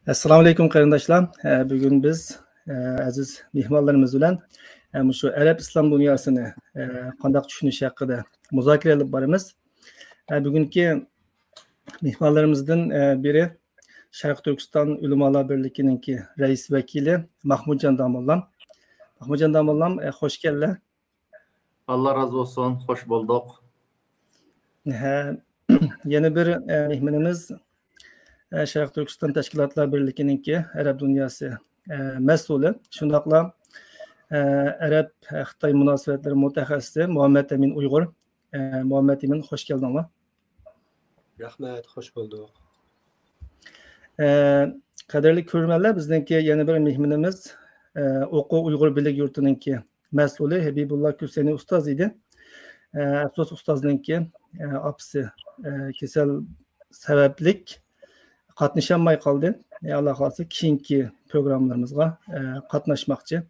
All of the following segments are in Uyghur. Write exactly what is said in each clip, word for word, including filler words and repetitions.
ئەسسالامۇ ئەلەيكۇم، قېرىنداشلار. ئە، بۈگۈن بىز، ئە، ئەزىز مېھمانلىرىمىز بىلەن، ئە، مۇشۇ ئەرەب ئىسلام دۇنياسىنى، ئە، قانداق چۈشىنىش ھەققىدە مۇزاكىرە ئېلىپ بارىمىز. ئە، بۈگۈنكى مېھمانلىرىمىزدىن، ئە، بىرى شەرقىي تۈركىستان ئۆلىمالار بىرلىكىنىڭكى رەئىس ۋەكىلى ماھمۇتجان داموللام. ماھمۇتجان داموللام، ئە، خوش كەلدى. ئاللا رازى بولسۇن، خوش بولدۇق. ھە، يەنە بىر، ئە، مېھمىنىمىز، ئە، شەرقىي تۈركىستان تەشكىلاتلار بىرلىكىنىڭكى ئەرەب دۇنياسى، ئە، مەسئۇلى، شۇنداقلا، ئە، ئەرەب، ئە، خىتاي مۇناسىۋەتلىرى مۇتەخەسسىسى مۇھەممەد ئەمىن ئۇيغۇر. ئە، مۇھەممەد ئەمىن، خوش كەلدىڭلار. رەھمەت، خوش بولدۇق. ئە، قەدىرلىك كۆرۈرمەنلەر، بىزنىڭكى يەنە بىر مېھمىنىمىز، ئە، ئوقۇ ئۇيغۇر بىرلىك يۇرتىنىڭكى مەسئۇلى ھەبىبۇللا كۈسەنى ئۇستاز ئىدى. ئە، ئەپسۇس، ئۇستازنىڭكى، ئە، ئاپىسى، ئە، كېسەل سەۋەبلىك قاتنىشالماي قالدى. ئە، ئاللا خالىسا كېيىنكى پروگراممىلىرىمىزغا، ئە، قاتناشماقچى.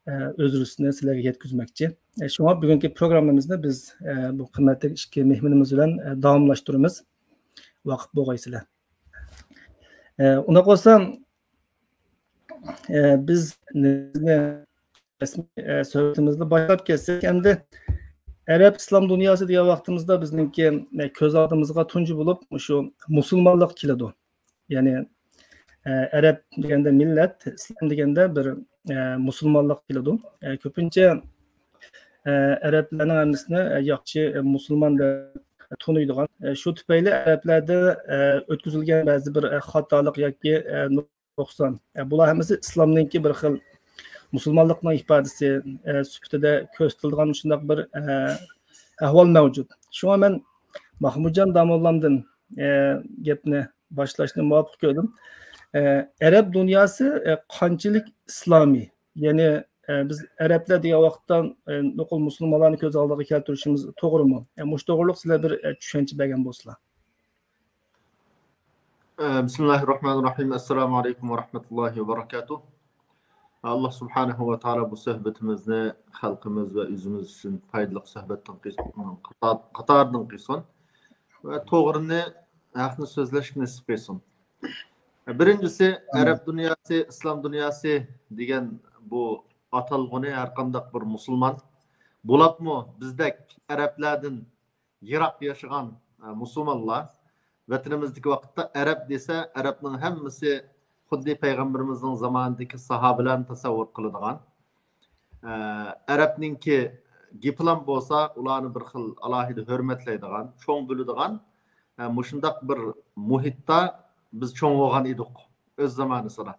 ئە، ئۆزرىسىنى سىلەرگە يەتكۈزمەكچى. ئە، شۇڭا بۈگۈنكى پروگراممىمىزنى بىز، ئە، بۇ قىممەتلىك ئىككى مېھمىنىمىز بىلەن، ئە، داۋاملاشتۇرىمىز. ۋاقىپ بولغايسىلەر. ئە، ئۇنداق بولسا، ئە، بىز رەسمىي، ئە، سۆھبىتىمىزنى باشلاپ كەتسەك، ئەمدى ئەرەب ئىسلام دۇنياسى دېگەن ۋاقتىمىزدا بىزنىڭكى، ئە، كۆز ئالدىمىزغا تۇنجى بولۇپ مۇشۇ مۇسۇلمانلىق كېلىدۇ. يەنى، ئە، ئەرەب دېگەندە مىللەت، ئىسلام دېگەندە بىر، ئە، مۇسۇلمانلىق كېلىدۇ. ئە، كۆپىنچە، ئە، ئەرەبلەرنىڭ ھەممىسىنى، ئە، ياخشى، ئە، مۇسۇلمان دەپ تونۇيدىغان. ئە، شۇ تۈپەيلى ئەرەبلەردە، ئە، ئۆتكۈزۈلگەن بەزى بىر، ئە، خاتالىق ياكى، ئە، نۇقسان. ئە، بۇلار ھەممىسى ئىسلامنىڭكى بىر خىل مۇسۇلمانلىقنىڭ ئىپادىسى، ئە، سۈپىتىدە كۆرسىتىلىدىغان شۇنداق بىر، ئە، ئەھۋال مەۋجۇت. شۇڭا مەن ماھمۇتجان داموللامدىن، ئە، گەپنى باشلاشنى مۇۋاپىق كۆردۈم. ئە، ئەرەب دۇنياسى، ئە، قانچىلىك ئىسلامىي؟ يەنى، ئە، بىز ئەرەبلەر دېگەن ۋاقىتتا، ئە، نوقۇل مۇسۇلمانلارنى كۆز ئالدىغا كەلتۈرۈشىمىز توغرىمۇ؟ ئە، مۇشۇ توغرىلىق سىلەر بىر، ئە، چۈشەنچە بەرگەن بولسىلا. بىسمىللاھىررەھمانىررەھىم. ئەسسالامۇ ئەلەيكۇم ۋە رەھمەتۇللاھى ۋە بەرىكاتۇھ. ئاللا سۇبھانەھۇ ۋە تائالا بۇ سۆھبىتىمىزنى خەلقىمىز ۋە ئۆزىمىز ئۈچۈن پايدىلىق سۆھبەتتىن قىلسۇن، قاتار-، قاتاردىن قىلسۇن ۋە توغرىنى، ھەقنى سۆزلەشكە نېسىپ قىلسۇن. بىرىنچىسى، ئەرەب دۇنياسى، ئىسلام دۇنياسى دېگەن بۇ ئاتالغۇنى ھەر قانداق بىر مۇسۇلمان، بولۇپمۇ بىزدەك ئەرەبلەردىن يىراق ياشىغان، ئە، مۇسۇلمانلار ۋەتىنىمىزدىكى ۋاقىتتا ئەرەب دېسە، ئەرەبنىڭ ھەممىسى خۇددى پەيغەمبىرىمىزنىڭ زامانىدىكى ساھابىلەرنى تەسەۋۋۇر قىلىدىغان. ئە، ئەرەبنىڭكى گېپىلام بولسا، ئۇلارنى بىر خىل ئالاھىدە ھۆرمەتلەيدىغان، چوڭ بىلىدىغان، ئە، مۇشۇنداق بىر مۇھىتتا بىز چوڭ بولغان ئىدۇق ئۆز زامانىسىدا.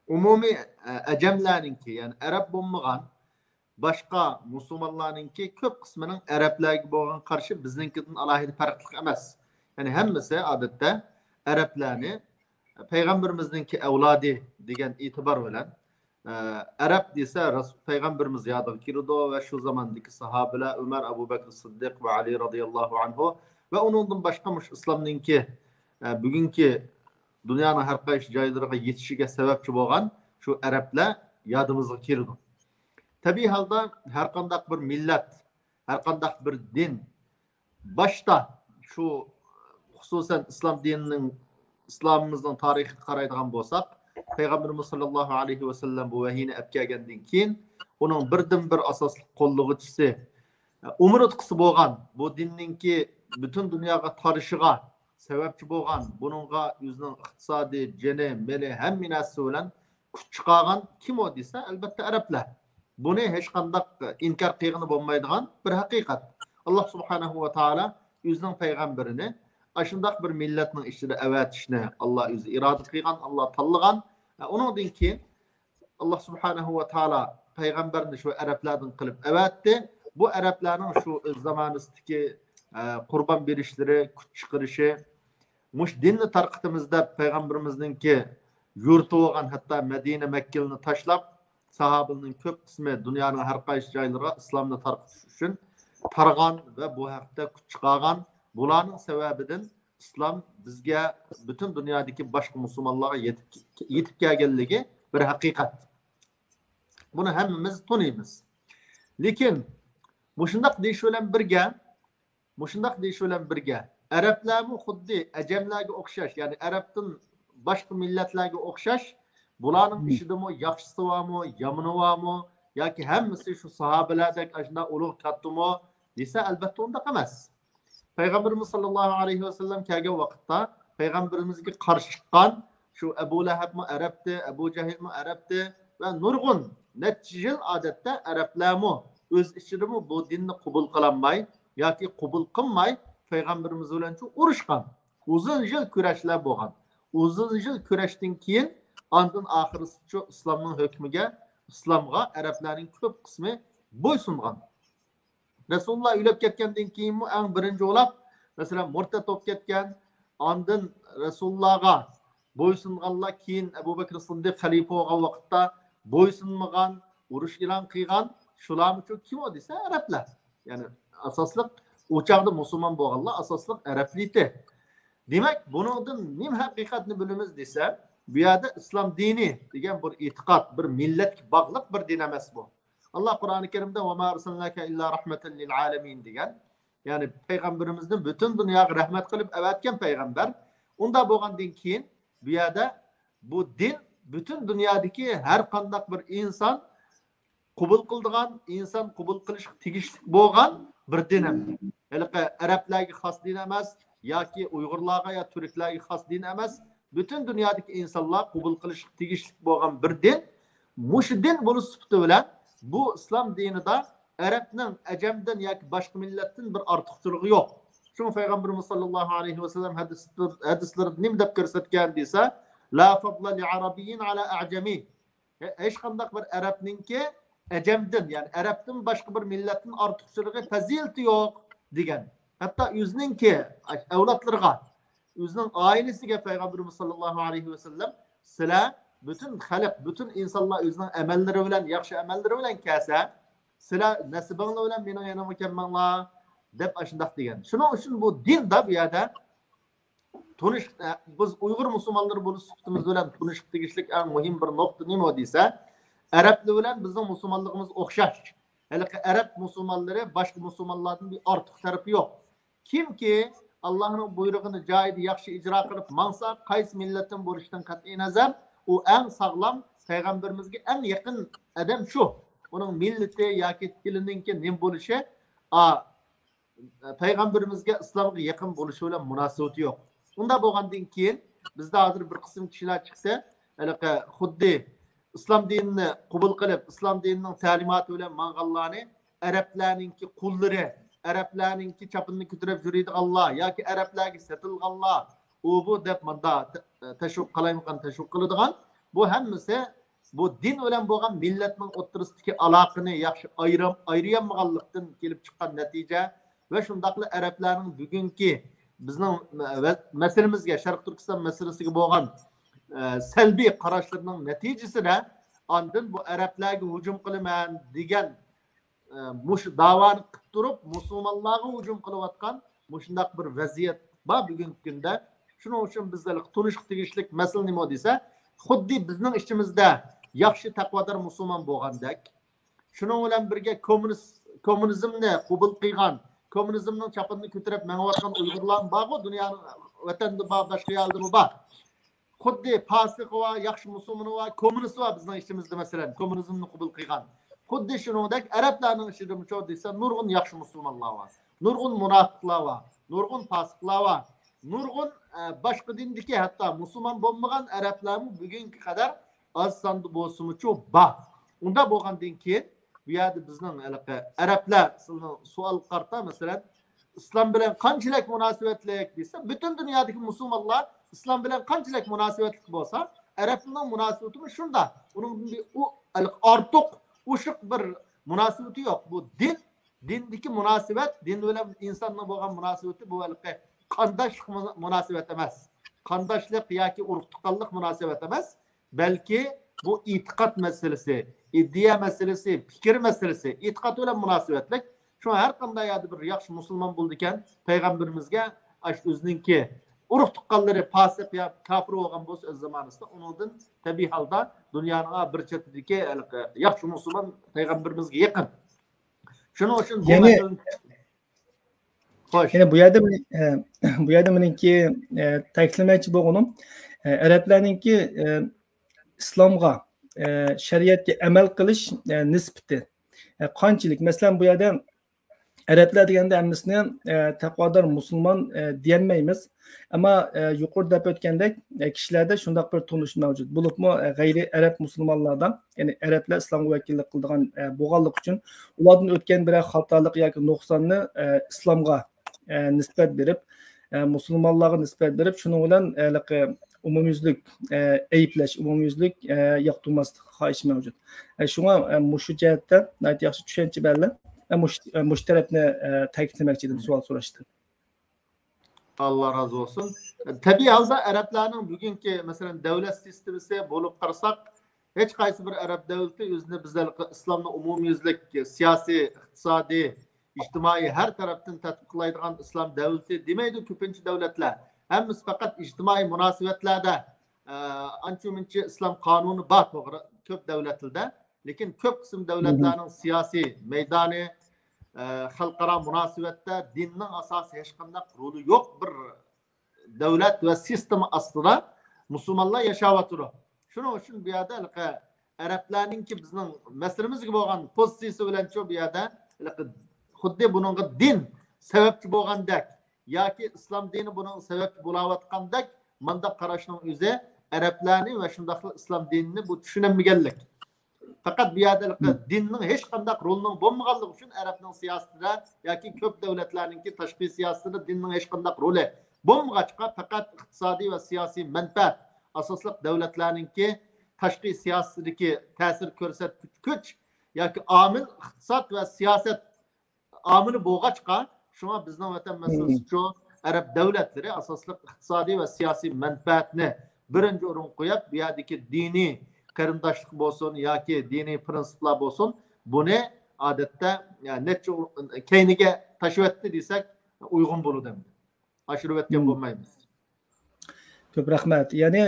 ئومۇمىي، ئە، ئەجەملەرنىڭكى، يەنى ئەرەب بولمىغان باشقا مۇسۇلمانلارنىڭكى كۆپ قىسمىنىڭ ئەرەبلەرگە بولغان قارىشى بىزنىڭكىدىن ئالاھىدە پەرقلىق ئەمەس. يەنى ھەممىسى ئادەتتە ئەرەبلەرنى پەيغەمبىرىمىزنىڭكى ئەۋلادى دېگەن ئېتىبار بىلەن، ئە، ئەرەب دېسە، رەسۇل پەيغەمبىرىمىز يادىغا كېلىدۇ ۋە شۇ زاماندىكى ساھابىلەر ئۆمەر، ئەبۇ بەكرى سىددىق ۋە ئەلى رازىياللاھۇ ئەنھۇ ۋە ئۇنىڭدىن باشقا مۇشۇ ئىسلامنىڭكى، ئە، بۈگۈنكى دۇنيانىڭ ھەر قايسى جايلىرىغا يېتىشىگە سەۋەبچى بولغان شۇ ئەرەبلەر يادىمىزغا كېلىدۇ. تەبىئىي ھالدا ھەر قانداق بىر مىللەت، ھەر قانداق بىر دىن باشتا شۇ، خۇسۇسەن ئىسلام دىنىنىڭ، ئىسلامىمىزنىڭ تارىخىغا قارايدىغان بولساق، پەيغەمبىرىمىز ساللاللاھۇ ئەلەيھى ۋەسەللەم بۇ ۋەھىينى ئەپ كەلگەندىن كېيىن، ئۇنىڭ بىردىنبىر ئاساسلىق قوللىغۇچىسى، ئومۇرتقىسى بولغان، بۇ دىننىڭكى پۈتۈن دۇنياغا تارىشىغا سەۋەبچى بولغان، بۇنىڭغا ئۆزىنىڭ ئىقتىسادى، جېنى، مېلى، ھەممە نەرسىسى بىلەن كۈچ چىقارغان كىم ئۇ دېسە، ئەلبەتتە ئەرەبلەر. بۇنى ھېچقانداق ئىنكار قىلغىلى بولمايدىغان بىر ھەقىقەت. ئاللا سۇبھانەھۇ ۋە تائالا ئۆزىنىڭ پەيغەمبىرىنى ئاشۇنداق بىر مىللەتنىڭ ئىچىدە ئەۋەتىشنى ئاللا ئۆزى ئىرادە قىلغان، ئاللا تاللىغان. ئۇنىڭدىن كېيىن ئاللا سۇبھانەھۇ ۋە تائالا پەيغەمبەرنى شۇ ئەرەبلەردىن قىلىپ ئەۋەتتى. بۇ ئەرەبلەرنىڭ شۇ ئۆز زامانىسىدىكى، ئە، قۇربان بېرىشلىرى، كۈچ چىقىرىشى، مۇشۇ دىننى تارقىتىمىز دەپ پەيغەمبىرىمىزنىڭكى يۇرتى بولغان ھەتتا مەدىنە، مەككىنى تاشلاپ، ساھابىلەرنىڭ كۆپ قىسمى دۇنيانىڭ ھەر قايسى جايلىرىغا ئىسلامنى تارقىتىش ئۈچۈن تارغان ۋە بۇ ھەقتە كۈچ چىقارغان. بۇلارنىڭ سەۋەبىدىن ئىسلام بىزگە، پۈتۈن دۇنيادىكى باشقا مۇسۇلمانلارغا يېتىپ، يېتىپ كەلگەنلىكى بىر ھەقىقەت. بۇنى ھەممىمىز تونۇيمىز. لېكىن مۇشۇنداق دېيىش بىلەن بىرگە، مۇشۇنداق دېيىش بىلەن بىرگە، ئەرەبلەرمۇ خۇددى ئەجەملەرگە ئوخشاش، يەنى ئەرەبتىن باشقا مىللەتلەرگە ئوخشاش، بۇلارنىڭ ئىچىدىمۇ ياخشىسى بارمۇ، يامىنى بارمۇ، ياكى ھەممىسى شۇ ساھابىلەردەك ئاشۇنداق ئۇلۇغ كاتتىمۇ دېسە، ئەلبەتتە ئۇنداق ئەمەس. پەيغەمبىرىمىز ساللاللاھۇ ئەلەيھى ۋەسەللەم كەلگەن ۋاقىتتا پەيغەمبىرىمىزگە قارشى چىققان شۇ ئەبۇ لەھەبمۇ ئەرەبتى، ئەبۇ جەھىلمۇ ئەرەبتى ۋە نۇرغۇن نەچچە يىل ئادەتتە ئەرەبلەرمۇ ئۆز ئىچىدىمۇ بۇ دىننى قوبۇل قىلالماي ياكى قوبۇل قىلماي پەيغەمبىرىمىز بىلەن شۇ ئۇرۇشقان. ئۇزۇن يىل كۈرەشلەر بولغان. ئۇزۇن يىل كۈرەشتىن كېيىن ئاندىن ئاخىرىسىچۇ ئىسلامنىڭ ھۆكمىگە، ئىسلامغا ئەرەبلەرنىڭ كۆپ قىسمى بويسۇنغان. رەسۇلۇللا ئۆلۈپ كەتكەندىن كېيىنمۇ ئەڭ بىرىنچى بولاپ، مەسىلەن، مۇرتەت بولۇپ كەتكەن، ئاندىن رەسۇلۇللاغا بويسۇنغانلار، كېيىن ئەبۇ بەكرى سىددىق خەلىپە بولغان ۋاقىتتا بويسۇنمىغان، ئۇرۇش ئېلان قىلغان، شۇلارمۇچۇ كىم ئۇ دېسە، ئەرەبلەر. يەنى ئاساسلىق ئۇ چاغدا مۇسۇلمان بولغانلار ئاساسلىق ئەرەبلىتى. دېمەك، بۇنىڭدىن نېمە ھەقىقەتنى بىلىمىز دېسە، بۇ يەردە ئىسلام دىنى دېگەن بىر ئېتىقاد، بىر مىللەتكە باغلىق بىر دىن ئەمەس بۇ. ئاللا قۇرئانى كەرىمدە «ۋەما ئەرسەلناكە ئىللا رەھمەتەن لىل ئالەمىن» دېگەن. يەنى پەيغەمبىرىمىزنى پۈتۈن دۇنياغا رەھمەت قىلىپ ئەۋەتكەن پەيغەمبەر. ئۇنداق بولغاندىن كېيىن بۇ يەردە بۇ دىن پۈتۈن دۇنيادىكى ھەر قانداق بىر ئىنسان قوبۇل قىلىدىغان، ئىنسان قوبۇل قىلىشقا تېگىشلىك بولغان بىر دىن ئەمەس. ھېلىقى ئەرەبلەرگە خاس دىن ئەمەس ياكى ئۇيغۇرلارغا يا تۈركلەرگە خاس دىن ئەمەس. پۈتۈن دۇنيادىكى ئىنسانلار قوبۇل قىلىشقا تېگىشلىك بولغان بىر دىن. مۇشۇ دىن بولۇش سۈپىتى بىلەن بۇ ئىسلام دىنىدا ئەرەبنىڭ ئەجەمدىن ياكى باشقا مىللەتتىن بىر ئارتۇقچىلىقى يوق. شۇڭا پەيغەمبىرىمىز ساللاللاھۇ ئەلەيھى ۋەسەللەم ھەدىس-، ھەدىسلىرىدە نېمە دەپ كۆرسەتكەن دېسە، لا فضل لعربي على أعجمي. ھېچقانداق بىر ئەرەبنىڭكى ئەجەمدىن، يەنى ئەرەبتىن باشقا بىر مىللەتتىن ئارتۇقچىلىقى، پەزىلىتى يوق دېگەن. ھەتتا ئۆزىنىڭكى ئەۋلادلىرىغا، ئۆزىنىڭ ئائىلىسىگە پەيغەمبىرىمىز ساللاللاھۇ ئەلەيھى ۋەسەللەم، سىلەر پۈتۈن خەلق، پۈتۈن ئىنسانلار ئۆزىنىڭ ئەمەللىرى بىلەن، ياخشى ئەمەللىرى بىلەن كەلسە، سىلەر نەسىبىڭلار بىلەن مېنىڭ يېنىمغا كەلمەڭلار، دەپ ئاشۇنداق دېگەن. شۇنىڭ ئۈچۈن بۇ دىندا بۇ يەردە تونۇش، بىز ئۇيغۇر مۇسۇلمانلىرى بولۇش سۈپىتىمىز بىلەن تونۇشقا تېگىشلىك ئەڭ مۇھىم بىر نۇقتا نېمە دېسە، ئەرەبلەر بىلەن بىزنىڭ مۇسۇلمانلىقىمىز ئوخشاش. ھېلىقى ئەرەب مۇسۇلمانلىرى باشقا مۇسۇلمانلاردىن بىر ئارتۇق تەرىپى يوق. كىمكى ئاللاھنىڭ بۇيرۇقىنى جايىدا ياخشى ئىجرا قىلىپ ماڭسا، قايسى مىللەتتىن بولۇشىدىن قەتئىينەزەر، ئۇ ئەڭ ساغلام، پەيغەمبىرىمىزگە ئەڭ يېقىن ئادەم شۇ. ئۇنىڭ مىللىتى ياكى تىلىنىڭكى نېمە بولۇشى، ئا، پەيغەمبىرىمىزگە، ئىسلامغا يېقىن بولۇشى بىلەن مۇناسىۋىتى يوق. ئۇنداق بولغاندىن كېيىن بىزدە ھازىر بىر قىسىم كىشىلەر چىقتى، ھېلىقى خۇددى ئىسلام دىنىنى قوبۇل قىلىپ، ئىسلام دىنىنىڭ تەلىماتى بىلەن ماڭغانلارنى ئەرەبلەرنىڭكى قۇللىرى، ئەرەبلەرنىڭكى چاپىنىنى كۆتۈرۈپ يۈرىدىغانلار ياكى ئەرەبلەرگە سېتىلغانلار، ئۇ بۇ دەپ ماندا تە-، تەشۋىق قىلايمىقان، تەشۋىق قىلىدىغان، بۇ ھەممىسى بۇ دىن بىلەن بولغان مىللەتنىڭ ئوتتۇرىسىدىكى ئالاقىنى ياخشى ئايرىم-، ئايرىيالمىغانلىقتىن كېلىپ چىققان نەتىجە ۋە شۇنداقلا ئەرەبلەرنىڭ بۈگۈنكى بىزنىڭ مە-، مەسىلىمىزگە، شەرقىي تۈركىستان مەسىلىسىگە بولغان، ئە، سەلبىي قاراشلىرىنىڭ نەتىجىسىدە ئاندىن بۇ ئەرەبلەرگە ھۇجۇم قىلىمەن دېگەن، ئە، مۇشۇ داۋانى قىلىپ تۇرۇپ، مۇسۇلمانلارغا ھۇجۇم قىلىۋاتقان مۇشۇنداق بىر ۋەزىيەت بار بۈگۈنكى كۈندە. شۇنىڭ ئۈچۈن بىز ھېلىقى تونۇشقا تېگىشلىك مەسىلە نېمە دېسە، خۇددى بىزنىڭ ئىچىمىزدە ياخشى تەقۋادار مۇسۇلمان بولغاندەك، شۇنىڭ بىلەن بىرگە كوممۇنىست-، كوممۇنىزمنى قوبۇل قىلغان، كوممۇنىزمنىڭ چاپىنىنى كۆتۈرۈپ مېڭىۋاتقان ئۇيغۇرلارمۇ بارغۇ، دۇنيانىڭ ۋەتەندە بار، باشقا يەردىمۇ بار. خۇددى پاسىقى بار، ياخشى مۇسۇلمىنى بار، كوممۇنىستى بار بىزنىڭ ئىچىمىزدە، مەسىلەن، كوممۇنىزمنى قوبۇل قىلغان. خۇددى شۇنىڭدەك ئەرەبلەرنىڭ ئىچىدىمۇچۇ دېسە، نۇرغۇن ياخشى مۇسۇلمانلار بار، نۇرغۇن مۇناپىقلار بار، نۇرغۇن پاسىقلار بار، نۇرغۇن، ئە، باشقا دىندىكى، ھەتتا مۇسۇلمان بولمىغان ئەرەبلەرمۇ بۈگۈنگە قەدەر ئاز ساندا بولسىمۇچۇ بار. ئۇنداق بولغاندىن كېيىن، بۇ يەردە بىزنىڭ ھېلىقى ئەرەبلەر سىلىنىڭ سوئالغا قارىتا، مەسىلەن، ئىسلام بىلەن قانچىلىك مۇناسىۋەتلىك دېسە، پۈتۈن دۇنيادىكى مۇسۇلمانلار ئىسلام بىلەن قانچىلىك مۇناسىۋەتلىك بولسا، ئەرەبلەرنىڭ مۇناسىۋىتىمۇ شۇنداق. ئۇنىڭدىن بىر ئۇ، ئارتۇق، ئوشۇق بىر مۇناسىۋىتى يوق. بۇ دىن، دىندىكى مۇناسىۋەت، دىن بىلەن ئىنساننىڭ بولغان مۇناسىۋىتى بۇ ھېلىقى قانداشلىق مۇنا-، مۇناسىۋەت ئەمەس. قانداشلىق ياكى ئۇرۇق-تۇغقانلىق مۇناسىۋەت ئەمەس. بەلكى بۇ ئېتىقاد مەسىلىسى، ئىدىيە مەسىلىسى، پىكىر مەسىلىسى، ئېتىقاد بىلەن مۇناسىۋەتلىك. شۇڭا ھەر قانداق يەردە بىر ياخشى مۇسۇلمان بولىدىكەن، پەيغەمبىرىمىزگە ئاشۇ ئۆزىنىڭكى ئۇرۇق-تۇغقانلىرى پاسىق يا كاپىر بولغان بولسا ئۆز زامانىسىدا، ئۇنىڭدىن تەبىئىي ھالدا دۇنيانىڭ بىر چېتىدىكى ھېلىقى ياخشى مۇسۇلمان پەيغەمبىرىمىزگە يېقىن. شۇنىڭ ئۈچۈن بۇ يەنى مەسىلىنى خوش. يەنە بۇ يەردە مېنىڭ، ئە، بۇ يەردە مېنىڭكى، ئە، تەكىتلىمەكچى بولغىنىم، ئەرەبلەرنىڭكى ئىسلامغا، شەرىئەتكە ئەمەل قىلىش نىسبىتى قانچىلىك؟ مەسىلەن، بۇ يەردە ئەرەبلەر دېگەندە ھەممىسىنى تەقۋادار مۇسۇلمان دېيەلمەيمىز. ئەمما يۇقىرىدا دەپ ئۆتكەندەك، كىشىلەردە شۇنداق بىر تونۇش مەۋجۇت. بولۇپمۇ غەيرىي ئەرەب مۇسۇلمانلاردا، يەنى ئەرەبلەر ئىسلامغا ۋەكىللىك قىلىدىغان بولغانلىقى ئۈچۈن، ئۇلاردىن ئۆتكەن بىرەر خاتالىق ياكى نۇقساننى ئىسلامغا نىسبەت بېرىپ، مۇسۇلمانلارغا نىسبەت بېرىپ، شۇنىڭ بىلەن ھېلىقى ئومۇميۈزلۈك ئەيىبلەش، ئومۇميۈزلۈك ياقتۇرماسلىق خاھىشى مەۋجۇت. شۇڭا مۇشۇ جەھەتتە ناھايىتى ياخشى چۈشەنچە بەرلەر. مۇشۇ، مۇشۇ تەرەپنى تەكىتلىمەكچى ئىدىم سوئال سوراشتا. ئاللا رازى بولسۇن. تەبىئىي ھالدا ئەرەبلەرنىڭ بۈگۈنكى، مەسىلەن، دەۋلەت سىستېمىسى بولۇپ قارىساق، ھېچقايسى بىر ئەرەب دەۋلىتى ئۆزىنى بىز ھېلىقى ئىسلامنى ئومۇميۈزلۈك سىياسىي، ئىقتىسادىي، ئىجتىمائىي ھەر تەرەپتىن تەتبىقلايدىغان ئىسلام دەۋلىتى دېمەيدۇ. كۆپىنچە دەۋلەتلەر ھەممىسى پەقەت ئىجتىمائىي مۇناسىۋەتلەردە ئانچە مۇنچە ئىسلام قانۇنى بار، توغرا، كۆپ دەۋلەتلەردە. لېكىن كۆپ قىسىم دەۋلەتلەرنىڭ سىياسىي مەيدانى، خەلقئارا مۇناسىۋەتتە دىننىڭ ئاساسىي ھېچقانداق رولى يوق بىر دەۋلەت ۋە سىستېما ئاستىدا مۇسۇلمانلار ياشاۋاتىدۇ. شۇنىڭ ئۈچۈن بۇ يەردە ھېلىقى ئەرەبلەرنىڭكى، بىزنىڭ مەسىلىمىزگە بولغان پوزىتسىيىسى بىلەنچۇ بۇ يەردە ھېلىقى خۇددى بۇنىڭغا دىن سەۋەبچى بولغاندەك ياكى ئىسلام دىنى بۇنىڭغا سەۋەبچى بولاۋاتقاندەك مانداق قاراشنىڭ ئۆزى ئەرەبلەرنى ۋە شۇنداقلا ئىسلام دىنىنى بۇ چۈشىنەلمىگەنلىك. پەقەت بۇ يەردە دىننىڭ ھېچقانداق رولىنىڭ بولمىغانلىقى ئۈچۈن ئەرەبنىڭ سىياسىتىدە ياكى كۆپ دەۋلەتلەرنىڭكى تاشقى سىياسىتىدە دىننىڭ ھېچقانداق رولى بولمىغاچقا، پەقەت ئىقتىسادىي ۋە سىياسىي مەنپەئەت ئاساسلىق دەۋلەتلەرنىڭكى تاشقى سىياسىتىدىكى تەسىر كۆرسەتكۈچ ياكى ئامىل ئىقتىساد ۋە سىياسەت ئامىلى بولغاچقا، شۇڭا بىزنىڭ ۋەتەن مەسىلىسىچۇ ئەرەب دەۋلەتلىرى ئاساسلىق ئىقتىسادىي ۋە سىياسىي مەنپەئەتنى بىرىنچى ئورۇنغا قويۇپ، بۇ يەردىكى دىنىي قېرىنداشلىق بولسۇن ياكى دىنىي پىرىنسىپلار بولسۇن، بۇنى ئادەتتە نەچچە كەينىگە تاشلىۋەتتى دېسەك ئۇيغۇن بولىدۇ. ئەمدى ئاشۇرۇۋەتكەن بولمايمىز. كۆپ رەھمەت. يەنى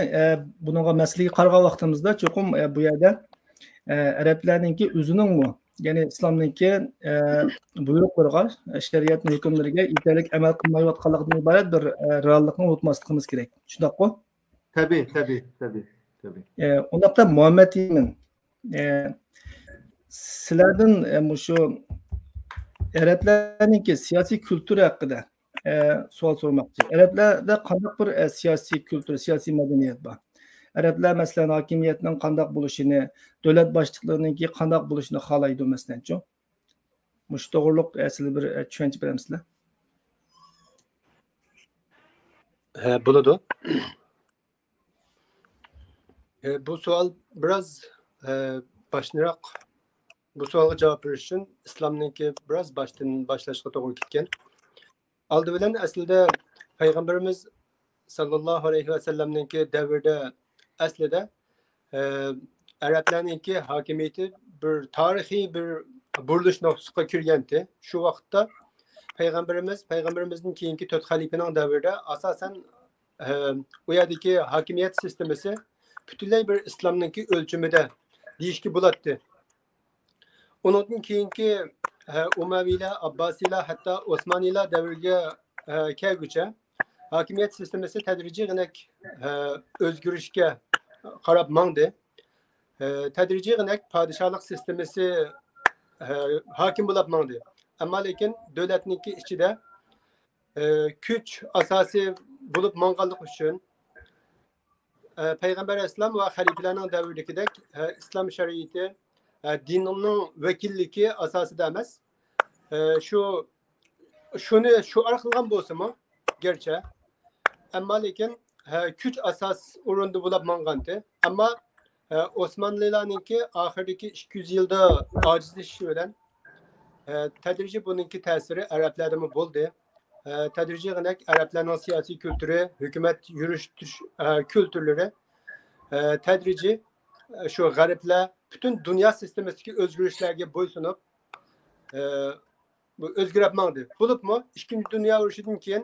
بۇنىڭغا مەسىلىگە قارىغان ۋاقتىمىزدا چوقۇم بۇ يەردە ئەرەبلەرنىڭكى ئۆزىنىڭمۇ، يەنى ئىسلامنىڭكى بۇيرۇقلىرىغا، شەرىئەتنىڭ ھۆكۈملىرىگە يېتەرلىك ئەمەل قىلمايۋاتقانلىقىدىن ئىبارەت بىر رېئاللىقنى ئۇنتۇماسلىقىمىز كېرەك. شۇنداققۇ؟ تەبىئىي، تەبىئىي، تەبىئىي، تەبىئىي. ئۇنداقتا مۇھەممەد ئىمىن، سىلەردىن مۇشۇ ئەرەبلەرنىڭكى سىياسىي كۈلتۈرى ھەققىدە سوئال سورىماقچى. ئەرەبلەردە قانداق بىر سىياسىي كۈلتۈر، سىياسىي مەدەنىيەت بار؟ ئەرەبلەر، مەسىلەن، ھاكىمىيەتنىڭ قانداق بولۇشىنى، دۆلەت باشلىقلىرىنىڭكى قانداق بولۇشىنى خالايدۇ، مەسىلەنچۇ؟ مۇشۇ توغرۇلۇق سىلەر بىر چۈشەنچە بېرەمسىلەر؟ ھە، بولىدۇ. ئە، بۇ سوئال بىراز، ئە، باشتىنراق، بۇ سوئالغا جاۋاب بېرىش ئۈچۈن ئىسلامنىڭكى بىراز باشتىن باشلاشقا توغرا كەتكەن. ئالدى بىلەن ئەسلىدە پەيغەمبىرىمىز ساللاللاھۇ ئەلەيھى ۋەسەللەمنىڭكى دەۋرىدە ئەسلىدە، ئە، ئەرەبلەرنىڭكى ھاكىمىيىتى بىر تارىخىي بىر بۇرۇلۇش نۇقتىسىغا كىرگەنتى. شۇ ۋاقىتتا پەيغەمبىرىمىز، پەيغەمبىرىمىزدىن كېيىنكى تۆت خەلىپىنىڭ دەۋرىدە ئاساسەن ئە، ئۇ يەردىكى ھاكىمىيەت سىستېمىسى پۈتۈنلەي بىر ئىسلامنىڭكى ئۆلچىمىدە دېيىشكە بولاتتى. ئۇنىڭدىن كېيىنكى، ئە، ئۇمەۋىيلەر، ئابباسىيلار، ھەتتا ئوسمانىيلار دەۋرىگە، ئە، كەلگۈچە ھاكىمىيەت سىستېمىسى تەدرىجىي غىنەك، ئە، ئۆزگىرىشكە قاراپ ماڭدى. ئە، تەدرىجىي غىنەك پادىشاھلىق سىستېمىسى، ئە، ھاكىم بولاپ ماڭدى. ئەمما لېكىن دۆلەتنىڭكى ئىچىدە ئە، كۈچ ئاساسى بولۇپ ماڭغانلىقى ئۈچۈن، ئە، پەيغەمبەر ئەلەيھىسسالام ۋە خەلىپىلەرنىڭ دەۋرىدىكىدەك، ئە، ئىسلام شەرىئىتى، ئە، دىننىڭ ۋەكىللىكى ئاساسىدا ئەمەس. ئە، شۇ، شۇنى شوئار قىلغان بولسىمۇ، گەرچە، ئەمما لېكىن، ئە، كۈچ ئاساس ئورۇندا بولاپ ماڭغانتى. ئەمما ئوسمانلىلارنىڭكى ئاخىرىدىكى ئىككى يۈز يىلدا ئاجىزلىشىشى بىلەن، تەدرىجىي بۇنىڭكى تەسىرى ئەرەبلەردىمۇ بولدى. تەدرىجىي غىنەك ئەرەبلەرنىڭ سىياسىي كۈلتۈرى، ھۆكۈمەت يۈرۈشتۈرۈش كۈلتۈرلىرى تەدرىجىي شۇ غەربلەر پۈتۈن دۇنيا سىستېمىسىدىكى ئۆزگىرىشلەرگە بويسۇنۇپ، بۇ ئۆزگىرىپ ماڭدى. بولۇپمۇ ئىككىنچى دۇنيا ئۇرۇشىدىن كېيىن،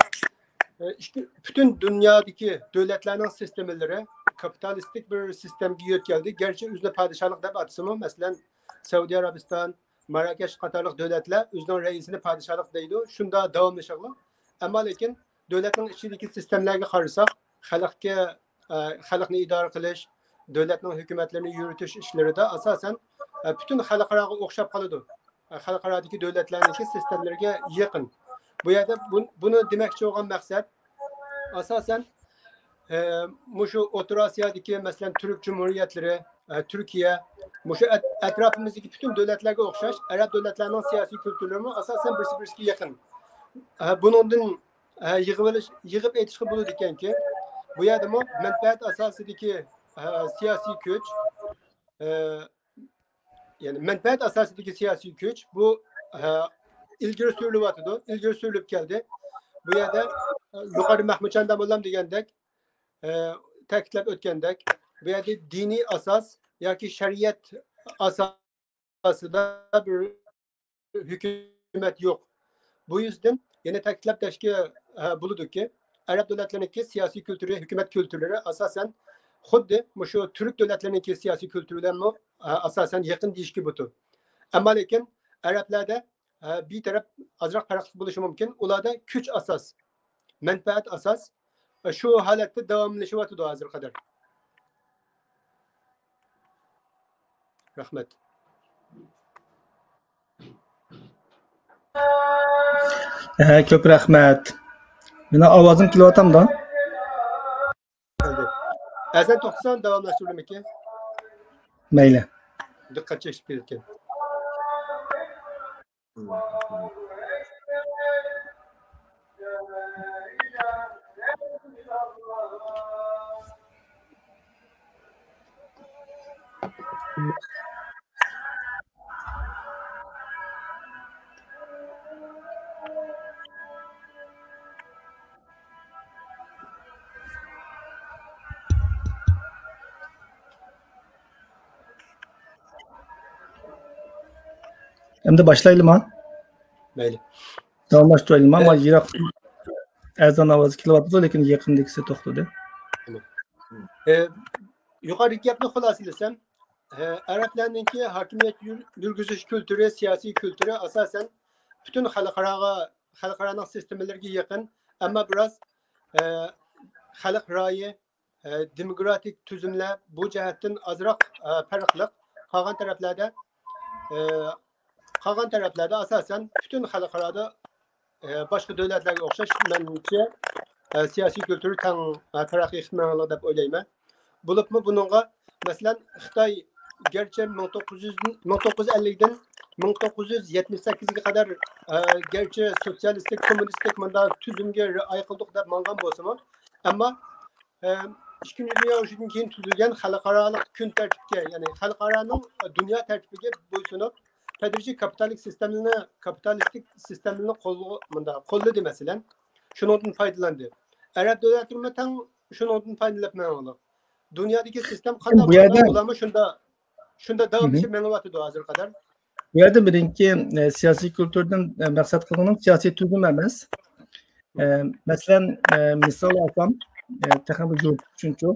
ئە، ئىككى، پۈتۈن دۇنيادىكى دۆلەتلەرنىڭ سىستېمىلىرى كاپىتالىستىك بىر سىستېمىگە يۆتكەلدى. گەرچە ئۆزىنى پادىشاھلىق دەپ ئاتىسىمۇ، مەسىلەن، سەئۇدى ئەرەبىستان، ماراكەش قاتارلىق دۆلەتلەر ئۆزىنىڭ رەئىسىنى پادىشاھلىق دەيدۇ. شۇنداق داۋاملىشىدۇ. ئەمما لېكىن دۆلەتنىڭ ئىچىدىكى سىستېمىلەرگە قارىساق، خەلقكە ئە، خەلقنى ئىدارە قىلىش، دۆلەتنىڭ ھۆكۈمەتلىرىنى يۈرۈتۈش ئىشلىرىدا ئاساسەن، ئە، پۈتۈن خەلقئاراغا ئوخشاپ قالىدۇ. ئە، خەلقئارادىكى دۆلەتلەرنىڭكى سىستېمىلىرىگە يېقىن. بۇ يەردە بۇ-، بۇنى دېمەكچى بولغان مەقسەت، ئاساسەن، ئە، مۇشۇ ئوتتۇرا ئاسىيادىكى، مەسىلەن، تۈرك جۇمھۇرىيەتلىرى، ئە، تۈركىيە، مۇشۇ ئەت-، ئەتراپىمىزدىكى پۈتۈن دۆلەتلەرگە ئوخشاش، ئەرەب دۆلەتلەرنىڭ سىياسىي كۈلتۈرلىرىمۇ ئاساسەن بىرسى-بىرسىگە يېقىن. ئە، بۇنىڭدىن، ئە، يىغىۋېلىش، يىغىپ ئېيتىشقا بولىدىكەنكى، بۇ يەردىمۇ مەنپەئەت ئاساسىدىكى، ئە، سىياسىي كۈچ، ئە، يەنى مەنپەئەت ئاساسىدىكى سىياسىي كۈچ بۇ، ئە، ئىلگىرى سۈرۈلۈۋاتىدۇ، ئىلگىرى سۈرۈلۈپ كەلدى. بۇ يەردە، ئە، يۇقىرىدا مەھمۇتجان داموللام دېگەندەك، ئە، تەكىتلەپ ئۆتكەندەك، بۇ يەردە دىنىي ئاساس ياكى شەرىئەت ئاساسىدا بىر ھۆكۈمەت يوق. بۇ يۈزدىن يەنە تەكىتلەپ ئۆتۈشكە، ئە، بولىدۇكى، ئەرەب دۆلەتلىرىنىڭكى سىياسىي كۈلتۈرى، ھۆكۈمەت كۈلتۈرلىرى ئاساسەن خۇددى مۇشۇ تۈرك دۆلەتلىرىنىڭكى سىياسىي كۈلتۈرى بىلەنمۇ، ئە، ئاساسەن يېقىن دېيىشكە بولىدۇ. ئەمما لېكىن ئەرەبلەردە، ئە، بىر تەرەپ ئازراق پەرقلىق بولۇشى مۇمكىن. ئۇلاردا كۈچ ئاساس، مەنپەئەت ئاساس، ئە، شۇ ھالەتتە داۋاملىشىۋاتىدۇ ھازىرغا قەدەر. رەھمەت. ھە، كۆپ رەھمەت. مېنىڭ ئاۋازىم كېلىۋاتامدۇ؟ ئەزان توختىسا داۋاملاشتۇرۇلىمىكىن؟ مەيلى. دىققەت چېكىپ كېلىدىكەن. ئەمدى باشلايلىما؟ مەيلى. داۋاملاشتۇرايلىما؟ ئە، مانا يىراق ئەزان ئاۋازى كېلىۋاتىدۇ، لېكىن يېقىندىكىسى توختىدى. ئە، يۇقىرىدىكى گەپنى خۇلاسىلىسەم، ئە، ئەرەبلەرنىڭكى ھاكىمىيەت يۈر-، يۈرگۈزۈش كۈلتۈرى، سىياسىي كۈلتۈرى ئاساسەن پۈتۈن خەلقئاراغا، خەلقئارانىڭ سىستېمىلىرىگە يېقىن، ئەمما بىراز، ئە، خەلق رايى، ئە، دېموكراتىك تۈزۈملەر بۇ جەھەتتىن ئازراق، ئە، پەرقلىق. قالغان تەرەپلەردە، ئە، قالغان تەرەپلەردە ئاساسەن پۈتۈن خەلقئارادا، ئە، باشقا دۆلەتلەرگە ئوخشاش مەنچە، ئە، سىياسىي كۈلتۈر تەڭ، ئە، تەرەققىي قىلىپ مېڭىدۇ دەپ ئويلايمەن. بولۇپمۇ بۇنىڭغا، مەسىلەن، خىتاي گەرچە مىڭ توققۇز يۈز، مىڭ توققۇز يۈز ئەللىكتىن مىڭ توققۇز يۈز يەتمىش سەككىزگە قەدەر، ئە، گەرچە سوتسىيالىستىك، كوممۇنىستىك مۇنداق تۈزۈمگە رىئايە قىلدۇق دەپ ماڭغان بولسىمۇ، ئەمما، ئە، ئىككىنچى دۇنيا ئۇرۇشىدىن كېيىن تۈزۈلگەن خەلقئارالىق كۈن تەرتىپكە، يەنى خەلقئارانىڭ دۇنيا تەرتىپىگە بويسۇنۇپ، تەدرىجىي كاپىتالىستىك سىستېمىنى، كاپىتالىستىك سىستېمىنى قولغا-، مۇنداق قوللىدى، مەسىلەن. شۇنىڭدىن پايدىلاندى. ئەرەب دۆلەتلىرىمۇ تەڭ شۇنىڭدىن پايدىلىنىپ ماڭىدۇ. دۇنيادىكى سىستېم قانداق بۇ يەردە بولسا، ئۇلارمۇ شۇندا، شۇندا داۋاملىشىپ مېڭىۋاتىدۇ ھازىرغا قەدەر. بۇ يەردە بىرىنچى، ئە، سىياسىي كۈلتۈردىن، ئە، مەقسەت قىلغىنىم سىياسىي تۈزۈم ئەمەس. ئە، مەسىلەن، ئە، مىسال ئالسام، ئە، تېخىمۇ يورۇتۇش ئۈچۈنچۇ.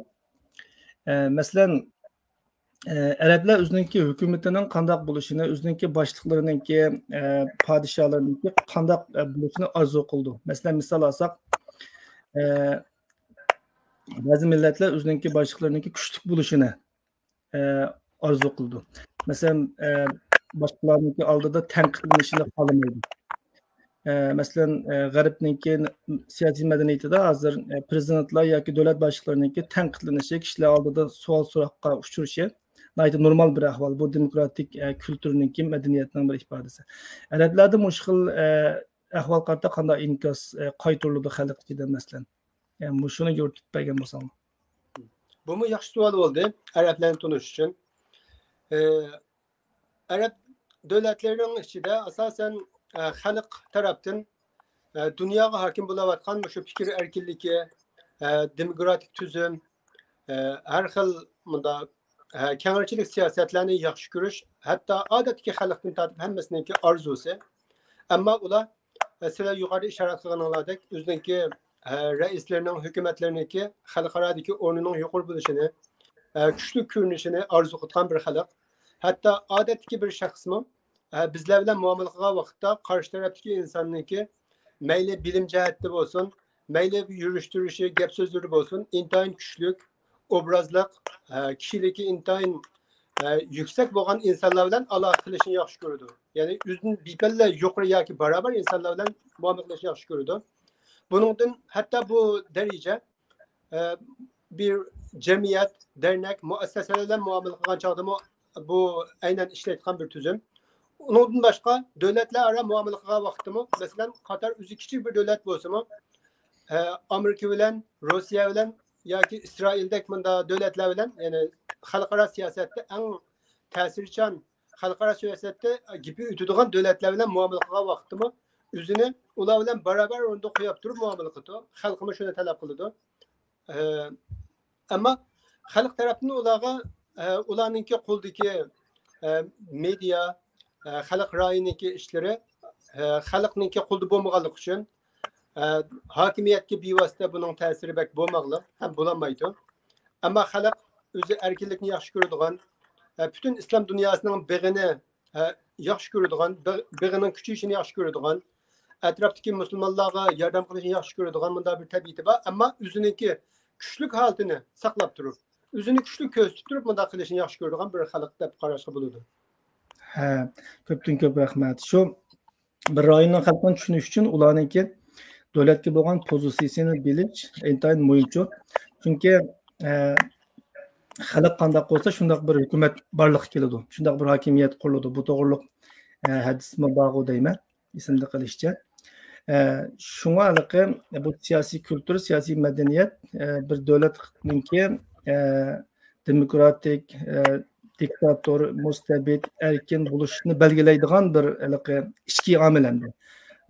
ئە، مەسىلەن، ئە، ئەرەبلەر ئۆزىنىڭكى ھۆكۈمىتىنىڭ قانداق بولۇشىنى، ئۆزىنىڭكى باشلىقلىرىنىڭكى، ئە، پادىشاھلىرىنىڭكى قانداق، ئە، بولۇشىنى ئارزۇ قىلىدۇ. مەسىلەن، مىسال ئالساق، ئە، بەزى مىللەتلەر ئۆزىنىڭكى باشلىقلىرىنىڭكى كۈچلۈك بولۇشىنى، ئە، ئارزۇ قىلىدۇ. مەسىلەن، ئە، باشقىلارنىڭكى ئالدىدا تەنقىدلىنىشىنى خالىمايدۇ. ئە، مەسىلەن، ئە، غەربنىڭكى سىياسىي مەدەنىيىتىدە ھازىر، ئە، پرېزىدېنتلار ياكى دۆلەت باشلىقلىرىنىڭكى تەنقىدلىنىشى، كىشىلەر ئالدىدا سوئال-سوراققا ئۇچرىشى ناھايىتى نورمال بىر ئەھۋال. بۇ دېموكراتىك، ئە، كۈلتۈرنىڭكى، مەدەنىيەتنىڭ بىر ئىپادىسى. ئەرەبلەردە مۇشۇ خىل، ئە، ئەھۋالغا قارىتا قانداق ئىنكاس، ئە، قايتۇرۇلىدۇ خەلق ئىچىدە، مەسىلەن؟ ئە، مۇشۇنى يورۇتۇپ بەرگەن بولساڭلار. بۇمۇ ياخشى سوئال بولدى، ئەرەبلەرنى تونۇش ئۈچۈن. ئە، ئەرەب دۆلەتلىرىنىڭ ئىچىدە ئاساسەن، ئە، خەلق تەرەپتىن، ئە، دۇنياغا ھاكىم بولاۋاتقان مۇشۇ پىكىر ئەركىنلىكى، ئە، دېموكراتىك تۈزۈم، ئە، ھەر خىل مۇنداق، ئە، كەڭرىچىلىك سىياسەتلەرنى ياخشى كۆرۈش، ھەتتا ئادەتتىكى خەلقتىن تارتىپ ھەممىسىنىڭكى ئارزۇسى. ئەمما ئۇلار، ئە، سىلەر يۇقىرىدا ئىشارە قىلغىنىڭلاردەك ئۆزىنىڭكى، ئە، رەئىسلىرىنىڭ، ھۆكۈمەتلىرىنىڭكى خەلقئارادىكى ئورنىنىڭ يۇقىرى بولۇشىنى، ئە، كۈچلۈك كۆرۈنۈشىنى ئارزۇ قىلىدىغان بىر خەلق. ھەتتا ئادەتتىكى بىر شەخسمۇ، ئە، بىزلەر بىلەن مۇئامىلە قىلغان ۋاقىتتا قارشى تەرەپتىكى ئىنساننىڭكى مەيلى بىلىم جەھەتتە بولسۇن، مەيلى يۈرۈشتۈرۈشى، گەپ سۆزلىرى بولسۇن، ئىنتايىن كۈچلۈك، ئوبرازلىق، ئە، كىشىلىكى ئىنتايىن، ئە، يۈكسەك بولغان ئىنسانلار بىلەن ئالاقە قىلىشنى ياخشى كۆرىدۇ. يەنى ئۆزىدىن بىپەللە يۇقىرى ياكى باراۋەر ئىنسانلار بىلەن مۇئامىلە قىلىشنى ياخشى كۆرىدۇ. بۇنىڭدىن ھەتتا بۇ دەرىجە، ئە، بىر جەمئىيەت، دەرنەك، مۇئەسسەسە بىلەن مۇئامىلە قىلغان چاغدىمۇ بۇ ئەينەن ئىشلەيدىغان بىر تۈزۈم. ئۇنىڭدىن باشقا دۆلەتلەر ئارا مۇئامىلە قىلغان ۋاقىتتىمۇ، مەسىلەن، قاتار ئۆزى كىچىك بىر دۆلەت بولسىمۇ، ئە، ئامېرىكا بىلەن، روسىيە بىلەن ياكى ئىسرائىلدەك مۇنداق دۆلەتلەر بىلەن، يەنى خەلقئارا سىياسەتتە ئەڭ تەسىرچان، خەلقئارا سىياسەتتە گېپى ئۆتىدىغان دۆلەتلەر بىلەن مۇئامىلە قىلغان ۋاقىتتىمۇ ئۆزىنى ئۇلار بىلەن باراۋەر ئورۇندا قويۇپ تۇرۇپ مۇئامىلە قىلىدۇ. خەلقىمۇ شۇنى تەلەپ قىلىدۇ. ئە، ئەمما خەلق تەرەپتىن ئۇلارغا، ئە، ئۇلارنىڭكى قولىدىكى، ئە، مېدىيا، ئە، خەلق رايىنىڭكى ئىشلىرى، ئە، خەلقنىڭكى قولىدا بولمىغانلىقى ئۈچۈن، ئە، ھاكىمىيەتكە بىۋاسىتە بۇنىڭ تەسىرى بەك بولماقلىق ھەم بولالمايدۇ. ئەمما خەلق ئۆزى ئەركىنلىكنى ياخشى كۆرىدىغان، ئە، پۈتۈن ئىسلام دۇنياسىنىڭ بېغىنى، ئە، ياخشى كۆرىدىغان، بېغ-، بېغىنىڭ كۈچىيىشىنى ياخشى كۆرىدىغان، ئەتراپتىكى مۇسۇلمانلارغا ياردەم قىلىشنى ياخشى كۆرىدىغان مۇنداق بىر تەبىئىتى بار. ئەمما ئۆزىنىڭكى كۈچلۈك ھالىتىنى ساقلاپ تۇرۇپ، ئۆزىنى كۈچلۈك كۆرسىتىپ تۇرۇپ مۇنداق قىلىشنى ياخشى كۆرىدىغان بىر خەلق دەپ قاراشقا بولىدۇ. ھە، كۆپتىن كۆپ رەھمەت. شۇ بىر رايوننىڭ خەلقىنى چۈشىنىش ئۈچۈن ئۇلارنىڭكى دۆلەتكە بولغان پوزىتسىيىسىنى بىلىش ئىنتايىن مۇھىمچۇ. چۈنكى، ئە، خەلق قانداق بولسا، شۇنداق بىر ھۆكۈمەت بارلىققا كېلىدۇ، شۇنداق بىر ھاكىمىيەت قۇرۇلىدۇ. بۇ توغرۇلۇق، ئە، ھەدىسمۇ بارغۇ دەيمەن، ئېسىمدە قېلىشىچە. ئە، شۇڭا ھېلىقى بۇ سىياسىي كۈلتۈر، سىياسىي مەدەنىيەت، ئە، بىر دۆلەتنىڭكى، ئە، دېموكراتىك، ئە، دىكتاتور، مۇستەبىت، ئەركىن بولۇشنى بەلگىلەيدىغان بىر ھېلىقى ئىچكى ئامىل ئەمدى.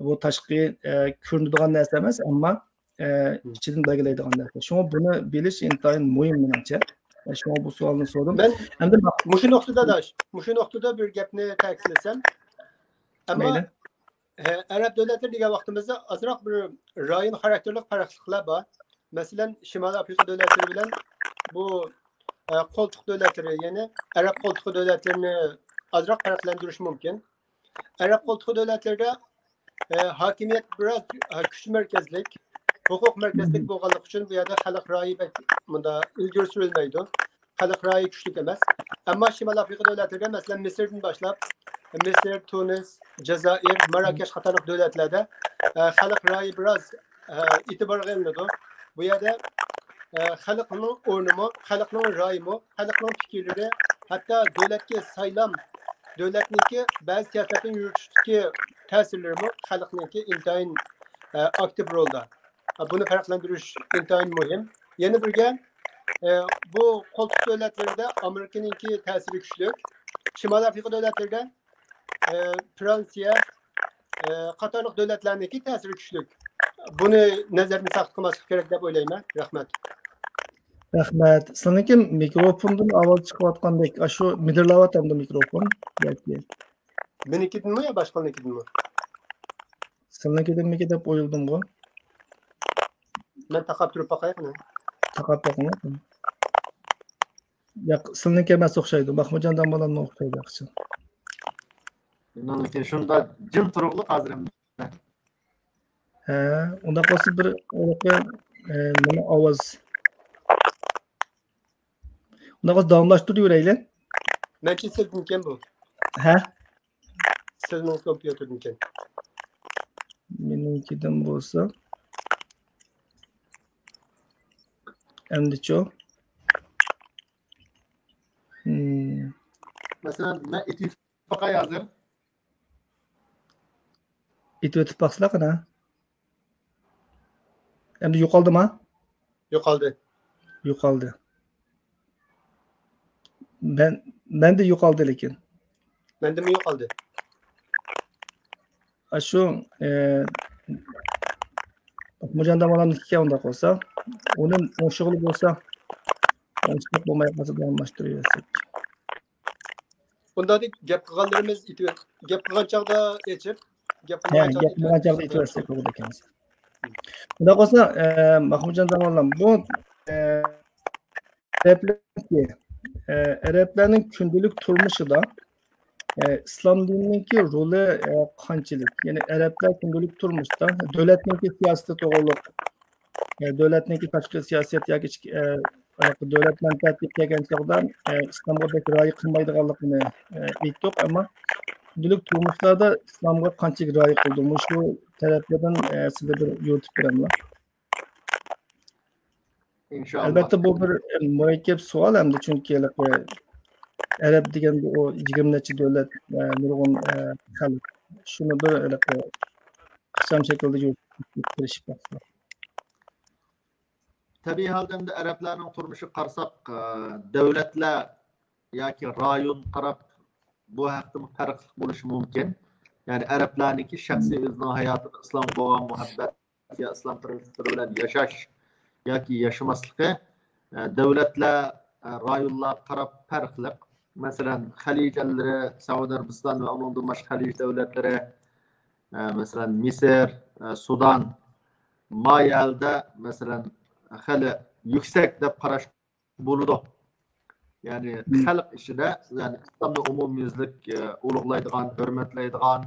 بۇ تاشقى، ئە، كۆرۈنىدىغان نەرسە ئەمەس، ئەمما، ئە، مم. ئىچىدىن بەلگىلەيدىغان نەرسە. شۇڭا بۇنى بىلىش ئىنتايىن مۇھىم مېنىڭچە. شۇڭا بۇ سوئالنى سورىدىم. مەن ئەمدى مۇشۇ نۇقتىدا، داش، مۇشۇ نۇقتىدا بىر گەپنى تەكىتلىسەم. ئەمما مەيلى. ھە، ئەرەب دۆلەتلىرى دېگەن ۋاقتىمىزدا ئازراق بىر رايون خاراكتېرلىك پەرقلىقلار بار. مەسىلەن، شىمالىي ئافرىقا دۆلەتلىرى بىلەن بۇ، ئە، قولتۇق دۆلەتلىرى، يەنى ئەرەب قولتۇقى دۆلەتلىرىنى ئازراق پەرقلەندۈرۈش مۇمكىن. ئەرەب قولتۇقى دۆلەتلىرىدە، ئە، ھاكىمىيەت بىراز، ئە، كۈچ مەركەزلىك، ھوقۇق مەركەزلىك مم. بولغانلىقى ئۈچۈن بۇ يەردە خەلق رايى بەك مۇنداق ئىلگىرى سۈرۈلمەيدۇ. خەلق رايى كۈچلۈك ئەمەس. ئەمما شىمالىي ئافرىقا دۆلەتلىرىدە، مەسىلەن، مىسىردىن باشلاپ، مىسىر، تۇنىس، جازائىر، ماراكەش قاتارلىق دۆلەتلەردە، ئە، خەلق رايى بىراز، ئە، ئېتىبارغا ئېلىنىدۇ. بۇ يەردە، ئە، خەلقنىڭ ئورنىمۇ، خەلقنىڭ رايىمۇ، خەلقنىڭ پىكىرلىرى، ھەتتا دۆلەتكە سايلام، دۆلەتنىڭكى بەزى سىياسەتنى يۈرۈتۈشتىكى تەسىرلىرىمۇ خەلقنىڭكى ئىنتايىن، ئە، ئاكتىپ رولدا. بۇنى پەرقلەندۈرۈش ئىنتايىن مۇھىم. يەنە بىرگە، ئە، بۇ قولتۇق دۆلەتلىرىدە ئامېرىكىنىڭكى تەسىرى كۈچلۈك. شىمالىي ئافرىقا دۆلەتلىرىدە، ئە، فرانسىيە، ئە، قاتارلىق دۆلەتلەرنىڭكى تەسىرى كۈچلۈك. بۇنى نەزەردىن ساقىت قىلماسلىق كېرەك دەپ ئويلايمەن. رەھمەت. رەھمەت. سىلىنىڭكى مىكروفوندىن ئاۋاز چىقىۋاتقاندەك، ئاشۇ مىدىرلاۋاتامدۇ مىكروفون؟ ياكى؟ مېنىڭكىدىنمۇ يا باشقىلارنىڭكىدىنمۇ؟ سىلىنىڭكىدىنمىكى دەپ ئويلىدىمغۇ. مەن تاقاپ تۇرۇپ باقاي قېنى. تاقاپ بېقىڭ. ياق، سىلىنىڭكى ئەمەس ئوخشايدۇ. مەخمۇتجان دامولامنىڭ ئوخشايدۇ ياخشى. مېنىڭكى شۇنداق جىم تۇرۇقلۇق ھازىر. ھە، ئۇنداق بولسا بىر ھېلىقى، ئە، نېمە ئاۋاز. ئۇنداق بولسا داۋاملاشتۇرۇۋېرەيلى. مەنچە سىزنىڭكەن بۇ. ھە؟ سىزنىڭ كومپيۇتېردىنكەن. مېنىڭكىدىن بولسا. ئەمدىچۇ؟ مم. مەسىلەن، مەن ئېتىۋېتىپ باقاي ھازىر. ئېتىۋېتىپ باقسىلا قېنى. ئەمدى يوقالدىما؟ يوقالدى. يوقالدى. مەن، مەندە يوقالدى لېكىن. مەندىمۇ يوقالدى. ئاشۇ، ئە، مۇجان دامالامنىڭكى ئۇنداق بولسا، ئۇنى ئوڭشىغىلى بولسا، ئوڭشىلىپ بولماي قالسا داۋاملاشتۇرۇۋەرسەك. بۇنداق گەپ قىلغانلىرىمىز ئېتىۋەت-، گەپ قىلغان چاغدا ئېچىپ، گەپ ھە، قىلمىغان چاغدا گەپ قىلغان چاغدا ئېتىۋەتسەك بولىدۇ ئىكەن. خۇدا قويسا، ئە، مەخمۇتجان داموللام، بۇ، ئە، ئەرەبلەرنىڭكى، ئە، ئەرەبلەرنىڭ كۈندىلىك تۇرمۇشىدا، ئە، ئىسلام دىنىنىڭكى رولى، ئە، قانچىلىك؟ يەنى ئەرەبلەر كۈندىلىك تۇرمۇشتا دۆلەتنىڭكى سىياسىتى توغرۇلۇق، ئە، دۆلەتنىڭكى تاشقى سىياسەت ياكى ئىچكى، ئە، ھېلىقى دۆلەت مەنپەئەتىگە كەلگەن چاغدا، ئە، ئىسلامغا بەك رىئايە قىلمايدىغانلىقىنى، ئە، ئېيتتۇق. ئەمما كۈندىلىك تۇرمۇشلاردا ئىسلامغا قانچىلىك رىئايە قىلدى؟ مۇشۇ تەرەپلەردىن، ئە، سىلەر بىر يورۇتۇپ بېرىڭلار. ئىنشائاللا. ئەلۋەتتە، بۇ بىر، ئە، مۇرەككەپ سوئال ئەمدى، چۈنكى ھېلىقى ئەرەب دېگەندە ئۇ يىگىرمە نەچچە دۆلەت، ئە، نۇرغۇن، ئە، خەلق. شۇنى بىر ھېلىقى ئىخچام شەكىلدە يورۇتۇپ تىرىشىپ باقسىلا. تەبىئىي ھالدا ئەمدى ئەرەبلەرنىڭ تۇرمۇشىغا قارىساق، ئە، دۆلەتلەر ياكى رايون قاراپ بۇ ھەقتىمۇ پەرقلىق بولۇشى مۇمكىن. يەنى ئەرەبلەرنىڭكى شەخسىي ئۆزىنىڭ ھاياتىدا ئىسلامغا بولغان مۇھەببەت يا ئىسلام پىرىنسىپلىرى بىلەن ياشاش ياكى ياشىماسلىقى، ئە، دۆلەتلەر، ئە، رايونلارغا قاراپ پەرقلىق. مەسىلەن، خەلىج ئەللىرى، سەئۇدى ئەرەبىستان ۋە ئۇنىڭدىن باشقا خەلىج دۆلەتلىرى، ئە، مەسىلەن، مىسىر، ئە، سۇدان، ما يەردە، مەسىلەن، خېلى يۈكسەك دەپ قاراش بولىدۇ. يەنى خەلق ئىچىدە، يەنى ئىسلامنى ئومۇميۈزلۈك، ئە، ئۇلۇغلايدىغان، ھۆرمەتلەيدىغان،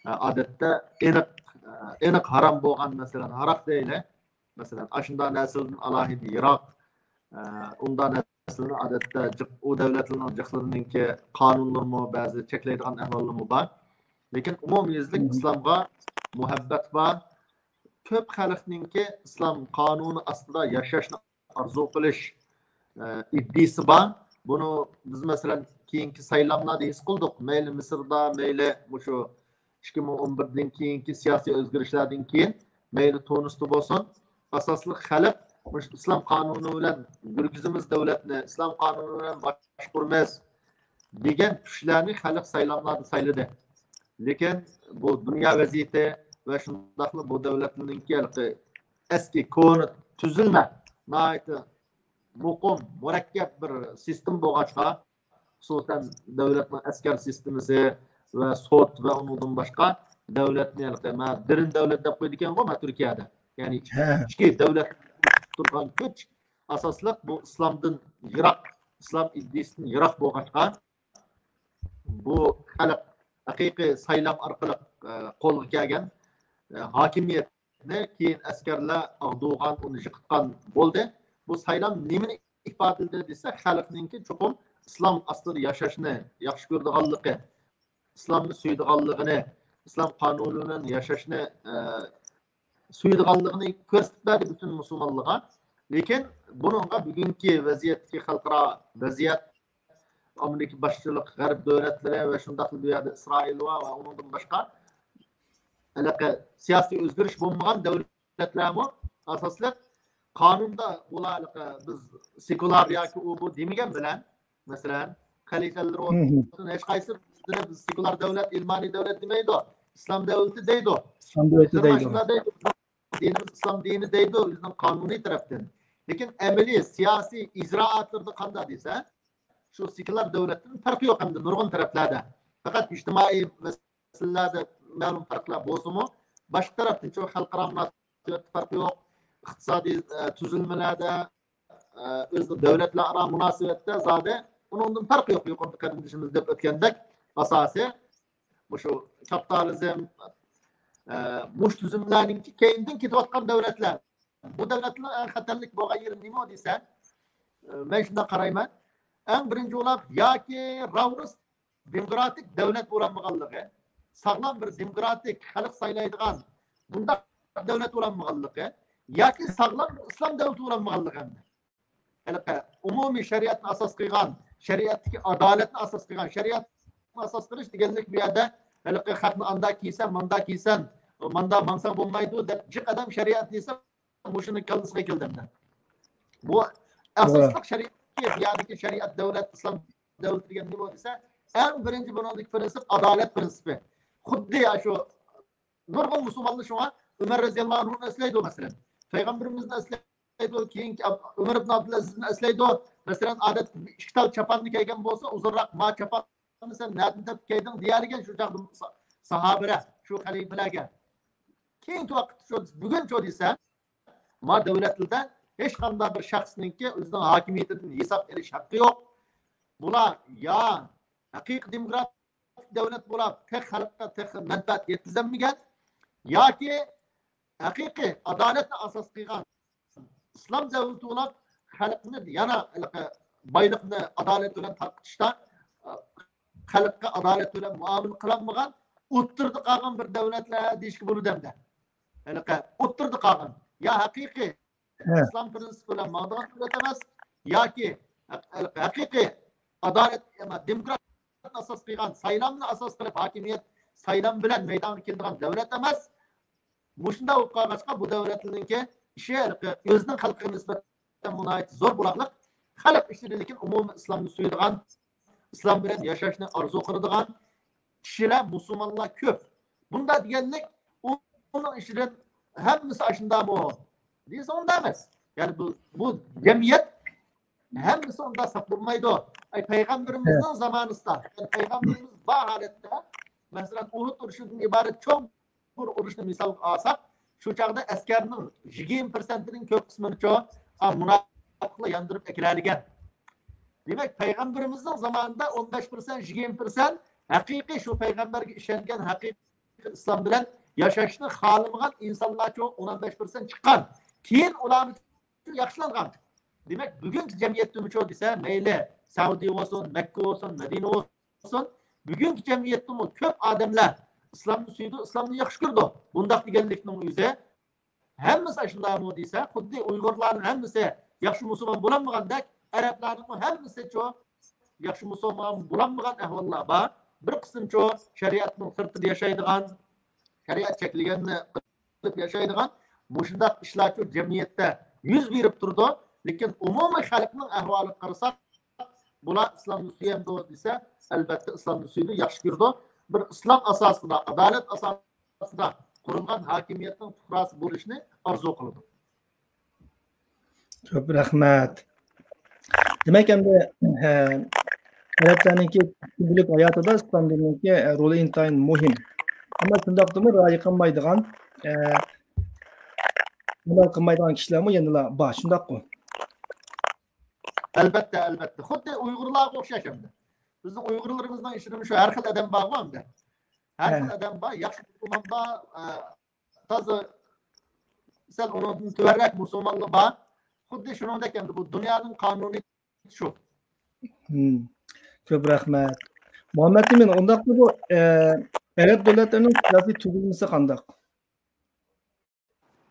ئە، ئادەتتە ئېنىق، ئە، ئېنىق ھارام بولغان، مەسىلەن، ھاراق دەيلى. مەسىلەن، ئاشۇنداق نەرسىلەردىن ئالاھىدە يىراق، ئە، ئۇنداق نەرسىلەرنى ئادەتتە جىق-، ئۇ دەۋلەتلەرنىڭ جىقلىرىنىڭكى قانۇنلىرىمۇ بەزى چەكلەيدىغان ئەھۋاللىرىمۇ بار. لېكىن ئومۇميۈزلۈك ئىسلامغا مۇھەببەت بار. كۆپ خەلقنىڭكى ئىسلام قانۇنى ئاستىدا ياشاشنى ئارزۇ قىلىش، ئە، ئىدىيىسى بار. بۇنى بىز، مەسىلەن، كېيىنكى سايلاملاردا ھېس قىلدۇق. مەيلى مىسىردا، مەيلى مۇشۇ ئىككى مىڭ ئون بىردىن كېيىنكى سىياسىي ئۆزگىرىشلەردىن كېيىن، مەيلى تۇنىستا بولسۇن، ئاساسلىق خەلق مۇشۇ ئىسلام قانۇنى بىلەن يۈرگۈزىمىز دۆلەتنى، ئىسلام قانۇنى بىلەن باشقۇرىمىز دېگەن كۈچلەرنى خەلق سايلاملاردا سايلىدى. لېكىن بۇ دۇنيا ۋەزىيىتى ۋە شۇنداقلا بۇ دۆلەتلەرنىڭكى ھېلىقى ئەسكى كونا تۈزۈلمە، ناھايىتى مۇقىم، مۇرەككەپ بىر سىستېما بولغاچقا، خۇسۇسەن دۆلەتنىڭ ئەسكەر سىستېمىسى ۋە سوت ۋە ئۇنىڭدىن باشقا دۆلەتنى ھېلىقى، مە، دېرىن دۆلەت دەپ قويىدىكەنغۇ، مە، تۈركىيەدە. يەنى ھە. ئىچكى دۆلەت تۇرغان كۈچ ئاساسلىق بۇ ئىسلامدىن يىراق، ئىسلام ئىدىيىسىدىن يىراق بولغاچقا، بۇ خەلق ھەقىقىي سايلام ئارقىلىق، ئە، قولغا كەلگەن، ئە، ھاكىمىيەتنى كېيىن ئەسكەرلەر ئاغدۇرغان، ئۇنى يىقىتقان بولدى. بۇ سايلام نېمىنى ئىپادىلىدى دېسە، خەلقنىڭكى چوقۇم ئىسلام ئاستىدا ياشاشنى ياخشى كۆرىدىغانلىقى، ئىسلامنى سۆيىدىغانلىقىنى، ئىسلام قانۇنى بىلەن ياشاشنى، ئە، سۆيىدىغانلىقىنى كۆرسىتىپ بەردى پۈتۈن مۇسۇلمانلارغا. لېكىن بۇنىڭغا بۈگۈنكى ۋەزىيەتتىكى خەلقئارا ۋەزىيەت، ئامېرىكا باشچىلىق، غەرب دۆلەتلىرى ۋە شۇنداقلا بۇ يەردە ئىسرائىل بار ۋە ئۇنىڭدىن باشقا ھېلىقى سىياسىي ئۆزگىرىش بولمىغان دۆلەتلەرمۇ ئاساسلىق قانۇندا بۇلار ھېلىقى بىز سېكۇلار ياكى ئۇ بۇ دېمىگەن بىلەن، مەسىلەن، خەلىج ئەللىرى بولسۇن، ھېچقايسى بىز سېكۇلار دۆلەت، ئىلمانىي دۆلەت دېمەيدۇ. ئىسلام دۆلىتى دەيدۇ. ئىسلام دۆلىتى دەيدۇ. دىنىمىز ئىسلام دىنى دەيدۇ، ئۆزىنىڭ قانۇنىي تەرەپتىن. لېكىن ئەمەلىي سىياسىي ئىجرائاتلىرىدا قانداق دېسە، شۇ سېكۇلار دۆلەتتىن پەرقى يوق ئەمدى نۇرغۇن تەرەپلەردە. پەقەت ئىجتىمائىي مەسىلىلەردە مەلۇم پەرقلەر بولسىمۇ، باشقا تەرەپتىن شۇ خەلقئارا مۇناسىۋەتتە پەرقى يوق. ئىقتىسادىي، ئە، تۈزۈلمىلەردە، ئە، ئۆز دۆلەتلەر ئارا مۇناسىۋەتتە زادى ئۇنىڭدىن پەرقى يوق. يۇقىرىدا قېرىندىشىمىز دەپ ئۆتكەندەك، ئاساسىي مۇشۇ كاپىتالىزم، ئە، مۇشۇ تۈزۈملەرنىڭكى كەينىدىن كېتىۋاتقان دۆلەتلەر. بۇ دۆلەتلەرنىڭ ئەڭ خەتەرلىك بولغان يېرى نېمە دېسە، ئە، مەن شۇنداق قارايمەن. ئەڭ بىرىنچى ئۇلار ياكى راۋۇرۇس دېموكراتىك دۆلەت بولالمىغانلىقى، ساغلام بىر دېموكراتىك خەلق سايلايدىغان بۇنداق دۆلەت بولالمىغانلىقى ياكى ساغلام بىر ئىسلام دۆلىتى بولالمىغانلىقى ئەمدى. ھېلىقى ئومۇمىي شەرىئەتنى ئاساس قىلغان، شەرىئەتتىكى ئادالەتنى ئاساس قىلغان، شەرىئەتنى ئاساس قىلىش دېگەنلىك بۇ يەردە ھېلىقى خەقنى ئاندا كىيسەن، ماندا كىيسەن، ماندا ماڭساڭ بولمايدۇ دەپ جىق ئادەم شەرىئەت دېسە، مۇشۇنىڭ كاللىسىغا كەلدى ئەمدى. بۇ ئاساسلىق شەرىئەتكە، بۇ يەردىكى شەرىئەت دۆلەت، ئىسلام دۆلىتى دېگەن نېمە دېسە، ئەڭ بىرىنچى بۇنىڭدىكى پىرىنسىپ ئادالەت پىرىنسىپى. خۇددى شۇ نۇرغۇن مۇسۇلمانلار شۇڭا ئۆمەر رەزىياللاھۇ ئەنھۇنى ئەسلەيدۇ، مەسىلەن. پەيغەمبىرىمىزنى ئەسلەيدۇ، كېيىنكى ئەب-، ئۆمەر ئىبن ئابدۇلئەزىزنى ئەسلەيدۇ. مەسىلەن، ئادەتتە ئىككى تال چاپاننى كىيگەن بولسا، ئۇزۇنراق ما چاپاننى سەن نەدىن تېپىپ كىيدىڭ دېيەلىگەن شۇ چاغدا سا-، ساھابىلەر، شۇ خەلىپىلەرگە. كېيىنكى ۋاقىتتا شۇ، بۈگۈن شۇ دېسە، ما دۆلەتلەردە ھېچقانداق بىر شەخسنىڭكى ئۆزىنىڭ ھاكىمىيىتىدىن ھېساب ئېلىش ھەققى يوق. بۇلار يا ھەقىقىي دېموكراتىك دۆلەت بولاپ، تېخى خەلققە تېخى مەنپەئەت يەتكۈزەلمىگەن ياكى ھەقىقىي ئادالەتنى ئاساس قىلغان ئىسلام دۆلىتى بولاپ، خەلقنى يەنە ھېلىقى بايلىقنى ئادالەت بىلەن تارقىتىشتا، ئە، خەلققە ئادالەت بىلەن مۇئامىلە قىلالمىغان، ئوتتۇرىدا قالغان بىر دۆلەتلەر دېيىشكە بولىدۇ ئەمدى. ھېلىقى ئوتتۇرىدا قالغان، يا ھەقىقىي ئىسلام پىرىنسىپى بىلەن ماڭىدىغان دۆلەت ئەمەس، ياكى ھەق-، ھەقىقىي ئادالەت، دېموكراتىيە ئاساس قىلغان، سايلامنى ئاساس قىلىپ ھاكىمىيەت، سايلام بىلەن مەيدانغا كېلىدىغان دۆلەت ئەمەس. مۇشۇنداق بولۇپ قالغاچقا، بۇ دۆلەتلەرنىڭكى ئىشى ئۆزىنىڭ خەلقىگە نىسبەتەن ناھايىتى زور بولاقلىق، خەلق ئىچىدە لېكىن ئومۇمىي ئىسلامنى سۆيىدىغان، ئىسلام بىلەن ياشاشنى ئارزۇ قىلىدىغان كىشىلەر، مۇسۇلمانلار كۆپ. بۇنداق دېگەنلىك ئۇنىڭ ئىچىدىن ھەممىسى ئاشۇنداقمۇ دېسە، ئۇنداق ئەمەس. يەنى بۇ، بۇ جەمئىيەت ھەممىسى ئۇنداق ساپ بولمايدۇ. ئەي، پەيغەمبىرىمىزنىڭ زامانىسىدا، يەنى پەيغەمبىرىمىز بار ھالەتتە، مەسىلەن، ئۇھۇد ئۇرۇشىدىن ئىبارەت چوڭ بىر ئۇرۇشنى مىسالغا ئالساق، شۇ چاغدا ئەسكەرنىڭ يىگىرمە پىرسەنتىنىڭ كۆپ قىسمىنىچۇ، ئا، مۇناپىقلار ياندۇرۇپ ئەكىرەلىگەن. دېمەك، پەيغەمبىرىمىزنىڭ زامانىدا ئون بەش پىرسەنت، يىگىرمە پىرسەنت ھەقىقىي شۇ پەيغەمبەرگە ئىشەنگەن، ھەقىقىي ئىسلام بىلەن ياشاشنى خالىمىغان ئىنسانلارچۇ ئون بەش پىرسەنت چىققان. كېيىن ئۇلارنى ياخشىلانغان. دېمەك، بۈگۈنكى جەمئىيەتتىمۇچۇ دېسە، مەيلى سەئۇدى بولسۇن، مەككە بولسۇن، مەدىنە بولسۇن، بۈگۈنكى جەمئىيەتتىمۇ كۆپ ئادەملەر ئىسلامنى سۆيىدۇ، ئىسلامنى ياخشى كۆرىدۇ. بۇنداق دېگەنلىكنىڭ ئۆزى ھەممىسى ئاشۇنداقمۇ دېسە، خۇددى ئۇيغۇرلارنىڭ ھەممىسى ياخشى مۇسۇلمان بولالمىغاندەك، ئەرەبلەرنىڭمۇ ھەممىسىچۇ ياخشى مۇسۇلمان بولالمىغان ئەھۋاللار بار. بىر قىسىمچۇ شەرىئەتنىڭ سىرتىدا ياشايدىغان، شەرىئەت چەكلىگەننى قىلىپ ياشايدىغان مۇشۇنداق ئىشلارچۇ جەمئىيەتتە يۈز بېرىپ تۇرىدۇ. لېكىن ئومۇمىي خەلقنىڭ ئەھۋالىغا قارىساق، بۇلار ئىسلامنى سۆيەمدۇ دېسە، ئەلبەتتە ئىسلامنى سۆيىدۇ، ياخشى كۆرىدۇ. بىر ئىسلام ئاساسىدا، ئادالەت ئاساسىدا قۇرۇلغان ھاكىمىيەتنىڭ پۇقراسى بولۇشنى ئارزۇ قىلىدۇ. كۆپ رەھمەت. دېمەك، ئەمدى، ئە، ئەرەبلەرنىڭكى كۈندىلىك ھاياتىدا ئىسلام دىنىنىڭكى، ئە، رولى ئىنتايىن مۇھىم. ئەمما شۇنداقتىمۇ رىئايە قىلمايدىغان، ئە، ئەمەل قىلمايدىغان كىشىلەرمۇ يەنىلا بار، شۇنداققۇ؟ ئەلبەتتە، ئەلبەتتە. خۇددى ئۇيغۇرلارغا ئوخشاش ئەمدى. بىزنىڭ ئۇيغۇرلىرىمىزنىڭ ئىچىدىمۇ شۇ ھەر خىل ئادەم بارغۇ ئەمدى. ھەر خىل ئادەم بار، ياخشى مۇسۇلمان بار، ئە، تازا سەل ئۇنىڭدىن تۆۋەنرەك مۇسۇلمانلار بار. خۇددى شۇنىڭدەك ئەمدى بۇ دۇنيانىڭ قانۇنى شۇ. كۆپ رەھمەت. مۇھەممەد ئىمىن، ئۇنداقتا بۇ، ئە، ئەرەب دۆلەتلىرىنىڭ سىياسىي تۈزۈلمىسى قانداق؟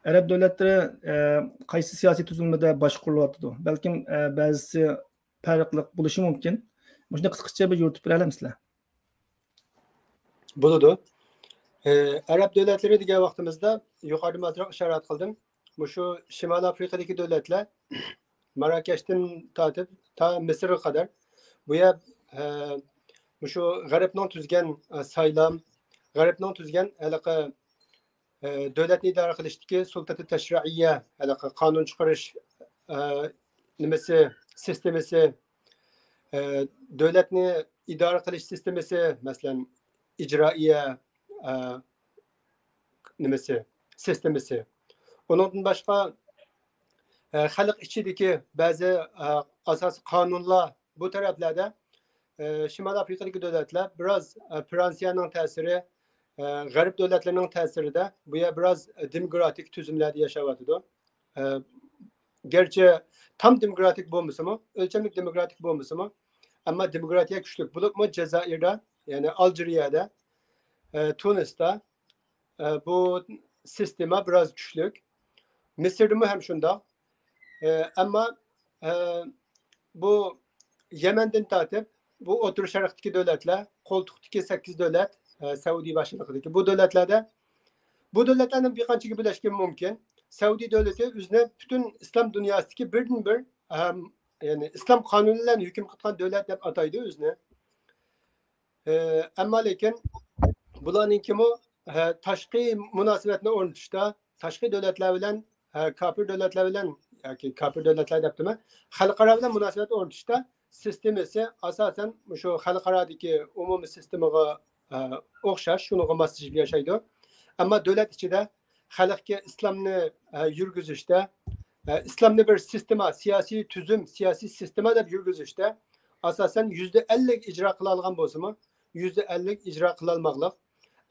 ئەرەب دۆلەتلىرى، ئە، قايسى سىياسىي تۈزۈلمىدە باشقۇرۇلۇۋاتىدۇ؟ بەلكىم، ئە، بەزىسى پەرقلىق بولۇشى مۇمكىن. مۇشۇنى قىسقىچە بىر يورۇتۇپ بېرەلەمسىلەر؟ بولىدۇ. ئە، ئەرەب دۆلەتلىرى دېگەن ۋاقتىمىزدا يۇقىرىدا ئازراق ئىشارە قىلدىم. مۇشۇ شىمالىي ئافرىقىدىكى دۆلەتلەر ماراكەشتىن تارتىپ تا مىسىرغا قەدەر بۇ يەر، ئە، مۇشۇ غەربنىڭ تۈزگەن، ئە، سايلام، غەربنىڭ تۈزگەن ھېلىقى، ئە، دۆلەتنى ئىدارە قىلىشتىكى سۇلتەتى تەشرىئىيە، ھېلىقى قانۇن چىقىرىش، ئە، نېمىسى، سىستېمىسى، ئە، دۆلەتنى ئىدارە قىلىش سىستېمىسى، مەسىلەن، ئىجرائىيە، ئە، نېمىسى، سىستېمىسى. ئۇنىڭدىن باشقا، ئە، خەلق ئىچىدىكى بەزى، ئە، ئاساسىي قانۇنلار بۇ تەرەپلەردە، ئە، شىمالىي ئافرىقىدىكى دۆلەتلەر بىراز، ئە، فرانسىيەنىڭ تەسىرى، ئە، غەرب دۆلەتلىرىنىڭ تەسىرىدە بۇ يەر بىراز، ئە، دېموكراتىك تۈزۈملەردە ياشاۋاتىدۇ. ئە، گەرچە تام دېموكراتىك بولمىسىمۇ، ئۆلچەملىك دېموكراتىك بولمىسىمۇ، ئەمما دېموكراتىيە كۈچلۈك. بولۇپمۇ جەزائىردا، يەنى ئالجىرىيەدە، ئە، تۇنىستا، ئە، بۇ سىستېما بىراز كۈچلۈك. مىسىردىمۇ ھەم شۇنداق. ئە، ئەمما، ئە، بۇ يەمەندىن تارتىپ، بۇ ئوتتۇرا شەرقتىكى دۆلەتلەر، قولتۇقتىكى سەككىز دۆلەت، ئە، سەئۇدى باشچىلىقىدىكى بۇ دۆلەتلەردە، بۇ دۆلەتلەرنىڭ بىر قانچىگە بۆلۈشكە مۇمكىن. سەئۇدى دۆلىتى ئۆزىنى پۈتۈن ئىسلام دۇنياسىدىكى بىردىن بىر، ئەم، يەنى ئىسلام قانۇنى بىلەن ھۆكۈم قىلىدىغان دۆلەت دەپ ئاتايدۇ ئۆزىنى. ئە، ئەمما لېكىن بۇلارنىڭكىمۇ، ئە، تاشقى مۇناسىۋەتنى ئورنىتىشتا، تاشقى دۆلەتلەر بىلەن، ئە، كاپىر دۆلەتلەر بىلەن ياكى كاپىر دۆلەتلەر دەپتىمەن، خەلقئارا بىلەن مۇناسىۋەت ئورنىتىشتا سىستېمىسى ئاساسەن مۇشۇ خەلقئارادىكى ئومۇمىي سىستېمىغا، ئە، ئوخشاش، شۇنىڭغا ماسلىشىپ ياشايدۇ. ئەمما دۆلەت ئىچىدە خەلقكە ئىسلامنى، ئە، يۈرگۈزۈشتە، ئە، ئىسلامنى بىر سىستېما، سىياسىي تۈزۈم، سىياسىي سىستېما دەپ يۈرگۈزۈشتە ئاساسەن يۈزدە ئەللىك ئىجرا قىلالىغان بولسىمۇ، يۈزدە ئەللىك ئىجرا قىلالماقلىق.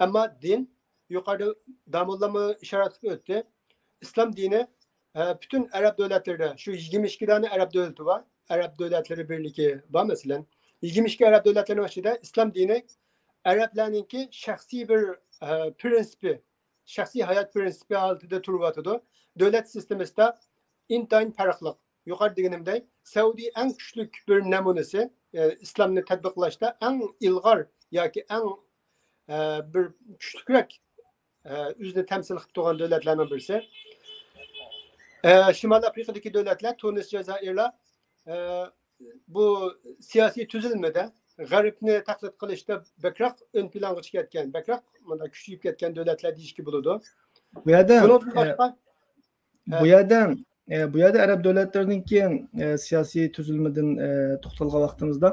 ئەمما دىن، يۇقىرىدا داموللاممۇ ئىشارە قىلىپ ئۆتتى، ئىسلام دىنى ئە، پۈتۈن ئەرەب دۆلەتلىرىدە، شۇ يىگىرمە ئىككى دانە ئەرەب دۆلىتى بار، ئەرەب دۆلەتلىرى بىرلىكى بار، مەسىلەن. يىگىرمە ئىككى ئەرەب دۆلەتلىرىنىڭ ئىچىدە ئىسلام دىنى ئەرەبلەرنىڭكى شەخسىي بىر، ئە، پىرىنسىپى، شەخسىي ھايات پىرىنسىپى ھالىتىدە تۇرۇۋاتىدۇ. دۆلەت سىستېمىسىدا ئىنتايىن پەرقلىق. يۇقىرىدا دېگىنىمدەك، سەئۇدى ئەڭ كۈچلۈك بىر نەمۇنىسى، ئە، ئىسلامنى تەتبىقلاشتا ئەڭ ئىلغار ياكى ئەڭ، ئە، بىر كۈچلۈكرەك، ئە، ئۆزىنى تەمسىل قىلىپ تۇرغان دۆلەتلەرنىڭ بىرسى. ئە، شىمال ئافرىقىدىكى دۆلەتلەر، تۇنىس، جەزائىرلار، ئە، بۇ سىياسىي تۈزۈلمىدە غەربنى تەقلىد قىلىشتا بەكرەك ئۆن پىلانغا چىقىۋەتكەن، بەكرەك مۇنداق كۈچىيىپ كەتكەن دۆلەتلەر دېيىشكە بولىدۇ. بۇ يەردە، بۇنىڭدىن ئە، باشقا، بۇ يەردە، ئە، بۇ يەردە ئەرەب دۆلەتلىرىنىڭكى، ئە، سىياسىي تۈزۈلمىدىن، ئە، توختالغان ۋاقتىمىزدا،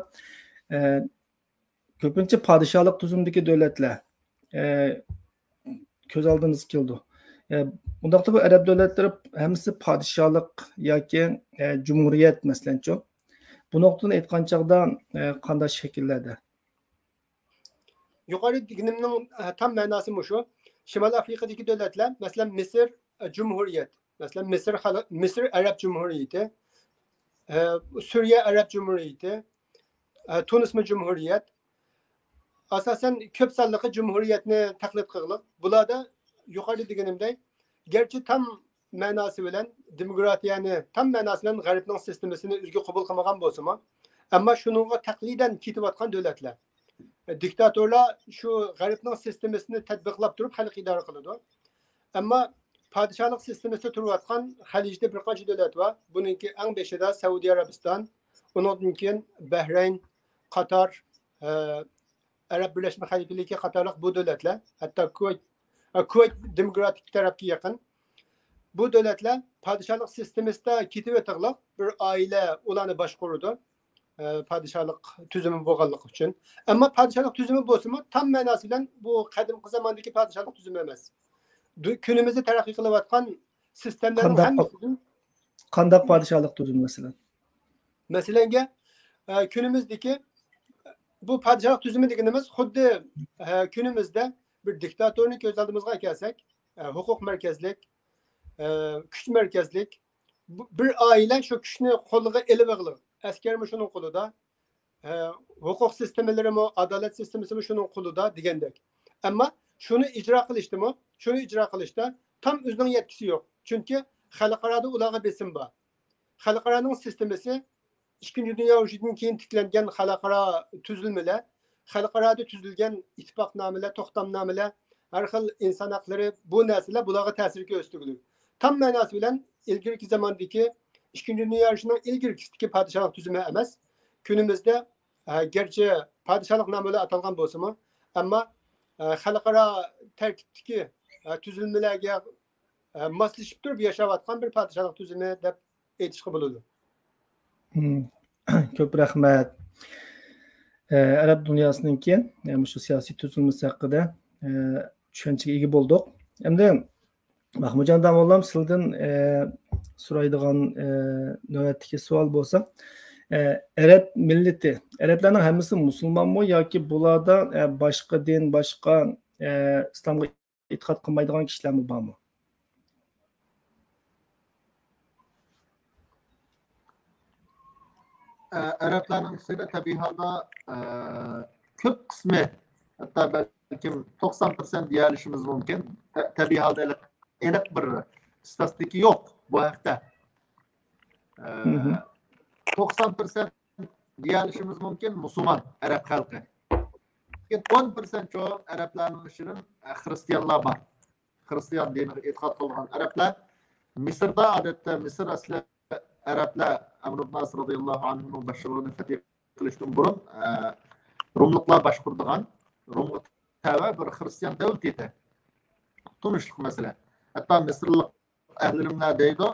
ئە، كۆپىنچە پادىشاھلىق تۈزۈمدىكى دۆلەتلەر، ئە، كۆز ئالدىمىزغا كېلىدۇ. ئە، بۇنداقتا بۇ ئەرەب دۆلەتلىرى ھەممىسى پادىشاھلىق ياكى، ئە، جۇمھۇرىيەت، مەسىلەنچۇ. بۇ نۇقتىدىن ئېيتقان چاغدا، ئە، قانداق شەكىللەردە؟ يۇقىرى دېگىنىمنىڭ، ئە، تام مەناسى مۇشۇ. شىمال ئافرىقىدىكى دۆلەتلەر، مەسىلەن، مىسىر، ئە، جۇمھۇرىيەت. مەسىلەن، مىسىر خەلق، مىسىر ئەرەب جۇمھۇرىيىتى، ئە، سۈرىيە ئەرەب جۇمھۇرىيىتى، ئە، تۇنىسمۇ جۇمھۇرىيەت. ئاساسەن كۆپ سانلىقى جۇمھۇرىيەتنى تەقلىد قىلغىلىق. بۇلاردا يۇقىرىدا دېگىنىمدەك، گەرچە تام مەناسى بىلەن دېموكراتىيەنى، تام مەناسى بىلەن غەربنىڭ سىستېمىسىنى ئۆزىگە قوبۇل قىلمىغان بولسىمۇ، ئەمما شۇنىڭغا تەقلىدەن كېتىۋاتقان دۆلەتلەر. دىكتاتورلار شۇ غەربنىڭ سىستېمىسىنى تەتبىقلاپ تۇرۇپ خەلق ئىدارە قىلىدۇ. ئەمما پادىشاھلىق سىستېمىسىدا تۇرۇۋاتقان خەلىجدە بىر قانچە دۆلەت بار. بۇنىڭكى ئەڭ بېشىدا سەئۇدى ئەرەبىستان، ئۇنىڭدىن كېيىن بەھرەين، قاتار، ئە، ئەرەب بىرلەشمە خەلىپىلىكى قاتارلىق بۇ دۆلەتلەر، ھەتتا كۇۋەيت، ئە، كۇۋەيت دېموكراتىك تەرەپكە يېقىن. بۇ دۆلەتلەر پادىشاھلىق سىستېمىسىدا كېتىۋېتىغلىق بىر ئائىلە ئۇلارنى باشقۇرىدۇ. ئە، پادىشاھلىق تۈزۈمى بولغانلىقى ئۈچۈن. ئەمما پادىشاھلىق تۈزۈمى بولسىمۇ، تام مەناسى بىلەن بۇ قەدىمكى زاماندىكى پادىشاھلىق تۈزۈمى ئەمەس. دۇ-، كۈنىمىزدە تەرەققىي قىلىۋاتقان سىستېمىلەرنىڭ قانداق، ھەممىسىدىن قانداق پادىشاھلىق تۈزۈمى، مەسىلەن؟ مەسىلەنگە، ئە، كۈنىمىزدىكى بۇ پادىشاھلىق تۈزۈمى دېگىنىمىز خۇددى، ئە، كۈنىمىزدە بىر دىكتاتورنى كۆز ئالدىمىزغا ئەكەلسەك، ئە، ھوقۇق مەركەزلىك، ئە، كۈچ مەركەزلىك، بۇ، بىر ئائىلە شۇ كۈچنى قولىغا ئېلىۋېغىلى، ئەسكەرمۇ شۇنىڭ قولىدا، ئە، ھوقۇق سىستېمىلىرىمۇ، ئادالەت سىستېمىسىمۇ شۇنىڭ قولىدا دېگەندەك. ئەمما شۇنى ئىجرا قىلىشتىمۇ، شۇنى ئىجرا قىلىشتا تام ئۆزىنىڭ يەتكۈسى يوق. چۈنكى خەلقئارادا ئۇلارغا بېسىم بار. خەلقئارانىڭ سىستېمىسى ئىككىنچى دۇنيا ئۇرۇشىدىن كېيىن تىكلەنگەن خەلقئارا تۈزۈلمىلەر، خەلقئارادا تۈزۈلگەن ئىتتىپاقنامىلەر، توختامنامىلەر، ھەر خىل ئىنسان ھەقلىرى، بۇ نەرسىلەر بۇلارغا تەسىر كۆرسىتىدۇ. تام مەناسى بىلەن ئىلگىرىكى زاماندىكى ئىككىنچى دۇنيا ئۇرۇشىنىڭ ئىلگىرىكىسىدىكى پادىشاھلىق تۈزۈمى ئەمەس. كۈنىمىزدە، ئە، گەرچە پادىشاھلىق نامى بىلەن ئاتالغان بولسىمۇ، ئەمما، ئە، خەلقئارا تەرتىپتىكى، ئە، تۈزۈلمىلەرگە، ئە، ماسلىشىپ تۇرۇپ ياشاۋاتقان بىر پادىشاھلىق تۈزۈمى دەپ ئېيتىشقا بولىدۇ. مم. كۆپ رەھمەت. ئە، ئەرەب دۇنياسىنىڭكى، ئە، مۇشۇ سىياسىي تۈزۈلمىسى ھەققىدە، ئە، چۈشەنچىگە ئىگە بولدۇق. ئەمدى مەخمۇتجان داموللام، سىلدىن، ئە، سورايدىغان، ئە، نۆۋەتتىكى سوئال بولسا، ئە، ئەرەب مىللىتى، ئەرەبلەرنىڭ ھەممىسى مۇسۇلمانمۇ ياكى بۇلاردا، ئە، باشقا دىن، باشقا، ئە، ئىسلامغا ئېتىقاد قىلمايدىغان كىشىلەرمۇ بارمۇ؟ ئە، ئەرەبلەرنىڭ ئىچىدە تەبىئىي ھالدا، ئە، كۆپ قىسمى، ھەتتا بەلكىم توقسان پىرسەنت دېيەلىشىمىز مۇمكىن. تە-، تەبىئىي ھالدا ئېنىق، ئېنىق بىر ئىستاتىستىكا يوق بۇ ھەقتە. ئە، مم. توقسان پىرسەنت دېيەلىشىمىز مۇمكىن مۇسۇلمان ئەرەب خەلقى. لېكىن ئون پىرسەنت چوڭ ئەرەبلەرنىڭ ئىچىدىن، ئە، خرىستىيانلار بار. خرىستىيان دىنىغا ئېتىقاد قىلىدىغان ئەرەبلەر. مىسىردا، ئادەتتە، مىسىر ئەسلى ئەرەبلەر ئەمر ئىبن ئاس رازىياللاھۇ ئەنھۇنىڭ باشچىلىقىدا فەتھ قىلىشتىن بۇرۇن، ئە، روملۇقلار باشقۇرىدىغان، رومغا تەۋە بىر خرىستىيان دەۋلىتى ئىدى. تونۇشلۇق مەسىلە. ھەتتا مىسىرلىق ئەھلى ئىلىملەر دەيدۇ،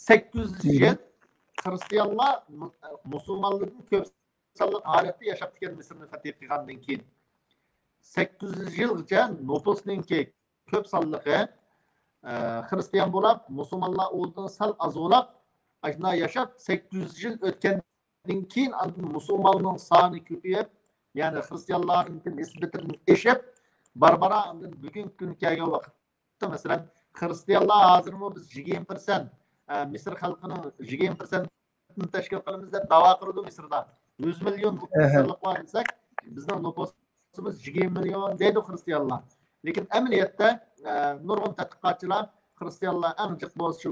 سەككىز يۈز يىل خرىستىيانلار مۇ-، مۇسۇلمانلاردىن كۆپ سانلىق ھالەتتە ياشاپتىكەن مىسىرنى فەتھ قىلغاندىن كېيىن. سەككىز يۈز يىلغىچە نوپۇسنىڭكى كۆپ سانلىقى، ئە، خرىستىيان بولاپ، مۇسۇلمانلار ئۇدىن سەل ئاز بولاپ، ئاشۇنداق ياشاپ، سەككىز يۈز يىل ئۆتكەندىن كېيىن ئاندىن مۇسۇلماننىڭ سانى كۆپىيىپ، يەنى خرىستىيانلارنىڭكى نىسبىتىدىن ئېشىپ، بارا-بارا ئاندىن بۈگۈنكى كۈنگە كەلگەن ۋاقىت مەسىلەن، خرىستىيانلار ھازىرمۇ بىز يىگىرمە پىرسەنت، ئە، مىسىر خەلقىنىڭ يىگىرمە پىرسەنتىنى تەشكىل قىلىمىز دەپ داۋا قىلىدۇ مىسىردا. يۈز مىليون مىسىرلىق بار دېسەك، بىزنىڭ نوپۇسىمىز يىگىرمە مىليون دەيدۇ خرىستىيانلار. لېكىن ئەمەلىيەتتە، ئە، نۇرغۇن تەتقىقاتچىلار خرىستىيانلار ئەڭ جىق بولسا شۇ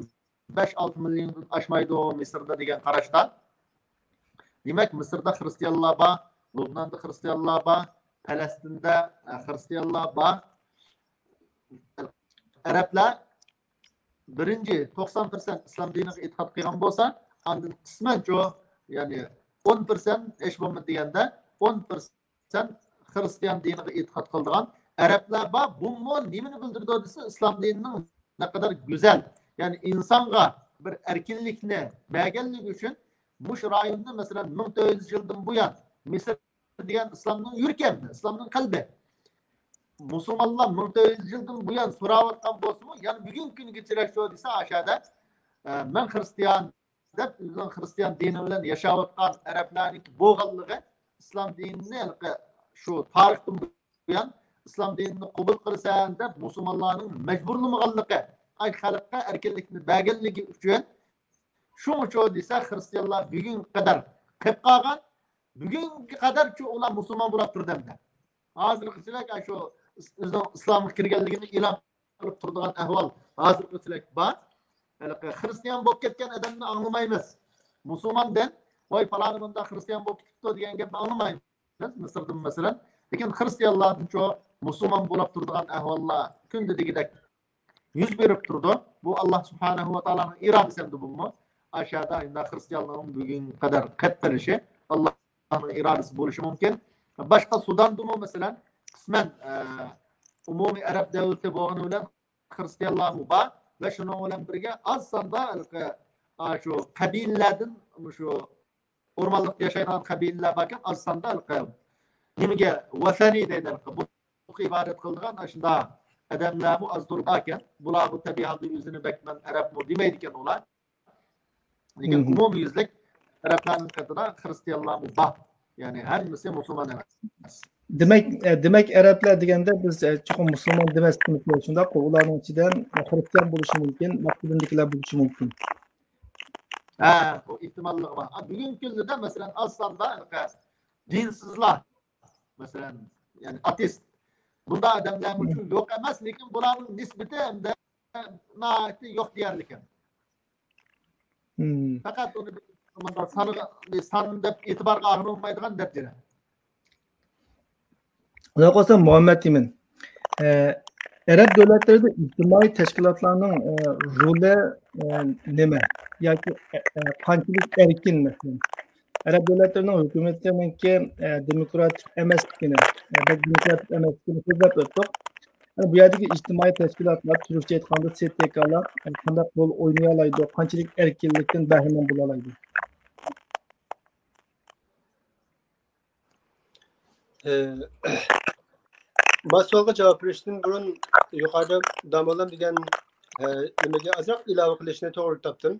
بەش ئالتە مىليوندىن ئاشمايدۇ مىسىردا دېگەن قاراشتا. دېمەك، مىسىردا خرىستىيانلار بار، لۇبناندا خرىستىيانلار بار، پەلەستىندە، ئە، خرىستىيانلار بار. ئەرەبلەر بىرىنچى توقسان پىرسەنت ئىسلام دىنىغا ئېتىقاد قىلغان بولسا، ئاندىن قىسمەنچۇ، يەنى ئون پىرسەنت ھېچ بولمىدى دېگەندە، ئون پىرسەنت خرىستىيان دىنىغا ئېتىقاد قىلىدىغان ئەرەبلەر بار. بۇمۇ نېمىنى بىلدۈرىدۇ دېسە، ئىسلام دىنىنىڭ نەقەدەر گۈزەل، يەنى ئىنسانغا بىر ئەركىنلىكنى بەرگەنلىكى ئۈچۈن مۇشۇ رايوندا، مەسىلەن، مىڭ تۆت يۈز يىلدىن بۇيان مىسىر دېگەن ئىسلامنىڭ يۈرىكى، ئەمدى ئىسلامنىڭ قەلبى. مۇسۇلمانلار مىڭ تۆت يۈز يىلدىن بۇيان سوراۋاتقان بولسىمۇ، يەنە بۈگۈنكى كۈنگىچە شۇ دېسە، ئاشۇ يەردە، ئە، مەن خرىستىيان دەپ، ئۆزىنىڭ خرىستىيان دىنى بىلەن ياشاۋاتقان ئەرەبلەرنىڭ بولغانلىقى، ئىسلام دىنىنى ھېلىقى شۇ تارىختىن بۇيان ئىسلام دىنىنى قوبۇل قىلىسەن دەپ مۇسۇلمانلارنىڭ مەجبۇرلىمىغانلىقى، ئاي خەلققە ئەركىنلىكنى بەرگەنلىكى ئۈچۈن، شۇڭىچۇ دېسە، خرىستىيانلار بۈگۈنگە قەدەر قېلىپ قالغان، بۈگۈنگە قەدەرچۇ ئۇلار مۇسۇلمان بولاپ تۇردى ئەمدى. ھازىرغىچىلىك شۇ ئۆزىنىڭ ئىسلامغا كىرگەنلىكىنى ئېلان قىلىپ تۇرىدىغان ئەھۋال ھازىرغىچىلىك بار. ھېلىقى خرىستىيان بولۇپ كەتكەن ئادەمنى ئاڭلىمايمىز. مۇسۇلماندىن، ۋاي، پالانى مۇنداق خرىستىيان بولۇپ كېتىپتۇ دېگەن گەپنى ئاڭلىمايمىز مىسىردىن، مەسىلەن. لېكىن خرىستىيانلاردىنچۇ مۇسۇلمان بولاپ تۇرىدىغان ئەھۋاللار كۈندە دېگۈدەك يۈز بېرىپ تۇرىدۇ. بۇ، ئاللا سۇبھانەھۇ ۋە تائالانىڭ ئىرادىسى ئەمدى بۇمۇ. ئاشۇ يەردە ئەمدى خرىستىيانلارنىڭ بۈگۈنگە قەدەر قەت بېرىشى ئاللانىڭ ئىرادىسى بولۇشى مۇمكىن. باشقا سۇداندىمۇ، مەسىلەن، قىسمەن، ئە، ئومۇمىي ئەرەب دۆلىتى بولغىنى بىلەن خرىستىيانلارمۇ بار ۋە شۇنىڭ بىلەن بىرگە ئاز ساندا ھېلىقى، ئا، شۇ قەبىلىلەردىن، شۇ ئورمانلىقتا ياشايدىغان قەبىلىلەر باركەن، ئاز ساندا ھېلىقى نېمىگە، ۋەسەنىي دەيدۇ، ھېلىقى بۇتقا ئىبادەت قىلىدىغان ئاشۇنداق ئادەملەرمۇ ئاز تولا باركەن. بۇلار بۇ تەبىئىي ھالدا ئۆزىنى بەك مەن ئەرەبمۇ دېمەيدىكەن ئۇلار. لېكىن ئومۇميۈزلۈك ئەرەبلەرنىڭ قېتىدا خرىستىيانلارمۇ بار. يەنى ھەممىسى مۇسۇلمان ئەمەس. دېمەك، ئە، دېمەك، ئەرەبلەر دېگەندە بىز، ئە، چوقۇم مۇسۇلمان دېمەسلىكىمىز كېرەك، شۇنداققۇ؟ ئۇلارنىڭ ئىچىدە خرىستىيان بولۇشى مۇمكىن، مەككىدىندىكىلەر بولۇشى مۇمكىن. ھە، بۇ ئېھتىماللىقى بار. ئا، بۈگۈنكى كۈندە، مەسىلەن، ئاز ساندا دىنسىزلار، مەسىلەن، يەنى ئاتېست، بۇنداق ئادەملەرمۇ يوق ئەمەس، لېكىن بۇلارنىڭ نىسبىتى ھەمدە ناھايىتى يوق دېيەرلىكەن. مم. پەقەت ئۇنى بىر سانغا، سان دەپ ئېتىبارغا ئالغىلى بولمايدىغان دەرىجىدە. ئۇنداق بولسا، مۇھەممەد ئىمىن، ئە، ئەرەب دۆلەتلىرىدە ئىجتىمائىي تەشكىلاتلارنىڭ، ئە، رولى، ئە، نېمە؟ ياكى، ئە، ئە، قانچىلىك ئەركىن، مەسىلەن؟ ئەرەب دۆلەتلىرىنىڭ ھۆكۈمىتىنىڭكى، ئە، دېموكراتىك ئەمەسلىكىنى، ئە، بەك دېموكراتىك ئەمەسلىكىنى سۆزلەپ ئۆتتۇق. بۇ يەردىكى ئىجتىمائىي تەشكىلاتلار، تۈركچە ئېيتقاندا، سې تې كالار، قانداق رول ئوينىيالايدۇ، قانچىلىك ئەركىنلىكتىن بەھرىمەن بولالايدۇ؟ ئە، ما سوئالغا جاۋاب بېرىشتىن بۇرۇن يۇقىرىدا داموللام دېگەن، ئە، نېمىگە ئازراق ئىلاۋە قىلىشنى توغرا تاپتىم.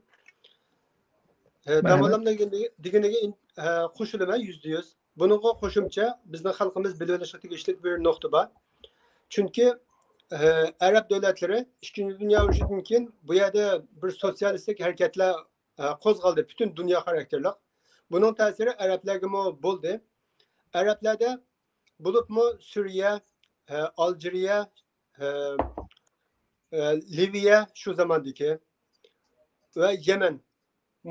ئە، مەرھەمەت. داموللام دېگىنىگە، دېگىنىگە ئىن-، ئە، قوشۇلىمەن يۈزدە يۈز. بۇنىڭغا قوشۇمچە، بىزنىڭ خەلقىمىز بىلىۋېلىشقا تېگىشلىك بىر نۇقتا بار. چۈنكى، ئە، ئەرەب دۆلەتلىرى ئىككىنچى دۇنيا ئۇرۇشىدىن كېيىن بۇ يەردە بىر سوتسىيالىستىك ھەرىكەتلەر، ئە، قوزغالدى، پۈتۈن دۇنيا خاراكتېرلىق. بۇنىڭ تەسىرى ئەرەبلەرگىمۇ بولدى. ئەرەبلەردە بولۇپمۇ سۈرىيە، ئە، ئالجىرىيە، ئە، ئە، لىۋىيە شۇ زاماندىكى ۋە يەمەن،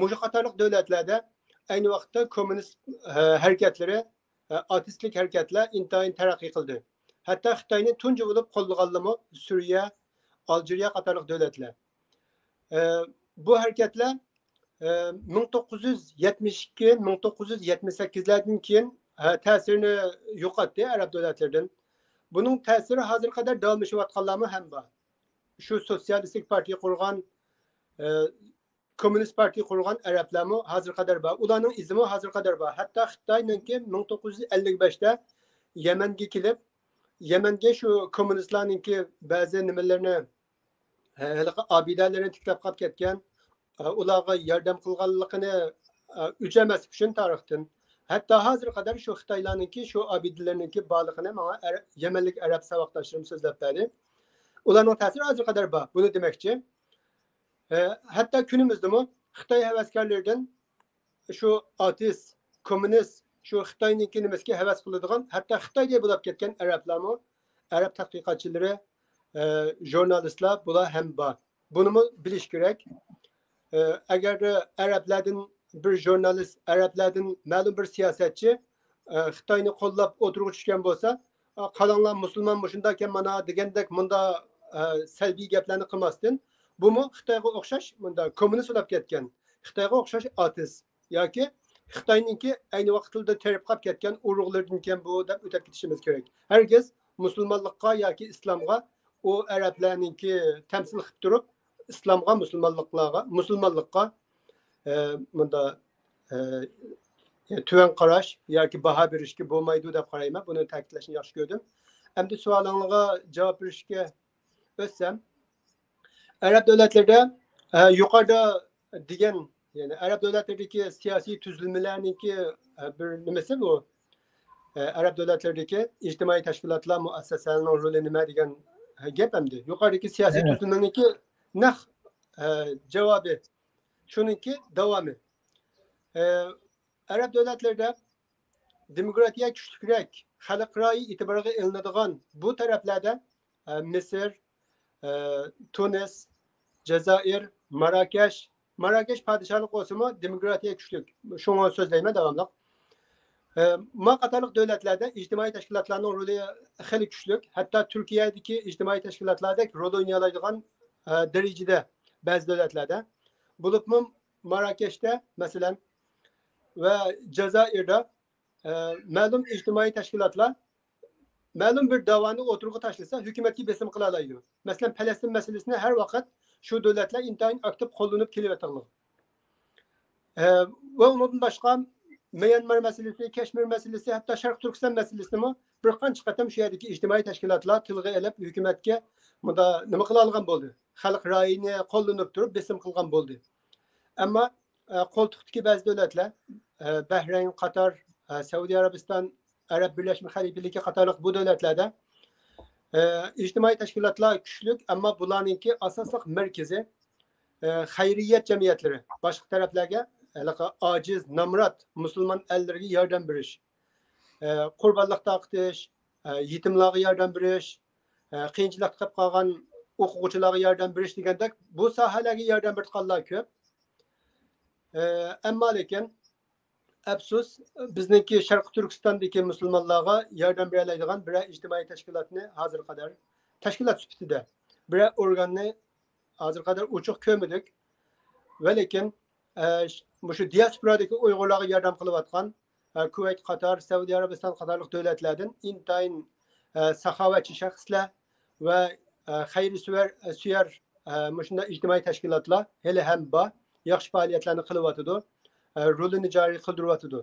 مۇشۇ قاتارلىق دۆلەتلەردە ئەينى ۋاقىتتا كوممۇنىست، ئە، ھەرىكەتلىرى، ئە، ئاتېئىستلىك ھەرىكەتلەر ئىنتايىن تەرەققىي قىلدى. ھەتتا خىتاينى تۇنجى بولۇپ قوللىغانلىمۇ سۈرىيە، ئالجىرىيە قاتارلىق دۆلەتلەر. ئە، بۇ ھەرىكەتلەر، ئە، مىڭ توققۇز يۈز يەتمىش ئىككى، مىڭ توققۇز يۈز يەتمىش سەككىزلەردىن كېيىن، ئە، تەسىرىنى يوقاتتى ئەرەب دۆلەتلىرىدىن. بۇنىڭ تەسىرى ھازىرغا قەدەر داۋاملىشىۋاتقانلارمۇ ھەم بار. شۇ سوتسىيالىستىك پارتىيە قۇرغان، ئە، كوممۇنىست پارتىيە قۇرغان ئەرەبلەرمۇ ھازىرغا قەدەر بار. ئۇلارنىڭ ئىزىمۇ ھازىرغا قەدەر بار. ھەتتا خىتاينىڭكى مىڭ توققۇز يۈز ئەللىك بەشتە يەمەنگە كېلىپ، يەمەنگە شۇ كوممۇنىستلارنىڭكى بەزى نېمىلىرىنى، ھە، ھېلىقى ئابىدەلىرىنى تىكلەپ قاپ كەتكەن، ئۇلارغا ياردەم قىلغانلىقىنى، ئۆچ ئەمەس ئۈچۈن تارىختىن. ھەتتا ھازىرغا قەدەر شۇ خىتايلارنىڭكى شۇ ئابىدىلەرنىڭكى بارلىقىنى ماڭا ئەر-، يەمەنلىك ئەرەب ساۋاقداشلىرىم سۆزلەپ بەردى. ئۇلارنىڭ تەسىرى ھازىرغا قەدەر بار. بۇنى دېمەكچى. ئە، ھەتتا كۈنىمىزدىمۇ خىتاي ھەۋەسكارلىرىدىن شۇ ئاتېئىست، كوممۇنىست، شۇ خىتاينىڭكى نېمىسىگە ھەۋەس قىلىدىغان، ھەتتا خىتايدەك بولاپ كەتكەن ئەرەبلەرمۇ، ئەرەب تەتقىقاتچىلىرى، ئە، ژۇرنالىستلار، بۇلار ھەم بار. بۇنىمۇ بىلىش كېرەك. ئە، ئەگەردە ئەرەبلەردىن بىر ژۇرنالىست، ئەرەبلەردىن مەلۇم بىر سىياسەتچى، ئە، خىتاينى قوللاپ ئوتتۇرىغا چۈشكەن بولسا، «ئا، قاراڭلار، مۇسۇلمان مۇشۇنداكەن مانا» دېگەندەك مۇنداق، ئە، سەلبىي گەپلەرنى قىلماستىن، بۇمۇ خىتايغا ئوخشاش مۇنداق كوممۇنىست بولاپ كەتكەن، خىتايغا ئوخشاش ئاتېئىست ياكى خىتاينىڭكى ئەينى ۋاقىتلىرىدا تېرىپ قاپ كەتكەن ئۇرۇقلىرىدىنكەن بۇ دەپ ئۆتۈپ كېتىشىمىز كېرەك. ھەرگىز مۇسۇلمانلىققا ياكى ئىسلامغا ئۇ ئەرەبلەرنىڭكى تەمسىل قىلىپ تۇرۇپ، ئىسلامغا، مۇسۇلمانلىقلارغا، مۇسۇلمانلىققا، ئە، مۇنداق، ئە، تۆۋەن قاراش ياكى باھا بېرىشكە بولمايدۇ دەپ قارايمەن. بۇنى تەكىتلەشنى ياخشى كۆردۈم. ئەمدى سوئالىڭىزغا جاۋاب بېرىشكە ئۆتسەم، ئەرەب دۆلەتلىرىدە، ئە، يۇقىرىدا دېگەن، يەنى ئەرەب دۆلەتلىرىدىكى سىياسىي تۈزۈلمىلەرنىڭكى، ئە، بىر نېمىسى بۇ. ئە، ئەرەب دۆلەتلىرىدىكى ئىجتىمائىي تەشكىلاتلار، مۇئەسسەسەلەرنىڭ رولى نېمە دېگەن، ئە، گەپ ئەمدى. يۇقىرىدىكى سىياسىي تۈزۈلمىنىڭكى نەق، ئە، جاۋابى، شۇنىڭكى داۋامى. ئە، ئەرەب دۆلەتلىرىدە دېموكراتىيە كۈچلۈكرەك، خەلق رايى ئېتىبارغا ئېلىنىدىغان بۇ تەرەپلەردە، ئە، مىسىر، ئە، تۇنىس، جەزائىر، ماراكەش، ماراكەش پادىشاھلىق بولسىمۇ دېموكراتىيە كۈچلۈك. شۇڭا سۆزلەيمەن داۋاملىق. ئە، ما قاتارلىق دۆلەتلەردە ئىجتىمائىي تەشكىلاتلارنىڭ رولى خېلى كۈچلۈك. ھەتتا تۈركىيەدىكى ئىجتىمائىي تەشكىلاتلاردەك رول ئوينىيالايدىغان، ئە، دەرىجىدە بەزى دۆلەتلەردە. بولۇپمۇ ماراكەشتە، مەسىلەن، ۋە جەزائىردا، ئە، مەلۇم ئىجتىمائىي تەشكىلاتلار مەلۇم بىر داۋانى ئوتتۇرىغا تاشلىسا، ھۆكۈمەتكە بېسىم قىلالايدۇ. مەسىلەن، پەلەستىن مەسىلىسىنى ھەر ۋاقىت شۇ دۆلەتلەر ئىنتايىن ئاكتىپ قوللىنىپ كېلىۋاتقانلىقى. ئە، ۋە ئۇنىڭدىن باشقا ميانمار مەسىلىسى، كەشمىر مەسىلىسى، ھەتتا شەرقىي تۈركىستان مەسىلىسىنىمۇ بىر قانچە قېتىم شۇ يەردىكى ئىجتىمائىي تەشكىلاتلار تىلغا ئېلىپ، ھۆكۈمەتكە مۇندا نېمە قىلالىغان بولدى. خەلق رايىنى قوللىنىپ تۇرۇپ بېسىم قىلغان بولدى. ئەمما، ئە، قولتۇقتىكى بەزى دۆلەتلەر، ئە، بەھرەين، قاتار، ئە، سەئۇدى ئەرەبىستان، ئەرەب بىرلەشمە خەلىپىلىكى قاتارلىق بۇ دۆلەتلەردە، ئە، ئىجتىمائىي تەشكىلاتلار كۈچلۈك، ئەمما بۇلارنىڭكى ئاساسلىق مەركىزى، ئە، خەيرىيەت جەمئىيەتلىرى، باشقا تەرەپلەرگە، ھېلىقى ئاجىز، نامرات مۇسۇلمان ئەللىرىگە ياردەم بېرىش، ئە، قۇربانلىق تارقىتىش، ئە، يېتىملارغا ياردەم بېرىش، ئە، قىيىنچىلىقتا قېلىپ قالغان ئوقۇغۇچىلارغا ياردەم بېرىش دېگەندەك بۇ ساھەلەرگە ياردەم بېرىدىغانلار كۆپ. ئە، ئەمما لېكىن، ئەپسۇس، بىزنىڭكى شەرقىي تۈركىستاندىكى مۇسۇلمانلارغا ياردەم بېرەلەيدىغان بىرەر ئىجتىمائىي تەشكىلاتنى ھازىرغا قەدەر، تەشكىلات سۈپىتىدە بىرەر ئورگاننى ھازىرغا قەدەر ئوچۇق كۆرمىدۇك. ۋە لېكىن، ئە، مۇشۇ دىياسپورادىكى ئۇيغۇرلارغا ياردەم قىلىۋاتقان، ئە، كۇۋەيت، قاتار، سەئۇدى ئەرەبىستان قاتارلىق دۆلەتلەردىن ئىنتايىن، ئە، ساخاۋەتچى شەخسلەر ۋە، ئە، خەيرسۆيەر، سۆيەر، ئە، مۇشۇنداق ئىجتىمائىي تەشكىلاتلار ھېلى ھەم بار، ياخشى پائالىيەتلەرنى قىلىۋاتىدۇ، ئە، رولىنى جارى قىلدۇرۇۋاتىدۇ.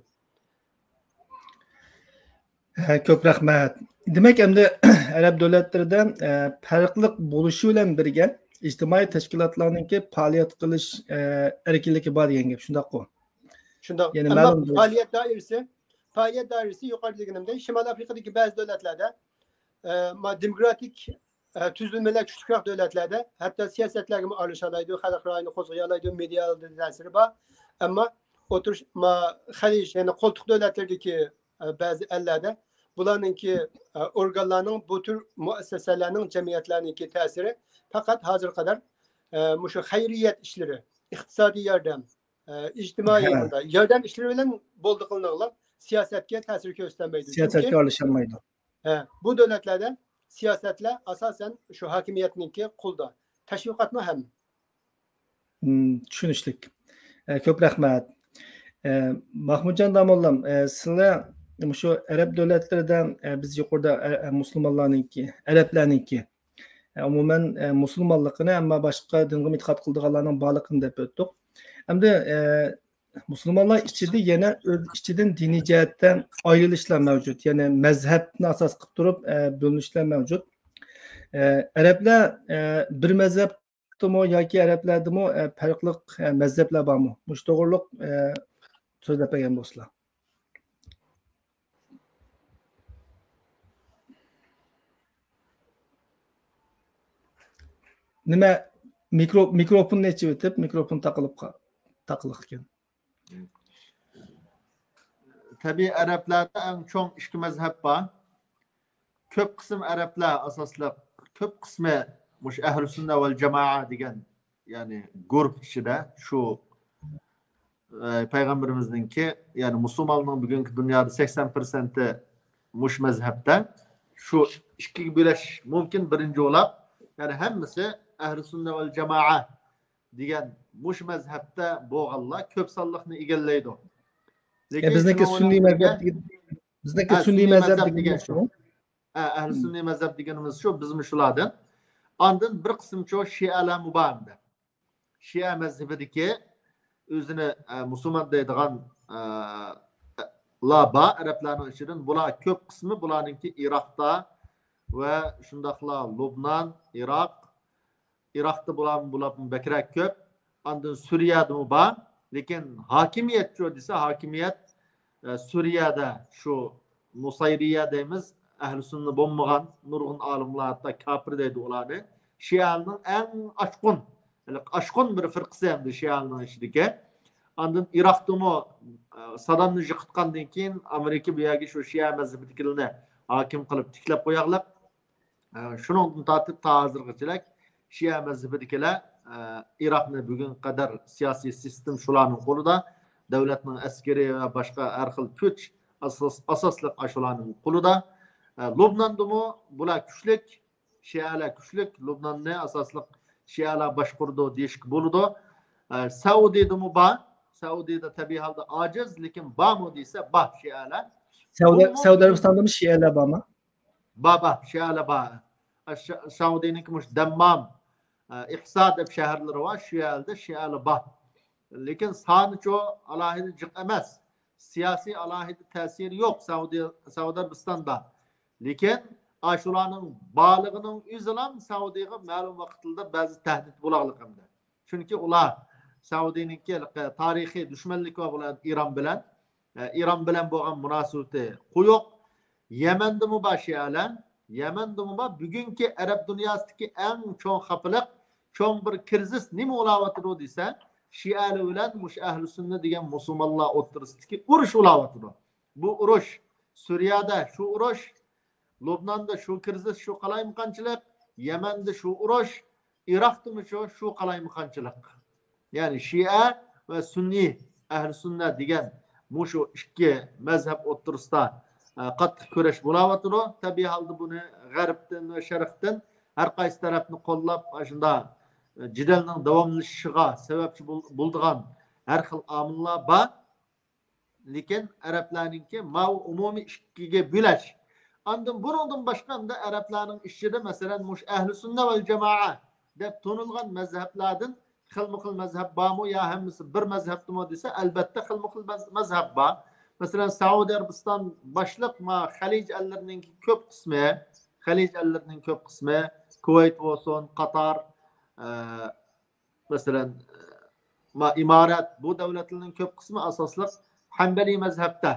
ھە، كۆپ رەھمەت. دېمەك، ئەمدى ئەرەب دۆلەتلىرىدە، ئە، پەرقلىق بولۇشى بىلەن بىرگە، ئىجتىمائىي تەشكىلاتلارنىڭكى پائالىيەت قىلىش، ئە، ئەركىنلىكى بار دېگەن گەپ، شۇنداققۇ؟ شۇنداق. يەنى ئەمما مەلۇم بىر پائالىيەت دائىرىسى، پائالىيەت دائىرىسى يۇقىرىدا دېگىنىمدەك، شىمالىي ئافرىقىدىكى بەزى دۆلەتلەردە، ئە، ما دېموكراتىك، ئە، تۈزۈلمىلەر كۈچلۈكرەك دۆلەتلەردە ھەتتا سىياسەتلەرگىمۇ ئارىلىشالايدۇ، خەلق رايىنى قوزغىيالايدۇ، مېدىيا ئالدىدا تەسىرى بار. ئەمما ئوتتۇرا، ما، خەلىج، يەنى قولتۇق دۆلەتلىرىدىكى، ئە، بەزى ئەللەردە بۇلارنىڭكى، ئە، ئورگانلارنىڭ، بۇ تۈر مۇئەسسەسەلەرنىڭ، جەمئىيەتلەرنىڭكى تەسىرى پەقەت ھازىرغا قەدەر، ئە، مۇشۇ خەيرىيەت ئىشلىرى، ئىقتىسادىي ياردەم، ئە، ئىجتىمائىي ھە. مۇنداق ياردەم ئىشلىرى بىلەن بولدى قىلىنىغلا، سىياسەتكە تەسىر كۆرسىتەلمەيدۇ. سىياسەتكە چۈنكى ئارىلىشالمايدۇ. ھە، بۇ دۆلەتلەردە سىياسەتلەر ئاساسەن شۇ ھاكىمىيەتنىڭكى قولىدا. تەشۋىقاتمۇ ھەم. مم، چۈشىنىشلىك. ئە، كۆپ رەھمەت. ئە، ماخمۇتجان داموللام، ئە، سىلەر مۇشۇ ئەرەب دۆلەتلىرىدە، ئە، بىز يۇقىرىدا ئە، ئە، مۇسۇلمانلارنىڭكى، ئەرەبلەرنىڭكى، ئە، ئومۇمەن، ئە، مۇسۇلمانلىقىنى، ئەمما باشقا دىنغا ئېتىقاد قىلىدىغانلارنىڭ بارلىقىنى دەپ ئۆتتۇق. ئەمدى، ئە، مۇسۇلمانلار ئىچىدە يەنە ئۆز ئىچىدىن دىنىي جەھەتتە ئايرىلىشلار مەۋجۇت. يەنى مەزھەبنى ئاساس قىلىپ تۇرۇپ، ئە، بۆلۈنۈشلەر مەۋجۇت. ئە، ئەرەبلەر، ئە، بىر مەزھەپتىمۇ ياكى ئەرەبلەردىمۇ، ئە، پەرقلىق، ئە، مەزھەپلەر بارمۇ؟ مۇشۇ توغرۇلۇق، ئە، سۆزلەپ بەرگەن بولسىلا. نېمە، مىكرو مىكروفوننى ئېچىۋېتىپ، مىكروفون تاقىلىپ قا- تاقىلىق ئىكەن. تەبىئىي ئەرەبلەردە ئەڭ چوڭ ئىككى مەزھەپ بار. كۆپ قىسىم ئەرەبلەر ئاساسلىق، كۆپ قىسمى مۇشۇ ئەھلى سۈننە ۋەل جامائە دېگەن، يەنى گۇرۇپ ئىچىدە شۇ، ئە، پەيغەمبىرىمىزنىڭكى، يەنى مۇسۇلماننىڭ بۈگۈنكى دۇنيادا سەكسەن پىرسەنتى مۇشۇ مەزھەپتە. شۇ ئىككىگە بۆلۈش مۇمكىن، بىرىنچى بولاپ، يەنى ھەممىسى ئەھلى سۈننە ۋەل جامائە دېگەن مۇشۇ مەزھەپتە بولغانلار كۆپ سانلىقنى ئىگىلەيدۇ. يا، بىزنىڭكى سۈننىي مەزھەپ دېگەن، بىزنىڭكى سۈننىي مەزھەپ دېگەن شۇ. ئەھلى سۈننىي مەزھەپ دېگىنىمىز شۇ، بىزمۇ شۇلاردىن. ئاندىن بىر قىسىمچە شىئەلەرمۇ بار ئەمدى. شىئە مەزھىپىدىكى ئۆزىنى، ئە، مۇسۇلمان دەيدىغان، ئە، لار بار ئەرەبلەرنىڭ ئىچىدىن. بۇلار كۆپ قىسمى بۇلارنىڭكى ئىراقتا ۋە شۇنداقلا لۇبنان، ئىراق، ئىراقتا بۇلار بۇلار بەكرەك كۆپ. ئاندىن سۈرىيەدىمۇ بار. لېكىن ھاكىمىيەتچۇ دېسە، ھاكىمىيەت، ئە، سۈرىيەدە شۇ نۇسايرىيە دەيمىز، ئەھلى سۈننە بولمىغان نۇرغۇن ئالىملار ھەتتا كاپىر دەيدۇ ئۇلارنى. شىئەنىڭ ئەڭ ئاشقۇن، ھېلىقى ئاشقۇن بىر فىرقىسى ئەمدى شىئەنىڭ ئىچىدىكى. ئاندىن ئىراقتىمۇ، ئە، سادامنى يىقىتقاندىن كېيىن ئامېرىكا بۇ يەرگە شۇ شىئە مەزھىپىدىكىلەرنى ھاكىم قىلىپ تىكلەپ قوياغلىق. ئە، شۇنىڭدىن تارتىپ تا ھازىرغىچىلىك شىئە مەزھىپىدىكىلەر، ئە، ئىراقنى بۈگۈنگە قەدەر سىياسىي سىستېم شۇلارنىڭ قولىدا، دۆلەتنىڭ ئەسكىرى ۋە باشقا ھەر خىل كۈچ ئاساس-، ئاساسلىق ئاشۇلارنىڭ قولىدا. ئە، لۇبناندىمۇ بۇلار كۈچلۈك، شىئەلەر كۈچلۈك، لۇبناننى ئاساسلىق شىئەلەر باشقۇرىدۇ دېيىشكە بولىدۇ. ئە، سەئۇدىدىمۇ بار. سەئۇدىدا تەبىئىي ھالدا ئاجىز، لېكىن بارمۇ دېسە بار شىئەلەر. سەئۇدى، بۇمۇ سەئۇدى ئەرەبىستاندىمۇ شىئەلەر بارمۇ؟ بار، بار، شىئەلەر بار. شا-، سەئۇدىنىڭكى مۇشۇ دەممام، ئە، ئىھسا دەپ شەھەرلىرى بار، شۇ يەردە شىئەلەر بار. لېكىن سانىچۇ ئالاھىدە جىق ئەمەس. سىياسىي ئالاھىدە تەسىرى يوق سەئۇدى، سەئۇدى ئەرەبىستاندا. لېكىن ئاشۇلارنىڭ بارلىقىنىڭ ئۆزىلا سەئۇدىغا مەلۇم ۋاقىتلاردا بەزى تەھدىت بولاغلىق ئەمدى. چۈنكى ئۇلار سەئۇدىنىڭكى تارىخىي دۈشمەنلىكى بار بۇلار ئىران بىلەن. ئە، ئىران بىلەن بولغان مۇناسىۋىتى قويۇق. يەمەندىمۇ بار شىئەلەر. يەمەندىمۇ بار. بۈگۈنكى ئەرەب دۇنياسىدىكى ئەڭ چوڭ خاپىلىق، چوڭ بىر كىرىزىس نېمە بولاۋاتىدۇ دېسە، شىئەلەر بىلەن مۇشۇ ئەھلى سۈننە دېگەن مۇسۇلمانلار ئوتتۇرىسىدىكى ئۇرۇش بولاۋاتىدۇ. بۇ ئۇرۇش، سۈرىيەدە شۇ ئۇرۇش، لۇبناندا شۇ كىرىزىس، شۇ قالايمىقانچىلىق، يەمەندە شۇ ئۇرۇش، ئىراقتىمۇ شۇ، شۇ قالايمىقانچىلىق. يەنى شىئە ۋە سۈننىي، ئەھلى سۈننە دېگەن مۇشۇ ئىككى مەزھەپ ئوتتۇرىسىدا، ئە، قاتتىق كۈرەش بولاۋاتىدۇ. تەبىئىي ھالدا بۇنى غەربتىن ۋە شەرقتىن ھەر قايسى تەرەپنى قوللاپ، ئاشۇنداق، ئە، جېدەلنىڭ داۋاملىشىشىغا سەۋەبچى بول-، بولىدىغان ھەر خىل ئامىللار بار. لېكىن ئەرەبلەرنىڭكى ماۋۇ ئومۇمىي ئىككىگە بۆلەش. ئاندىن بۇنىڭدىن باشقا ئەمدى ئەرەبلەرنىڭ ئىچىدە، مەسىلەن، مۇشۇ ئەھلى سۈننە ۋەل جامائە دەپ تونۇلغان مەزھەپلەردىن خىلمۇ خىل مەزھەپ بارمۇ يا ھەممىسى بىر مەزھەپتىمۇ دېسە، ئەلبەتتە خىلمۇ خىل مەز-، مەزھەپ بار. مەسىلەن، سەئۇدى ئەرەبىستان باشلىق ما خەلىج ئەللىرىنىڭ كۆپ قىسمى، خەلىج ئەللىرىنىڭ كۆپ قىسمى، كۇۋەيت بولسۇن، قاتار، ئە، مەسىلەن، ما ئىمارەت، بۇ دۆلەتلەرنىڭ كۆپ قىسمى ئاساسلىق ھەنبەلىي مەزھەپتە.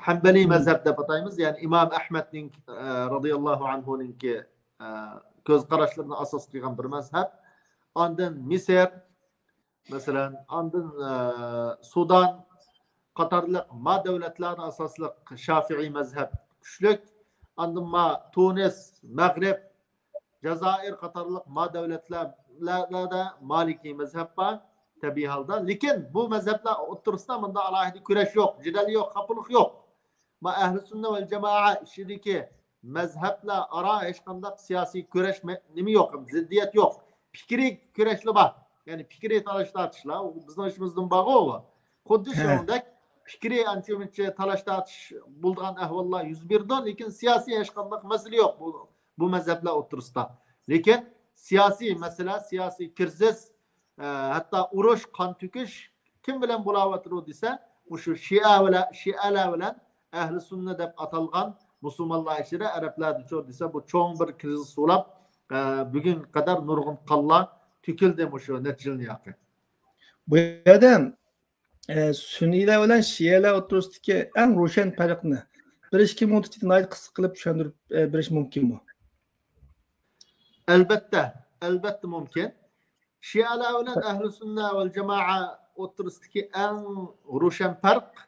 ھەنبەلىي مەزھەپ دەپ ئاتايمىز، يەنى ئىمام ئەھمەدنىڭ، ئە، رازىياللاھۇ ئەنھۇنىڭكى، ئە، كۆز قاراشلىرىنى ئاساس قىلغان بىر مەزھەپ. ئاندىن مىسىر، مەسىلەن، ئاندىن، ئە، سۇدان قاتارلىق ما دۆلەتلەردە ئاساسلىق شافىئىي مەزھەپ كۈچلۈك. ئاندىن ما تۇنىس، مەغرىب، جازائىر قاتارلىق ما دۆلەتلەردە مالىكىي مەزھەپ بار، تەبىئىي ھالدا. لېكىن بۇ مەزھەپلەر ئوتتۇرىسىدا مۇنداق ئالاھىدە كۈرەش يوق، جېدەل يوق، خاپىلىق يوق. ما ئەھلى سۈننە ۋەل جامائە ئىچىدىكى مەزھەپلەر ئارا ھېچقانداق سىياسىي كۈرەش مە-، نېمە يوق، زىددىيەت يوق. پىكرىي كۈرەشلا بار. يەنى پىكرىي تالاش-تارتىشلار، ئۇ بىزنىڭ ئىچىمىزدىن بارغۇ ئۇ. خۇددى شۇنىڭدەك پىكرىي ئانچە-مۇنچە تالاش-تارتىش بولىدىغان ئەھۋاللار يۈز بېرىدۇ، لېكىن سىياسىي ھېچقانداق مەسىلە يوق بۇ، بۇ مەزھەپلەر ئوتتۇرىسىدا. لېكىن سىياسىي مەسىلە، سىياسىي كىرىزىس، ئە، ھەتتا ئۇرۇش، قان تۆكۈش كىم بىلەن بولاۋاتىدۇ دېسە، مۇشۇ شىئە بىلەن، شىئەلەر بىلەن ئەھلى سۈننە دەپ ئاتالغان مۇسۇلمانلار ئىچىدە ئەرەبلەردىچۇ دېسە، بۇ چوڭ بىر كىرىزىس بولاپ، ئە، بۈگۈنگە قەدەر نۇرغۇن قانلار تۆكۈلدى مۇشۇ نەچچە يىلنى ياقى. بۇ يەردە، ئە، سۈننىيلەر بىلەن شىئەلەر ئوتتۇرىسىدىكى ئەڭ روشەن پەرقنى بىر ئىككى مىنۇت ئىچىدە ناھايىتى قىسقا قىلىپ چۈشەندۈرۈپ، ئە، بېرىش مۇمكىنمۇ؟ ئەلبەتتە. ئەلۋەتتە مۇمكىن. شىئەلەر بىلەن ئەھلى سۈننە ۋەل جامائە ئوتتۇرىسىدىكى ئەڭ روشەن پەرق،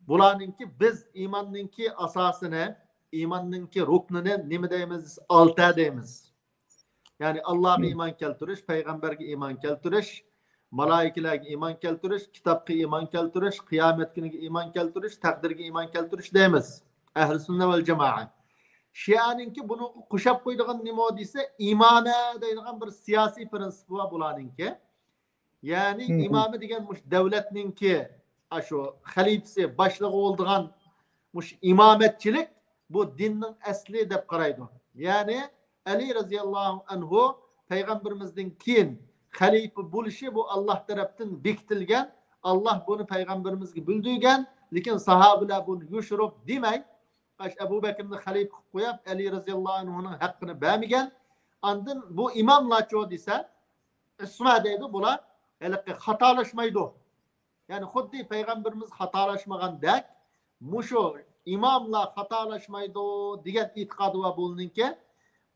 بۇلارنىڭكى، بىز ئىماننىڭكى ئاساسىنى، ئىماننىڭكى رۇكنىنى نېمە دەيمىز؟ ئالتە دەيمىز. يەنى ئاللاغا ئىمان كەلتۈرۈش، پەيغەمبەرگە ئىمان كەلتۈرۈش، مالائىكىلەرگە ئىمان كەلتۈرۈش، كىتابقا ئىمان كەلتۈرۈش، قىيامەت كۈنىگە ئىمان كەلتۈرۈش، تەقدىرگە ئىمان كەلتۈرۈش دەيمىز. ئەھلى سۈننە ۋەل جامائە. شىئەنىڭكى بۇنىڭغا قوشاپ قويىدىغان نېمە دېسە، ئىمامە دەيدىغان بىر سىياسىي پىرىنسىپ بار بۇلارنىڭكى. يەنى ئىمامە دېگەن مۇشۇ دۆلەتنىڭكى، ئاشۇ خەلىپىسى، باشلىقى بولىدىغان مۇشۇ ئىمامەتچىلىك بۇ دىننىڭ ئەسلى دەپ قارايدۇ. يەنى ئەلى رەزىياللاھۇ ئەنھۇ پەيغەمبىرىمىزدىن كېيىن خەلىپە بولۇشى بۇ ئاللا تەرەپتىن بېكىتىلگەن، ئاللا بۇنى پەيغەمبىرىمىزگە بىلدۈرگەن، لېكىن ساھابىلەر بۇنى يوشۇرۇپ دېمەي، ئەش-، ئەبۇ بەكرىنى خەلىپە قىلىپ قويۇپ، ئەلى رەزىياللاھۇ ئەنھۇنىڭ ھەققىنى بەرمىگەن. ئاندىن بۇ ئىماملارچۇ دېسە، ئىسما دەيدۇ، بۇلار ھېلىقى خاتالاشمايدۇ. يەنى خۇددى پەيغەمبىرىمىز خاتالاشمىغاندەك، مۇشۇ ئىماملار خاتالاشمايدۇ دېگەن ئېتىقادى بار بۇلارنىڭكى.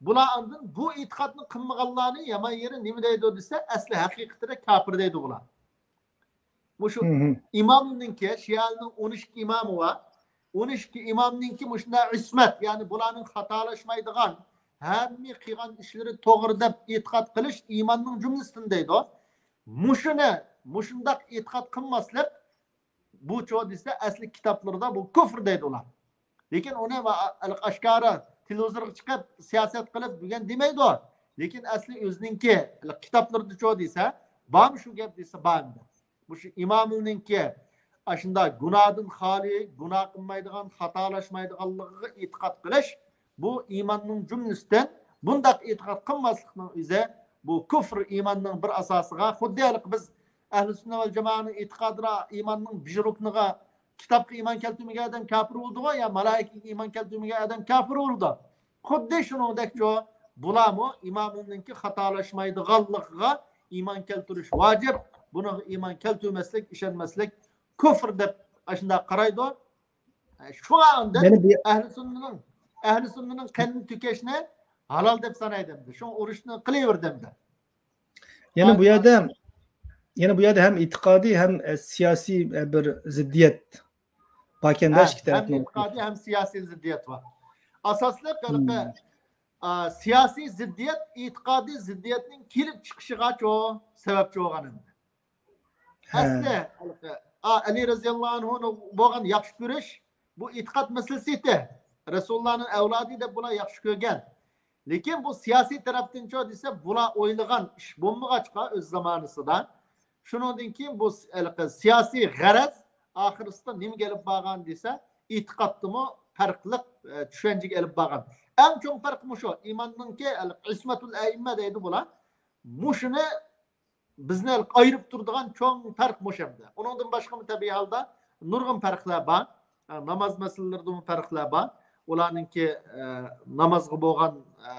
بۇلار ئاندىن بۇ ئېتىقادنى قىلمىغانلارنى يامان يېرى نېمە دەيدۇ دېسە، ئەسلى ھەقىقىتىدە كاپىر دەيدۇ بۇلار. مۇشۇ ئىمامنىڭكى، شىئەنىڭ ئون ئىككى ئىمامى بار. ئون ئىككى ئىمامنىڭكى مۇشۇنداق ئىسمەت، يەنى بۇلارنىڭ خاتالاشمايدىغان، ھەممە قىلغان ئىشلىرى توغرا دەپ ئېتىقاد قىلىش ئىماننىڭ جۈملىسىدىن دەيدۇ. مۇشۇنى، مۇشۇنداق ئېتىقاد قىلماسلىق، بۇچۇ دېسە، ئەسلى كىتابلىرىدا بۇ كۇفر دەيدۇ ئۇلار. لېكىن ئۇنى ئاشكارا تېلېۋىزورغا چىقىپ سىياسەت قىلىپ بۈگۈن دېمەيدۇ. لېكىن ئەسلى ئۆزىنىڭكى كىتابلىرىدىچۇ دېسە، بارمۇ شۇ گەپ دېسە، بار ئەمدى. مۇشۇ ئىمامنىڭكى ئاشۇنداق گۇناھدىن خالىي، گۇناھ قىلمايدىغان، خاتالاشمايدىغانلىقىغا ئېتىقاد قىلىش، بۇ ئىماننىڭ جۈملىسىدىن. بۇنداق ئېتىقاد قىلماسلىقنىڭ ئۆزى بۇ كۇفر ئىماننىڭ بىر ئاساسىغا، خۇددى ھېلىقى بىز ئەھلى سۈننە ۋەل جامائەنىڭ ئېتىقادىدا ئىماننىڭ بىر رۇكنىغا، كىتابقا ئىمان كەلتۈرمىگەن ئادەم كاپىر بولىدىغۇ، يا مالائىكىگە ئىمان كەلتۈرمىگەن ئادەم كاپىر بولىدۇ. خۇددى شۇنىڭدەكچۇ، بۇلارمۇ ئىمامنىڭكى خاتالاشمايدىغانلىقىغا ئىمان كەلتۈرۈش ۋاجىپ. بۇنىڭغا ئىمان كەلتۈرمەسلىك، ئىشەنمەسلىك كۇفر دەپ ئاشۇنداق قارايدۇ. شۇڭا ئاندىن يەنە بۇ ئەھلى سۈننىنىڭ، ئەھلى سۈننىنىڭ قېنىنى تۆكۈشنى ھالال دەپ سانايدۇ ئەمدى. شۇڭا ئۇرۇشنى قىلىۋېرىدۇ ئەمدى. يەنە بۇ يەردە، يەنە بۇ يەردە ھەم ئېتىقادىي، ھەم، ئە، سىياسىي، ئە، بىر زىددىيەت باركەن-دە، ھە، ئىككى ھەم تەرەپنىڭ ئېتىقادىي، ھەم سىياسىي زىددىيەت بار. ئاساسلىق ھېلىقى، ئا، سىياسىي زىددىيەت ئېتىقادىي زىددىيەتنىڭ كېلىپ چىقىشىغاچۇ سەۋەبچى بولغان ئەمدى. ھە. ئەسلى، ھېلىقى، ئا، ئەلى رەزىياللاھۇ ئەنھۇنى بولغان ياخشى كۆرۈش، بۇ ئېتىقاد مەسىلىسى ئىدى. رەسۇلۇللانىڭ ئەۋلادى دەپ بۇلار ياخشى كۆرگەن. لېكىن بۇ سىياسىي تەرەپتىنچۇ دېسە، بۇلار ئويلىغان ئىش بولمىغاچقا ئۆز زامانىسىدا. شۇنىڭدىن كېيىن بۇ س-، ھېلىقى سىياسىي غەرەز ئاخىرىسىدا نېمىگە ئېلىپ بارغان دېسە، ئېتىقادتىمۇ پەرقلىق، ئە، چۈشەنچىگە ئېلىپ بارغان. ئەڭ چوڭ پەرق مۇشۇ. ئىماننىڭكى ھېلىقى ئىسمەتۇل ئەئىممە دەيدۇ بۇلار. مۇشۇنى بىزنى ئايرىپ تۇرىدىغان چوڭ پەرق مۇشۇ ئەمدى. ئۇنىڭدىن باشقىمۇ تەبىئىي ھالدا نۇرغۇن پەرقلەر بار. ئە، ناماز مەسىلىلىرىدىمۇ پەرقلەر بار. ئۇلارنىڭكى، ئە، نامازغا بولغان، ئە،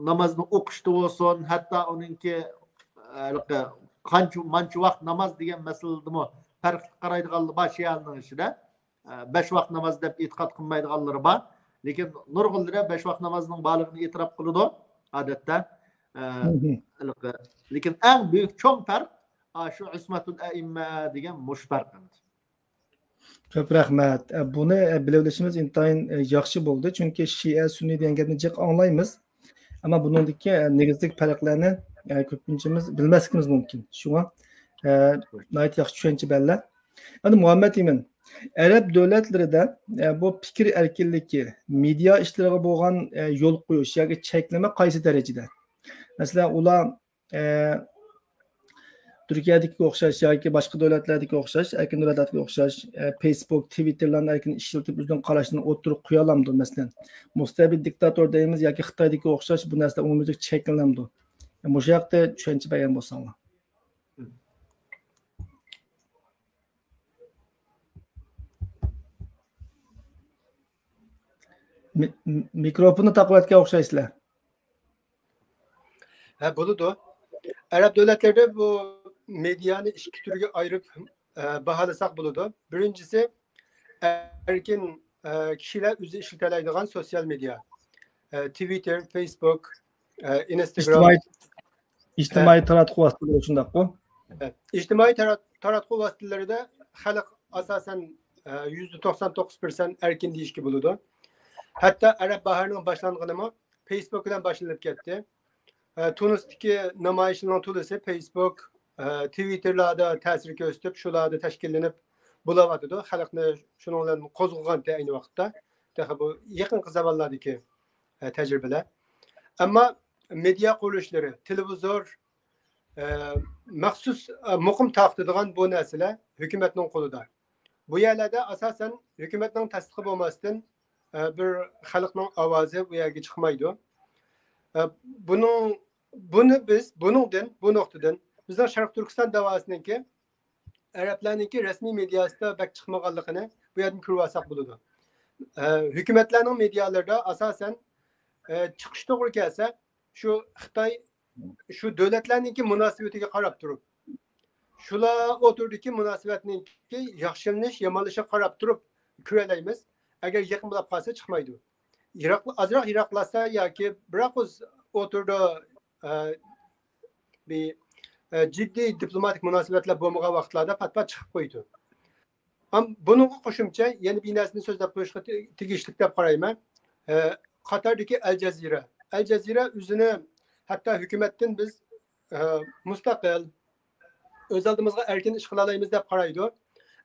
نامازنى ئوقۇشتا بولسۇن، ھەتتا ئۇنىڭكى، ئە، ھېلىقى قانچە، مانچە ۋاقىت ناماز دېگەن مەسىلىدىمۇ پەرقلىق قارايدىغانلار بار شىئەنىڭ ئىچىدە. ئە، بەش ۋاق ناماز دەپ ئېتىقاد قىلمايدىغانلىرى بار. لېكىن نۇرغۇنلىرى بەش ۋاق نامازنىڭ بارلىقىنى ئېتىراپ قىلىدۇ، ئادەتتە. ئە، ھىم. لېكىن ئەڭ بۈيۈك چوڭ پەرق، ئا، شۇ ئىسمەتۇل ئەئىممە دېگەن مۇشۇ پەرق ئەمدى. كۆپ رەھمەت. ئە، بۇنى، ئە، بىلىۋېلىشىمىز ئىنتايىن، ئە، ياخشى بولدى. چۈنكى شىئە، سۈننىي دېگەن گەپنى جىق ئاڭلايمىز. ئەمما بۇنىڭدىكى، ئە، نېگىزلىك پەرقلەرنى، ئە، كۆپىنچىمىز بىلمەسلىكىمىز مۇمكىن. شۇڭا، ئە، ناھايىتى ياخشى چۈشەنچە بەرلە. ئەمدى مۇھەممەد ئىمىن، ئەرەب دۆلەتلىرىدە، ئە، بۇ پىكىر ئەركىنلىكى، مېدىيا ئىشلىرىغا بولغان، ئە، يول قويۇش ياكى چەكلىمە قايسى دەرىجىدە؟ مەسىلەن، ئۇلار، ئە، تۈركىيەدىكىگە ئوخشاش ياكى باشقا دۆلەتلەردىكىگە ئوخشاش، ئەركىن دۆلەتلەردىكىگە ئوخشاش، ئە، فېيسبۇك، تىۋىتتېرلارنى ئەركىن ئىشلىتىپ، ئۆزىنىڭ قاراشلىرىنى ئوتتۇرىغا قويالامدۇ؟ مەسىلەن، مۇستەبىت دىكتاتور دەيمىز ياكى خىتايدىكىگە ئوخشاش بۇ نەرسىلەر ئومۇميۈزلۈك چەكلىنەمدۇ؟ مۇشۇ ھەقتە چۈشەنچە بەرگەن بولساڭلار. مىكروفوننى تاقىۋەتكەن ئوخشايسىلەر. ھە، بولىدۇ. ئەرەب دۆلەتلىرىدە بۇ مېدىيانى ئىككى تۈرگە ئايرىپ، ئە، باھالىساق بولىدۇ. بىرىنچىسى، ئەركىن، ئە، كىشىلەر ئۆزى ئىشلىتەلەيدىغان سوتسىيال مېدىيا. ئە، تىۋىتتېر، فېيسبۇك، ئىنستاگرام، ئىجتىمائىي تاراتقۇ ۋاسىتىلىرى شۇنداققۇ؟ ئىجتىمائىي تاراتقۇ ۋاسىتىلىرىدە خەلق ئاساسەن يۈزدە توقسان توققۇز پىرسەنت ئەركىن دېيىشكە بولىدۇ. ھەتتا ئەرەب باھارىنىڭ باشلانغىنىمۇ فېيسبۇك بىلەن باشلىنىپ كەتتى. تۇنىستىكى نامايىشنىڭ تولىسى فېيسبۇك، تىۋىتتېرلاردا تەسىر كۆرسىتىپ، شۇلاردا تەشكىللىنىپ بولاۋاتىدۇ. خەلقنى شۇنىڭ بىلەن قوزغىغانتى ئەينى ۋاقىتتا. تېخى بۇ يېقىنقى زامانلاردىكى تەجرىبىلەر. ئەمما مېدىيا قۇرۇلۇشلىرى، تېلېۋىزور، مەخسۇس مۇقىم تارقىتىدىغان بۇ نەرسىلەر ھۆكۈمەتنىڭ قولىدا. بۇ يەرلەردە ئاساسەن ھۆكۈمەتنىڭ تەستىقى بولماستىن بىر خەلقنىڭ ئاۋازى بۇ يەرگە چىقمايدۇ. بۇنىڭ، بۇنى بىز بۇنىڭدىن، بۇ نۇقتىدىن بىزنىڭ شەرقىي تۈركىستان داۋاسىنىڭكى ئەرەبلەرنىڭكى رەسمىي مېدىياسىدا بەك چىقمىغانلىقىنى بۇ يەردىن كۆرۈۋالساق بولىدۇ. ھۆكۈمەتلەرنىڭ مېدىيالىرىدا ئاساسەن چىقىش توغرا كەلسە، شۇ خىتاي، شۇ دۆلەتلەرنىڭكى مۇناسىۋىتىگە قاراپ تۇرۇپ، شۇلار ئوتتۇرىدىكى مۇناسىۋەتنىڭكى ياخشىلىنىش، يامانلىشىغا قاراپ تۇرۇپ كۆرەلەيمىز. ئەگەر يېقىن بولاپ قالسا چىقمايدۇ. يىراق، ئازراق يىراقلاشسا ياكى بىراق ئوتتۇرىدا بىر جىددىي دىپلوماتىك مۇناسىۋەتلەر بولمىغان ۋاقىتلاردا پات-پات چىقىپ قويىدۇ. ئەم، بۇنىڭغا قوشۇمچە يەنە بىر نەرسىنى سۆزلەپ قويۇشقا تېگىشلىك دەپ قارايمەن. قاتاردىكى ئەل جەزىرە. ئەل جەزىرە ئۆزىنى ھەتتا ھۆكۈمەتتىن بىز مۇستەقىل، ئۆز ئالدىمىزغا ئەركىن ئىش قىلالايمىز دەپ قارايدۇ.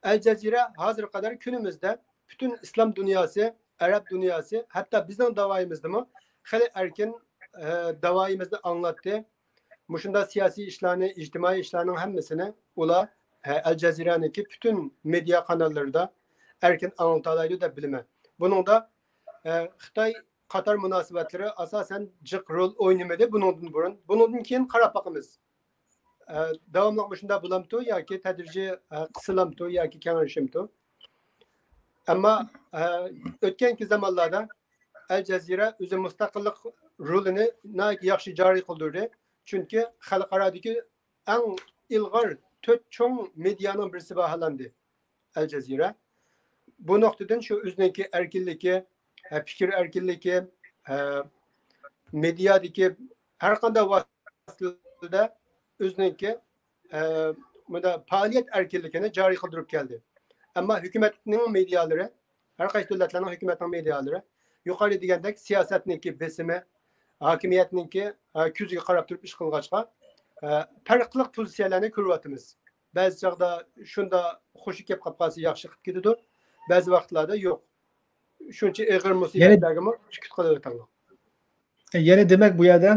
ئەل جەزىرە ھازىرغا قەدەر كۈنىمىزدە پۈتۈن ئىسلام دۇنياسى، ئەرەب دۇنياسى، ھەتتا بىزنىڭ داۋايىمىزدىمۇ خېلى ئەركىن داۋايىمىزنى ئاڭلاتتى. مۇشۇنداق سىياسىي ئىشلارنى، ئىجتىمائىي ئىشلارنىڭ ھەممىسىنى ئۇلار ئەل جەزىرەنىڭكى پۈتۈن مېدىيا قاناللىرىدا ئەركىن ئاڭلىتالايدۇ دەپ بىلىمەن. بۇنىڭدا خىتاي قاتار مۇناسىۋەتلىرى ئاساسەن جىق رول ئوينىمىدى بۇنىڭدىن بۇرۇن. بۇنىڭدىن كېيىن قاراپ باقىمىز. داۋاملىق مۇشۇنداق بولامتۇ ياكى تەدرىجىي قىسىلامتۇ ياكى كېڭىيىشىمتۇ؟ ئەمما ئۆتكەنكى زامانلاردا ئەل جەزىرە ئۆزى مۇستەقىللىق رولىنى ناھايىتى ياخشى جارى قىلدۇردى. چۈنكى خەلقئارادىكى ئەڭ ئىلغار تۆت چوڭ مېدىيانىڭ بىرسى باھالاندى ئەل جەزىرە. بۇ نۇقتىدىن شۇ ئۆزىنىڭكى ئەركىنلىكى، پىكىر ئەركىنلىكى، مېدىيادىكى ھەر قانداق ۋاسىتىلەردە ئۆزىنىڭكى مۇنداق پائالىيەت ئەركىنلىكىنى جارى قىلدۇرۇپ كەلدى. ئەمما ھۆكۈمەتنىڭ مېدىيالىرى، ھەر قايسى دۆلەتلەرنىڭ ھۆكۈمەتنىڭ مېدىيالىرى يۇقىرىدا دېگەندەك سىياسەتنىڭكى بېسىمى، ھاكىمىيەتنىڭكى كۆزىگە قاراپ تۇرۇپ ئىش قىلغاچقا، پەرقلىق پوزىتسىيەلەرنى كۆرۈۋاتىمىز. بەزى چاغدا شۇنداق خۇشى كەپ قاپ قالسا ياخشى قىپ كېتىدۇ. بەزى ۋاقىتلاردا يوق. شۇنچە ئېغىر مۇسىبەتلەرگىمۇ سۈكۈت قىلىۋېتىڭلار. يەنى دېمەك، بۇ يەردە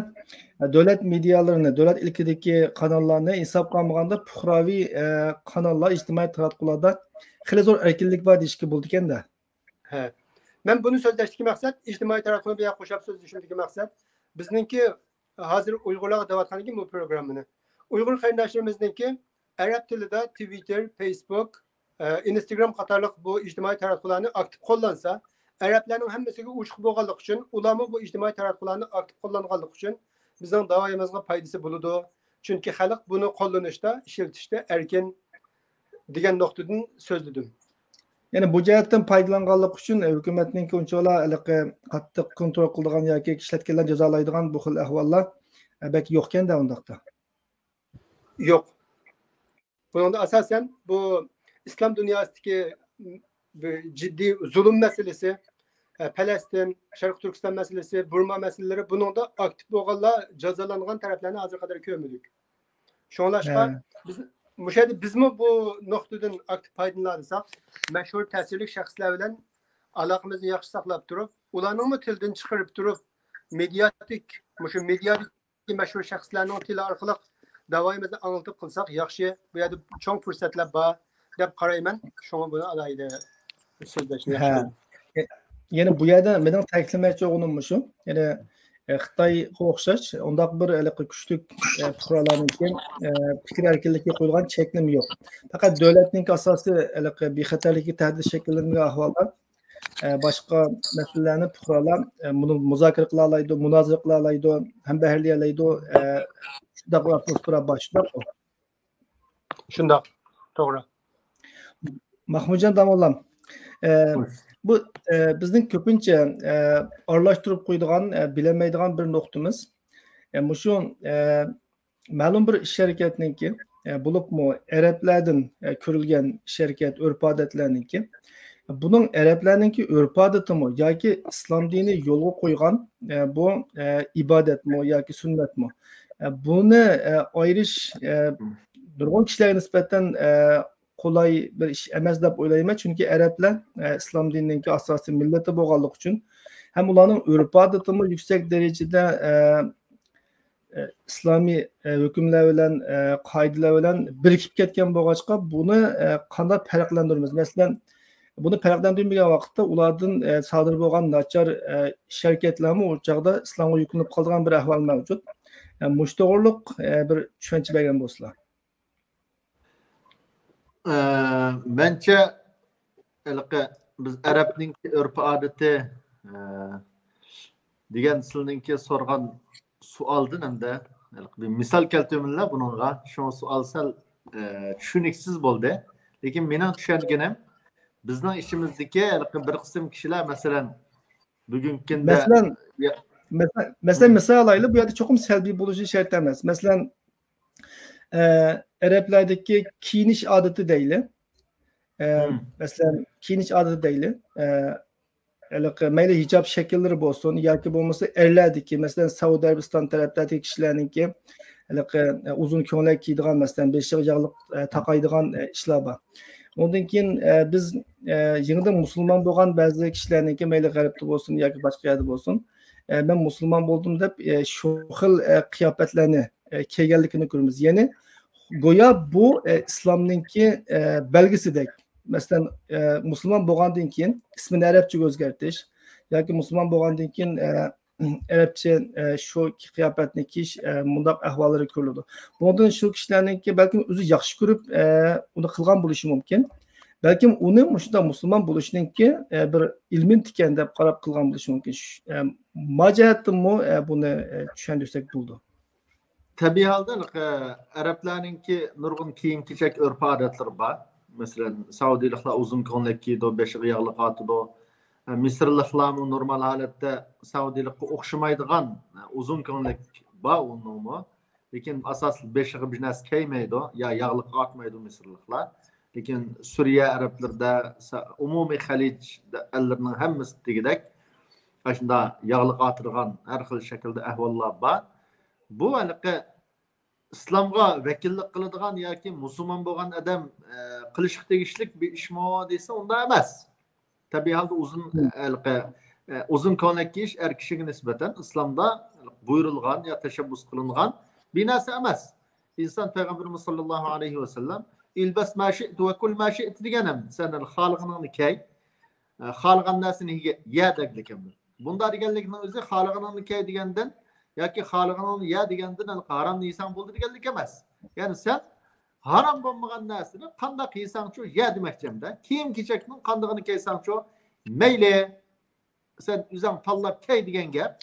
دۆلەت مېدىيالىرىنى، دۆلەت ئىلكىدىكى قاناللارنى ھېسابقا ئالمىغاندا، پۇقراۋى قاناللار، ئىجتىمائىي تاراتقۇلاردا خېلى زور ئەركىنلىك بار دېيىشكە بولىدىكەن-دە. ھە. مەن بۇنى سۆزلەشتىكى مەقسەت، ئىجتىمائىي تاراتقۇنى بۇ يەرگە قوشاپ سۆزلىشىمدىكى مەقسەت، بىزنىڭكى ھازىر ئۇيغۇرلارغا دەۋاتقاندىكىن بۇ پروگراممىنى. ئۇيغۇر قېرىنداشلىرىمىزنىڭكى ئەرەب تىلىدا تىۋىتتېر، فېيسبۇك، ئىنستاگرام قاتارلىق بۇ ئىجتىمائىي تاراتقۇلارنى ئاكتىپ قوللانسا، ئەرەبلەرنىڭ ھەممىسىگە ئوشۇق بولغانلىقى ئۈچۈن، ئۇلارمۇ بۇ ئىجتىمائىي تاراتقۇلارنى ئاكتىپ قوللانغانلىقى ئۈچۈن بىزنىڭ داۋايىمىزغا پايدىسى بولىدۇ. چۈنكى خەلق بۇنى قوللىنىشتا، ئىشلىتىشتە ئەركىن دېگەن نۇقتىدىن سۆزلىدىم. يەنى بۇ جەھەتتىن پايدىلانغانلىقى ئۈچۈن ھۆكۈمەتنىڭكى ئۇنچىۋالا ھېلىقى قاتتىق كونترول قىلىدىغان ياكى ئىشلەتكەنلەرنى جازالايدىغان بۇ خىل ئەھۋاللار بەك يوقكەن-دە ئۇنداقتا. يوق. بۇنىڭدا ئاساسەن بۇ ئىسلام دۇنياسىدىكى بىر جىددىي زۇلۇم مەسىلىسى، پەلەستىن، شەرقىي تۈركىستان مەسىلىسى، بۇرما مەسىلىلىرى، بۇنىڭدا ئاكتىپ بولغانلار جازالانغان تەرەپلەرنى ھازىرغا قەدەر كۆرمىدۇق. شۇڭلاشقا بىز مۇشۇ يەردە بىزمۇ بۇ نۇقتىدىن ئاكتىپ پايدىلىنالىساق، مەشھۇر تەسىرلىك شەخسلەر بىلەن ئالاقىمىزنى ياخشى ساقلاپ تۇرۇپ، ئۇلارنىڭمۇ تىلىدىن چىقىرىپ تۇرۇپ، مېدىياتىك، مۇشۇ مېدىيادىكى مەشھۇر شەخسلەرنىڭ تىلى ئارقىلىق داۋايىمىزنى ئاڭلىتىپ قىلساق ياخشى. بۇ يەردە چوڭ پۇرسەتلەر بار دەپ قارايمەن. شۇڭا بۇنى ئالاھىدە سۆزلەشنى ياخشى كۆرىمەن. يەنە بۇ يەردە مېنىڭ تەكىتلىمەكچى بولغىنىم مۇشۇ. يەنى، ئە، خىتايغا ئوخشاش ئۇنداق بىر ھېلىقى كۈچلۈك، ئە، پۇقرالارنىڭكى، ئە، پىكىر ئەركىنلىكىگە قويۇلغان چەكلىمە يوق. پەقەت دۆلەتنىڭكى ئاساسىي ھېلىقى بىخەتەرلىككە تەھدىت شەكىللەنگەن ئەھۋالدا، ئە، باشقا مەسىلىلەرنى پۇقرالار، ئە، مۇنۇ مۇزاكىرە قىلالايدۇ، مۇنازىرە قىلالايدۇ، ھەمبەھىرلىيەلەيدۇ، ئە، شۇنداق بىر ئاتموسفېرا بار، شۇنداقمۇ؟ شۇنداق، توغرا. ماخمۇتجان داموللام، ئە، بۇ، ئە، بىزنىڭ كۆپىنچە، ئە، ئارىلاشتۇرۇپ قويىدىغان، ئە، بىلەلمەيدىغان بىر نۇقتىمىز. ئە، مۇشۇ، ئە، مەلۇم بىر ئىش ھەرىكەتنىڭكى، ئە، بولۇپمۇ ئەرەبلەردىن، ئە، كۆرۈلگەن ئىش ھەرىكەت، ئۆرپ ئادەتلەرنىڭكى، بۇنىڭ ئەرەبلەرنىڭكى ئۆرپ ئادىتىمۇ ياكى ئىسلام دىنى يولغا قويغان، ئە، بۇ، ئە، ئىبادەتمۇ ياكى سۈننەتمۇ؟ ئە، بۇنى، ئە، ئايرىش، ئە، نۇرغۇن كىشىلەرگە نىسبەتەن، ئە، قولاي بىر ئىش ئەمەس دەپ ئويلايمەن. چۈنكى ئەرەبلەر، ئە، ئىسلام دىنىنىڭكى ئاساسىي مىللىتى بولغانلىقى ئۈچۈن ھەم ئۇلارنىڭ ئۆرپ ئادىتىمۇ يۈكسەك دەرىجىدە، ئە، ئە، ئىسلامىي، ئە، ھۆكۈملەر بىلەن، ئە، قائىدىلەر بىلەن بىرىكىپ كەتكەن بولغاچقا، بۇنى، ئە، قانداق پەرقلەندۈرىمىز؟ مەسىلەن، بۇنى پەرقلەندۈرمىگەن ۋاقىتتا ئۇلاردىن، ئە، سادىر بولغان ناچار، ئە، ئىش ھەرىكەتلەرمۇ ئۇ چاغدا ئىسلامغا يۈكلىنىپ قالىدىغان بىر ئەھۋال مەۋجۇت. ئە، مۇشۇ توغرۇلۇق، ئە، بىر چۈشەنچە بەرگەن بولسىلا. ئە، مەنچە، ھېلىقى بىز ئەرەبنىڭكى ئۆرپ-ئادىتى، ئە، دېگەن سىلىنىڭكى سورىغان سوئالدىن ھەمدە ھېلىقى بىر مىسال كەلتۈرمىدىلا بۇنىڭغا. شۇڭا سوئال سەل، ئە، چۈشىنىكسىز بولدى. لېكىن مېنىڭ چۈشەنگىنىم، بىزنىڭ ئىچىمىزدىكى ھېلىقى بىر قىسىم كىشىلەر، مەسىلەن، بۈگۈنكى كۈندە مەسىلەن، يا- مەسىلەن، مەسىلەن، مىسال ئالايلى، بۇ يەردە چوقۇم سەلبىي بولۇشى شەرت ئەمەس. مەسىلەن، ئە، ئەرەبلەردىكى كىيىنىش ئادىتى دەيلى. ئە، مەسىلەن، كىيىنىش ئادىتى دەيلى. ئە، ھېلىقى مەيلى ھىجاب شەكىللىرى بولسۇن ياكى بولمىسا ئەرلەردىكى، مەسىلەن، سەئۇدى ئەرەبىستان تەرەپلەردىكى كىشىلەرنىڭكى ھېلىقى، ئە، ئۇزۇن كۆڭلەك كىيىدىغان، مەسىلەن، بېشىغا ياغلىق، ئە، تاقايدىغان، ئە، ئىشلار بار. ئۇندىن كېيىن، ئە، بىز، ئە، يېڭىدىن مۇسۇلمان بولغان بەزى كىشىلەرنىڭكى مەيلى غەربتە بولسۇن ياكى باشقا يەردە بولسۇن، ئە، مەن مۇسۇلمان بولدۇم دەپ، ئە، شۇ خىل، ئە، قىياپەتلەرنى، ئە، كىيگەنلىكىنى كۆرىمىز. يەنى گويا بۇ، ئە، ئىسلامنىڭكى، ئە، بەلگىسىدەك. مەسىلەن، ئە، مۇسۇلمان بولغاندىن كېيىن ئىسمىنى ئەرەبچىگە ئۆزگەرتىش ياكى مۇسۇلمان بولغاندىن كېيىن، ئە، ئەرەبچە، ئە، شۇ قىياپەتنى كىيىش، ئە، مۇنداق ئەھۋاللىرى كۆرۈلىدۇ. بۇنىڭدىن شۇ كىشىلەرنىڭكى بەلكىم ئۆزى ياخشى كۆرۈپ، ئە، ئۇنى قىلغان بولۇشى مۇمكىن. بەلكىم ئۇنى مۇشۇنداق مۇسۇلمان بولۇشنىڭكى، ئە، بىر ئىلمىمتىكەن دەپ قاراپ قىلغان بولۇشى مۇمكىن. شۇ، ئە، ما جەھەتتىنمۇ، ئە، بۇنى، ئە، چۈشەندۈرسەك بولىدۇ. تەبىئىي ھالدا، ئە، ئەرەبلەرنىڭكى نۇرغۇن كىيىم-كېچەك، ئۆرپ-ئادەتلىرى بار. مەسىلەن، سەئۇدىلىقلار ئۇزۇن كۆڭلەك كىيىدۇ، بېشىغا ياغلىق ئارتىدۇ. ئە، مىسىرلىقلارمۇ نورمال ھالەتتە سەئۇدىلىققا ئوخشىمايدىغان، ئە، ئۇزۇن كۆڭلەك بار ئۇنىڭمۇ. لېكىن ئاساسلىق بېشىغا بىر نەرسە كىيمەيدۇ، يا ياغلىق ئارتمايدۇ مىسىرلىقلار. لېكىن سۈرىيە ئەرەبلىرىدە، سە-، ئومۇمىي خەلىج ئەللىرىنىڭ ھەممىسى دېگۈدەك ئاشۇنداق ياغلىق ئارتىدىغان ھەر خىل شەكىلدە ئەھۋاللار بار. بۇ ھېلىقى ئىسلامغا ۋەكىللىك قىلىدىغان ياكى مۇسۇلمان بولغان ئادەم، ئە، قىلىشقا تېگىشلىك بىر ئىشمۇ دېسە، ئۇنداق ئەمەس. تەبىئىي ھالدا ئۇزۇن، ھەلقە، ئە، ئۇزۇن كۆڭلەك كىيىش ئەر كىشىگە نىسبەتەن ئىسلامدا بۇيرۇلغان يا تەشەببۇس قىلىنغان بىر نەرسە ئەمەس. ئىنسان پەيغەمبىرىمىز ساللاللاھۇ ئەلەيھى ۋەسەللەم، «ئىلبەس ما شىئت ۋە كۇل ما شىئت» دېگەن ھەم، سەن خالىغىنىڭنى كىي، ئە، خالىغان نەرسىنى يە، يە دەگلىكەن. بۇنداق دېگەنلىكنىڭ ئۆزى خالىغىنىڭنى كىي دېگەندىن ياكى خالىغىنىڭنى يە دېگەندىن ھەلقە ھارامنى يېسەڭ بولدى دېگەنلىك ئەمەس. يەنى سەن ھارام بولمىغان نەرسىنى قانداق يېسەڭچۇ يە دېمەكچى ھەمدە. كىيىم-كېچەكنىڭ قاندىقىنى كىيسەڭچۇ مەيلى، سەن ئۆزۈڭ تاللاپ كىي دېگەن گەپ.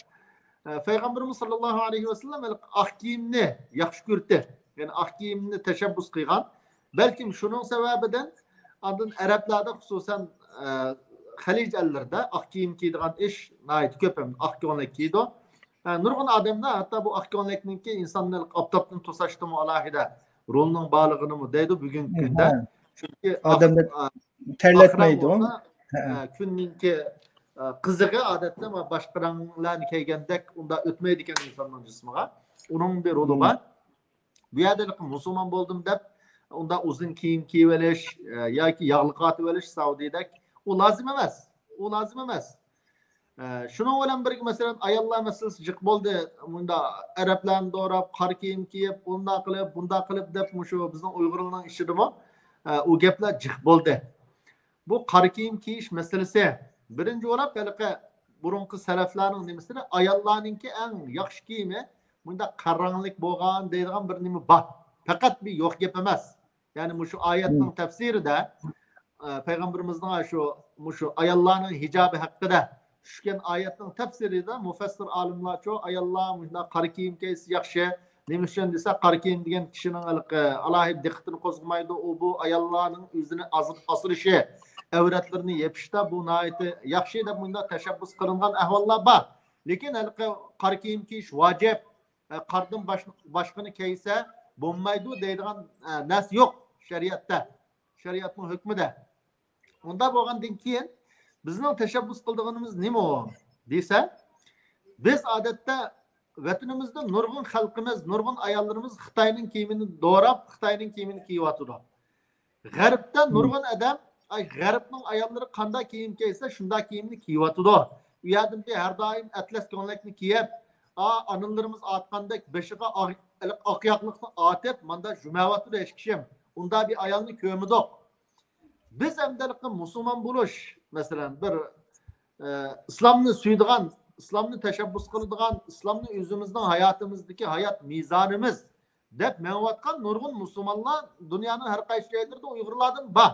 ئە، پەيغەمبىرىمىز ساللاللاھۇ ئەلەيھى ۋەسەللەم ھېلىقى ئاق كىيىمنى ياخشى كۆرىدۇ. يەنى ئاق كىيىمنى تەشەببۇس قىلغان. بەلكىم شۇنىڭ سەۋەبىدىن ئاندىن ئەرەبلەردە، خۇسۇسەن، ئە، خەلىج ئەللىرىدە ئاق كىيىم كىيىدىغان ئىش ناھايىتى كۆپ ھەم ئاق كۆڭلەك كىيىدۇ. ئە، نۇرغۇن ئادەملەر ھەتتا بۇ ئاق كۆڭلەكنىڭكى ئىنساننى ئاپتاپتىن توساشتىمۇ ئالاھىدە رولنىڭ بارلىقىنىمۇ دەيدۇ بۈگۈنكى كۈندە. چۈنكى ئادەمنى ئاق، ئە، تەرلەتمەيدۇ. ئاق رەڭ بولسا، ھە، ئە، كۈننىڭكى، ئە، قىزىقى ئادەتتە ما باشقا رەڭلەرنى كىيگەندەك ئۇنداق ئۆتمەيدىكەن ئىنساننىڭ جىسمىغا. ئۇنىڭ بىر رولى بار. بۇ يەردە مۇسۇلمان بولدۇم دەپ ئۇنداق ئۇزۇن كىيىم كىيىۋېلىش، ئە، ياكى ياغلىق ئارتىۋېلىش سەئۇدىدەك، ئۇ لازىم ئەمەس. ئۇ لازىم ئەمەس. ئە، شۇنىڭ بىلەن بىرگە، مەسىلەن، ئاياللار مەسىلىسى جىق بولدى. مۇنداق ئەرەبلەرنى دوراپ، قارا كىيىم كىيىپ، ئۇنداق قىلىپ، بۇنداق قىلىپ دەپ، مۇشۇ بىزنىڭ ئۇيغۇرلارنىڭ ئىچىدىمۇ، ئە، ئۇ گەپلەر جىق بولدى. بۇ قارا كىيىم كىيىش مەسىلىسى، بىرىنچى بولاپ، ھېلىقى بۇرۇنقى سەلەفلەرنىڭ نېمىسىدە، ئاياللارنىڭكى ئەڭ ياخشى كىيىمى مۇنداق قارا رەڭلىك بولغان دەيدىغان بىر نېمە بار. پەقەت بىر يوق گەپ ئەمەس. يەنى مۇشۇ ئايەتنىڭ تەپسىرىدە، ئە، پەيغەمبىرىمىزنىڭ شۇ، مۇشۇ ئاياللارنىڭ ھىجابى ھەققىدە چۈشكەن ئايەتنىڭ تەپسىرىدە مۇفەسسىر ئالىملارچۇ، ئاياللار مۇشۇنداق قارا كىيىم كىيسە ياخشى. نېمە ئۈچۈن دېسە، قارا كىيىم دېگەن كىشىنىڭ ھېلىقى ئالاھىدە دىققىتىنى قوزغىمايدۇ. ئۇ بۇ ئاياللارنىڭ ئۆزىنى ئاز-، ئاسرىشى، ئەۋرەتلىرىنى يېپىشتا بۇ ناھايىتى ياخشى دەپ مۇنداق تەشەببۇس قىلىنغان ئەھۋاللار بار. لېكىن ھېلىقى قارا كىيىم كىيىش ۋاجىپ، ئە، قاردىن باش-، باشقىنى كىيسە بولمايدۇ دەيدىغان، ئە، نەرسە يوق شەرىئەتتە، شەرىئەتنىڭ ھۆكمىدە. ئۇنداق بولغاندىن كېيىن بىزنىڭ تەشەببۇس قىلىدىغىنىمىز نېمە ئۇ دېسە، بىز ئادەتتە ۋەتىنىمىزدە نۇرغۇن خەلقىمىز، نۇرغۇن ئاياللىرىمىز خىتاينىڭ كىيىمىنى دوراپ، خىتاينىڭ كىيىمىنى كىيىۋاتىدۇ. غەربتە نۇرغۇن ئادەم، ئاي، غەربنىڭ ئاياللىرى قانداق كىيىم كىيسە، شۇنداق كىيىمنى كىيىۋاتىدۇ. ئۇ يەردىن بىر ھەر دائىم ئەتلەس كۆڭلەكنى كىيىپ، ئا، ئانىلىرىمىز ئاتقاندەك بېشىغا ئاق، ئاق ياقلىقنى ئاتىپ، ماندا جۈمەۋاتىدۇ ھېچ كىشىم. ئۇنداق بىر ئايالنى كۆرمىدۇق. بىز ئەمدىلىقى مۇسۇلمان بولۇش، مەسىلەن، بىر، ئە، ئىسلامنى سۆيىدىغان، ئىسلامنى تەشەببۇس قىلىدىغان، ئىسلامنى ئۆزىمىزنىڭ ھاياتىمىزدىكى ھايات مىزانىمىز دەپ مېڭىۋاتقان نۇرغۇن مۇسۇلمانلار دۇنيانىڭ ھەر قايسى جايلىرىدا ئۇيغۇرلاردىن بار.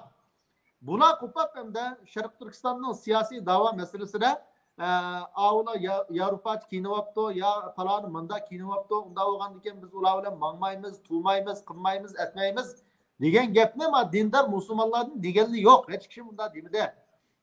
بۇلار قوپاپ ئەمدى شەرقىي تۈركىستاننىڭ سىياسىي داۋا مەسىلىسىدە، ئە، ئاۋۇلا يا-، ياۋروپاچە كىيىنىۋاپتۇ، يا پالانى مۇنداق كىيىنىۋاپتۇ، ئۇنداق بولغاندىكىن بىز ئۇلار بىلەن ماڭمايمىز، تۇرمايمىز، قىلمايمىز، ئەتمەيمىز دېگەن گەپنى ما دىندار مۇسۇلمانلاردىن دېگەنلىرى يوق. ھېچ كىشى مۇنداق دېمىدى.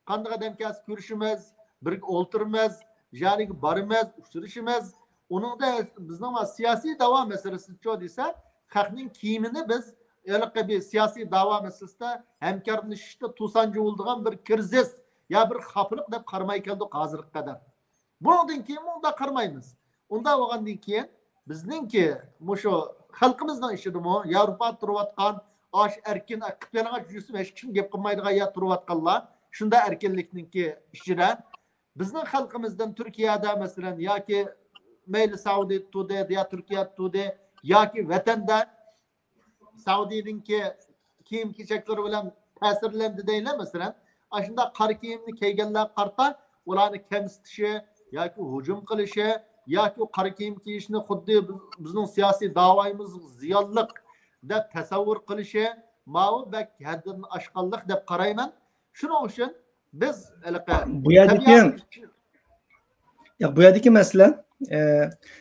قانداق ئادەم كەلسە كۆرۈشىمىز، بىرگە ئولتۇرىمىز، يەرگە بارىمىز، ئۇچرىشىمىز. ئۇنىڭدا بىزنىڭ سىياسىي داۋا مەسىلىسىچۇ دېسە، خەقنىڭ كىيىمىنى بىز ھېلىقى بىر سىياسىي داۋا مەسىلىسىدە ھەمكارلىشىشتا توسانچى بولىدىغان بىر كىرىزىس يا بىر خاپىلىق دەپ قارىماي كەلدۇق ھازىرغا قەدەر. بۇنىڭدىن كېيىنمۇ ئۇنداق قارىمايمىز. ئۇنداق بولغاندىن كېيىن بىزنىڭكى مۇشۇ خەلقىمىزنىڭ ئىچىدىمۇ ياۋروپادا تۇرۇۋاتقان، ئاش ئەركىن قىپيالىڭاچ يۈرسىمۇ ھېچ كىم گەپ قىلمايدىغان يەردە تۇرۇۋاتقانلار، شۇنداق ئەركىنلىكنىڭكى ئىچىدە بىزنىڭ خەلقىمىزدىن تۈركىيەدە، مەسىلەن، ياكى مەيلى سەئۇدى تۇردى يا تۈركىيە تۇردى ياكى ۋەتەندە سەئۇدىنىڭكى كىيىم-كېچەكلىرى بىلەن تەسىرلەندى دەيلى، مەسىلەن، ئاشۇنداق قارا كىيىمنى كىيگەنلەرگە قارىتا ئۇلارنى كەمسىتىشى ياكى ھۇجۇم قىلىشى ياكى قارا كىيىم كىيىشنى خۇددى بىز-، بىزنىڭ سىياسىي داۋايىمىزغا زىيانلىق دەپ تەسەۋۋۇر قىلىشى، ماۋۇ بەك ھەددىدىن ئاشقانلىق دەپ قارايمەن. شۇنىڭ ئۈچۈن بىز ھېلىقى بۇ يەردىكى تەبىئەت ياق، بۇ يەردىكى مەسىلە، ئە،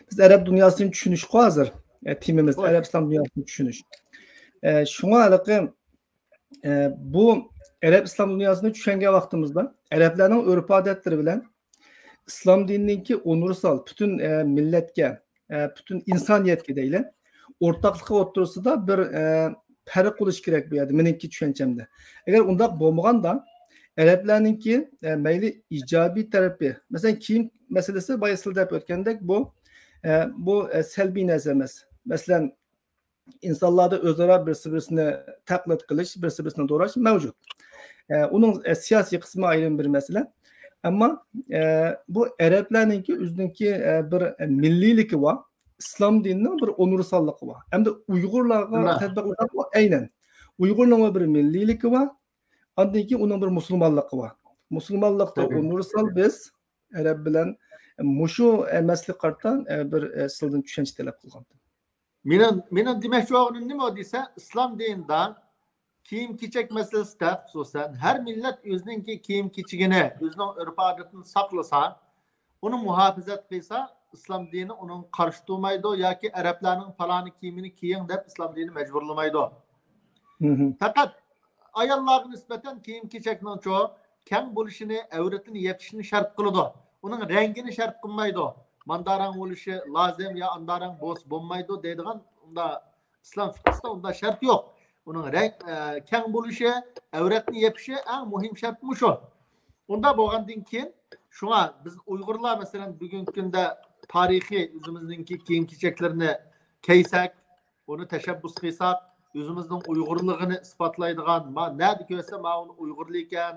بىز ئەرەب دۇنياسىنى چۈشىنىشقۇ ھازىر. ئە، تېمىمىز ئەرەب ئىسلام دۇنياسىنى چۈشىنىش. ئە، شۇڭا ھېلىقى، ئە، بۇ ئەرەب ئىسلام دۇنياسىنى چۈشەنگەن ۋاقتىمىزدا ئەرەبلەرنىڭ ئۆرپ-ئادەتلىرى بىلەن ئىسلام دىنىنىڭكى ئۇنىۋېرسال، پۈتۈن، ئە، مىللەتكە، ئە، پۈتۈن ئىنسانىيەتكە دەيلى، ئورتاقلىقى ئوتتۇرىسىدا بىر، ئە، پەرق بولۇشى كېرەك بۇ يەردە، مېنىڭكى چۈشەنچەمدە. ئەگەر ئۇنداق بولمىغاندا، ئەرەبلەرنىڭكى، ئە، مەيلى ئىجابىي تەرىپى، مەسىلەن، كىيىم مەسىلىسى بايا سىز دەپ ئۆتكەندەك، بۇ، ئە، بۇ، ئە، سەلبىي نەرسە ئەمەس. مەسىلەن، ئىنسانلاردا ئۆزئارا بىرسى-بىرسىنى تەقلىد قىلىش، بىرسى-بىرسىنى دوراش مەۋجۇت. ئە، ئۇنىڭ، ئە، سىياسىي قىسمى ئايرىم بىر مەسىلە. ئەمما، ئە، بۇ ئەرەبلەرنىڭكى ئۆزىنىڭكى، ئە، بىر مىللىيلىكى بار، ئىسلام دىنىنىڭ بىر ئۇنىۋېرساللىقى بار. ئەمدى ئۇيغۇرلارغا تەتبىقلىساق، ئۇ ئەينەن. ئۇيغۇرنىڭمۇ بىر مىللىيلىكى بار، ئاندىن كېيىن ئۇنىڭ بىر مۇسۇلمانلىقى بار. مۇسۇلمانلىقتا ئۇنىۋېرسال بىز ئەرەب بىلەن مۇشۇ، ئە، مەسىلىگە قارىتا، ئە، بىر، ئە، سىزدىن چۈشەنچە تەلەپ قىلغانتىم. مېنىڭ، مېنىڭ دېمەكچى بولغىنىم نېمە دېسە، ئىسلام دىنىدا كىيىم-كېچەك مەسىلىسىدە خۇسۇسەن، ھەر مىللەت ئۆزىنىڭكى كىيىم-كېچىكىنى، ئۆزىنىڭ ئۆرپ-ئادىتىنى ساقلىسا، ئۇنى مۇھاپىزەت قىلسا، ئىسلام دىنى ئۇنىڭغا قارشى تۇرمايدۇ ياكى ئەرەبلەرنىڭ پالانى كىيىمىنى كىيىڭ دەپ ئىسلام دىنى مەجبۇرلىمايدۇ. مھم. پەقەت ئاياللارغا نىسبەتەن كىيىم-كېچەكنىڭچۇ كەڭ بولۇشىنى، ئەۋرىتىنى يېپىشىنى شەرت قىلىدۇ. ئۇنىڭ رەڭگىنى شەرت قىلمايدۇ. مانداق رەڭ بولۇشى لازىم يا ئانداق رەڭ بولسا بولمايدۇ دەيدىغان ئۇنداق ئىسلام فىقھىسىدا ئۇنداق شەرت يوق. ئۇنىڭ رەڭ، ئە، كەڭ بولۇشى، ئەۋرەتنى يېپىشى ئەڭ مۇھىم شەرت مۇشۇ. ئۇنداق بولغاندىن كېيىن، شۇڭا بىز ئۇيغۇرلار، مەسىلەن، بۈگۈنكى كۈندە تارىخىي ئۆزىمىزنىڭكى كىيىم-كېچەكلىرىنى كىيسەك، ئۇنى تەشەببۇس قىلساق، ئۆزىمىزنىڭ ئۇيغۇرلۇقىنى ئىسپاتلايدىغان، ما، نەدە كۆرسە، ما، ئۇنى ئۇيغۇرلۇق ئىكەن،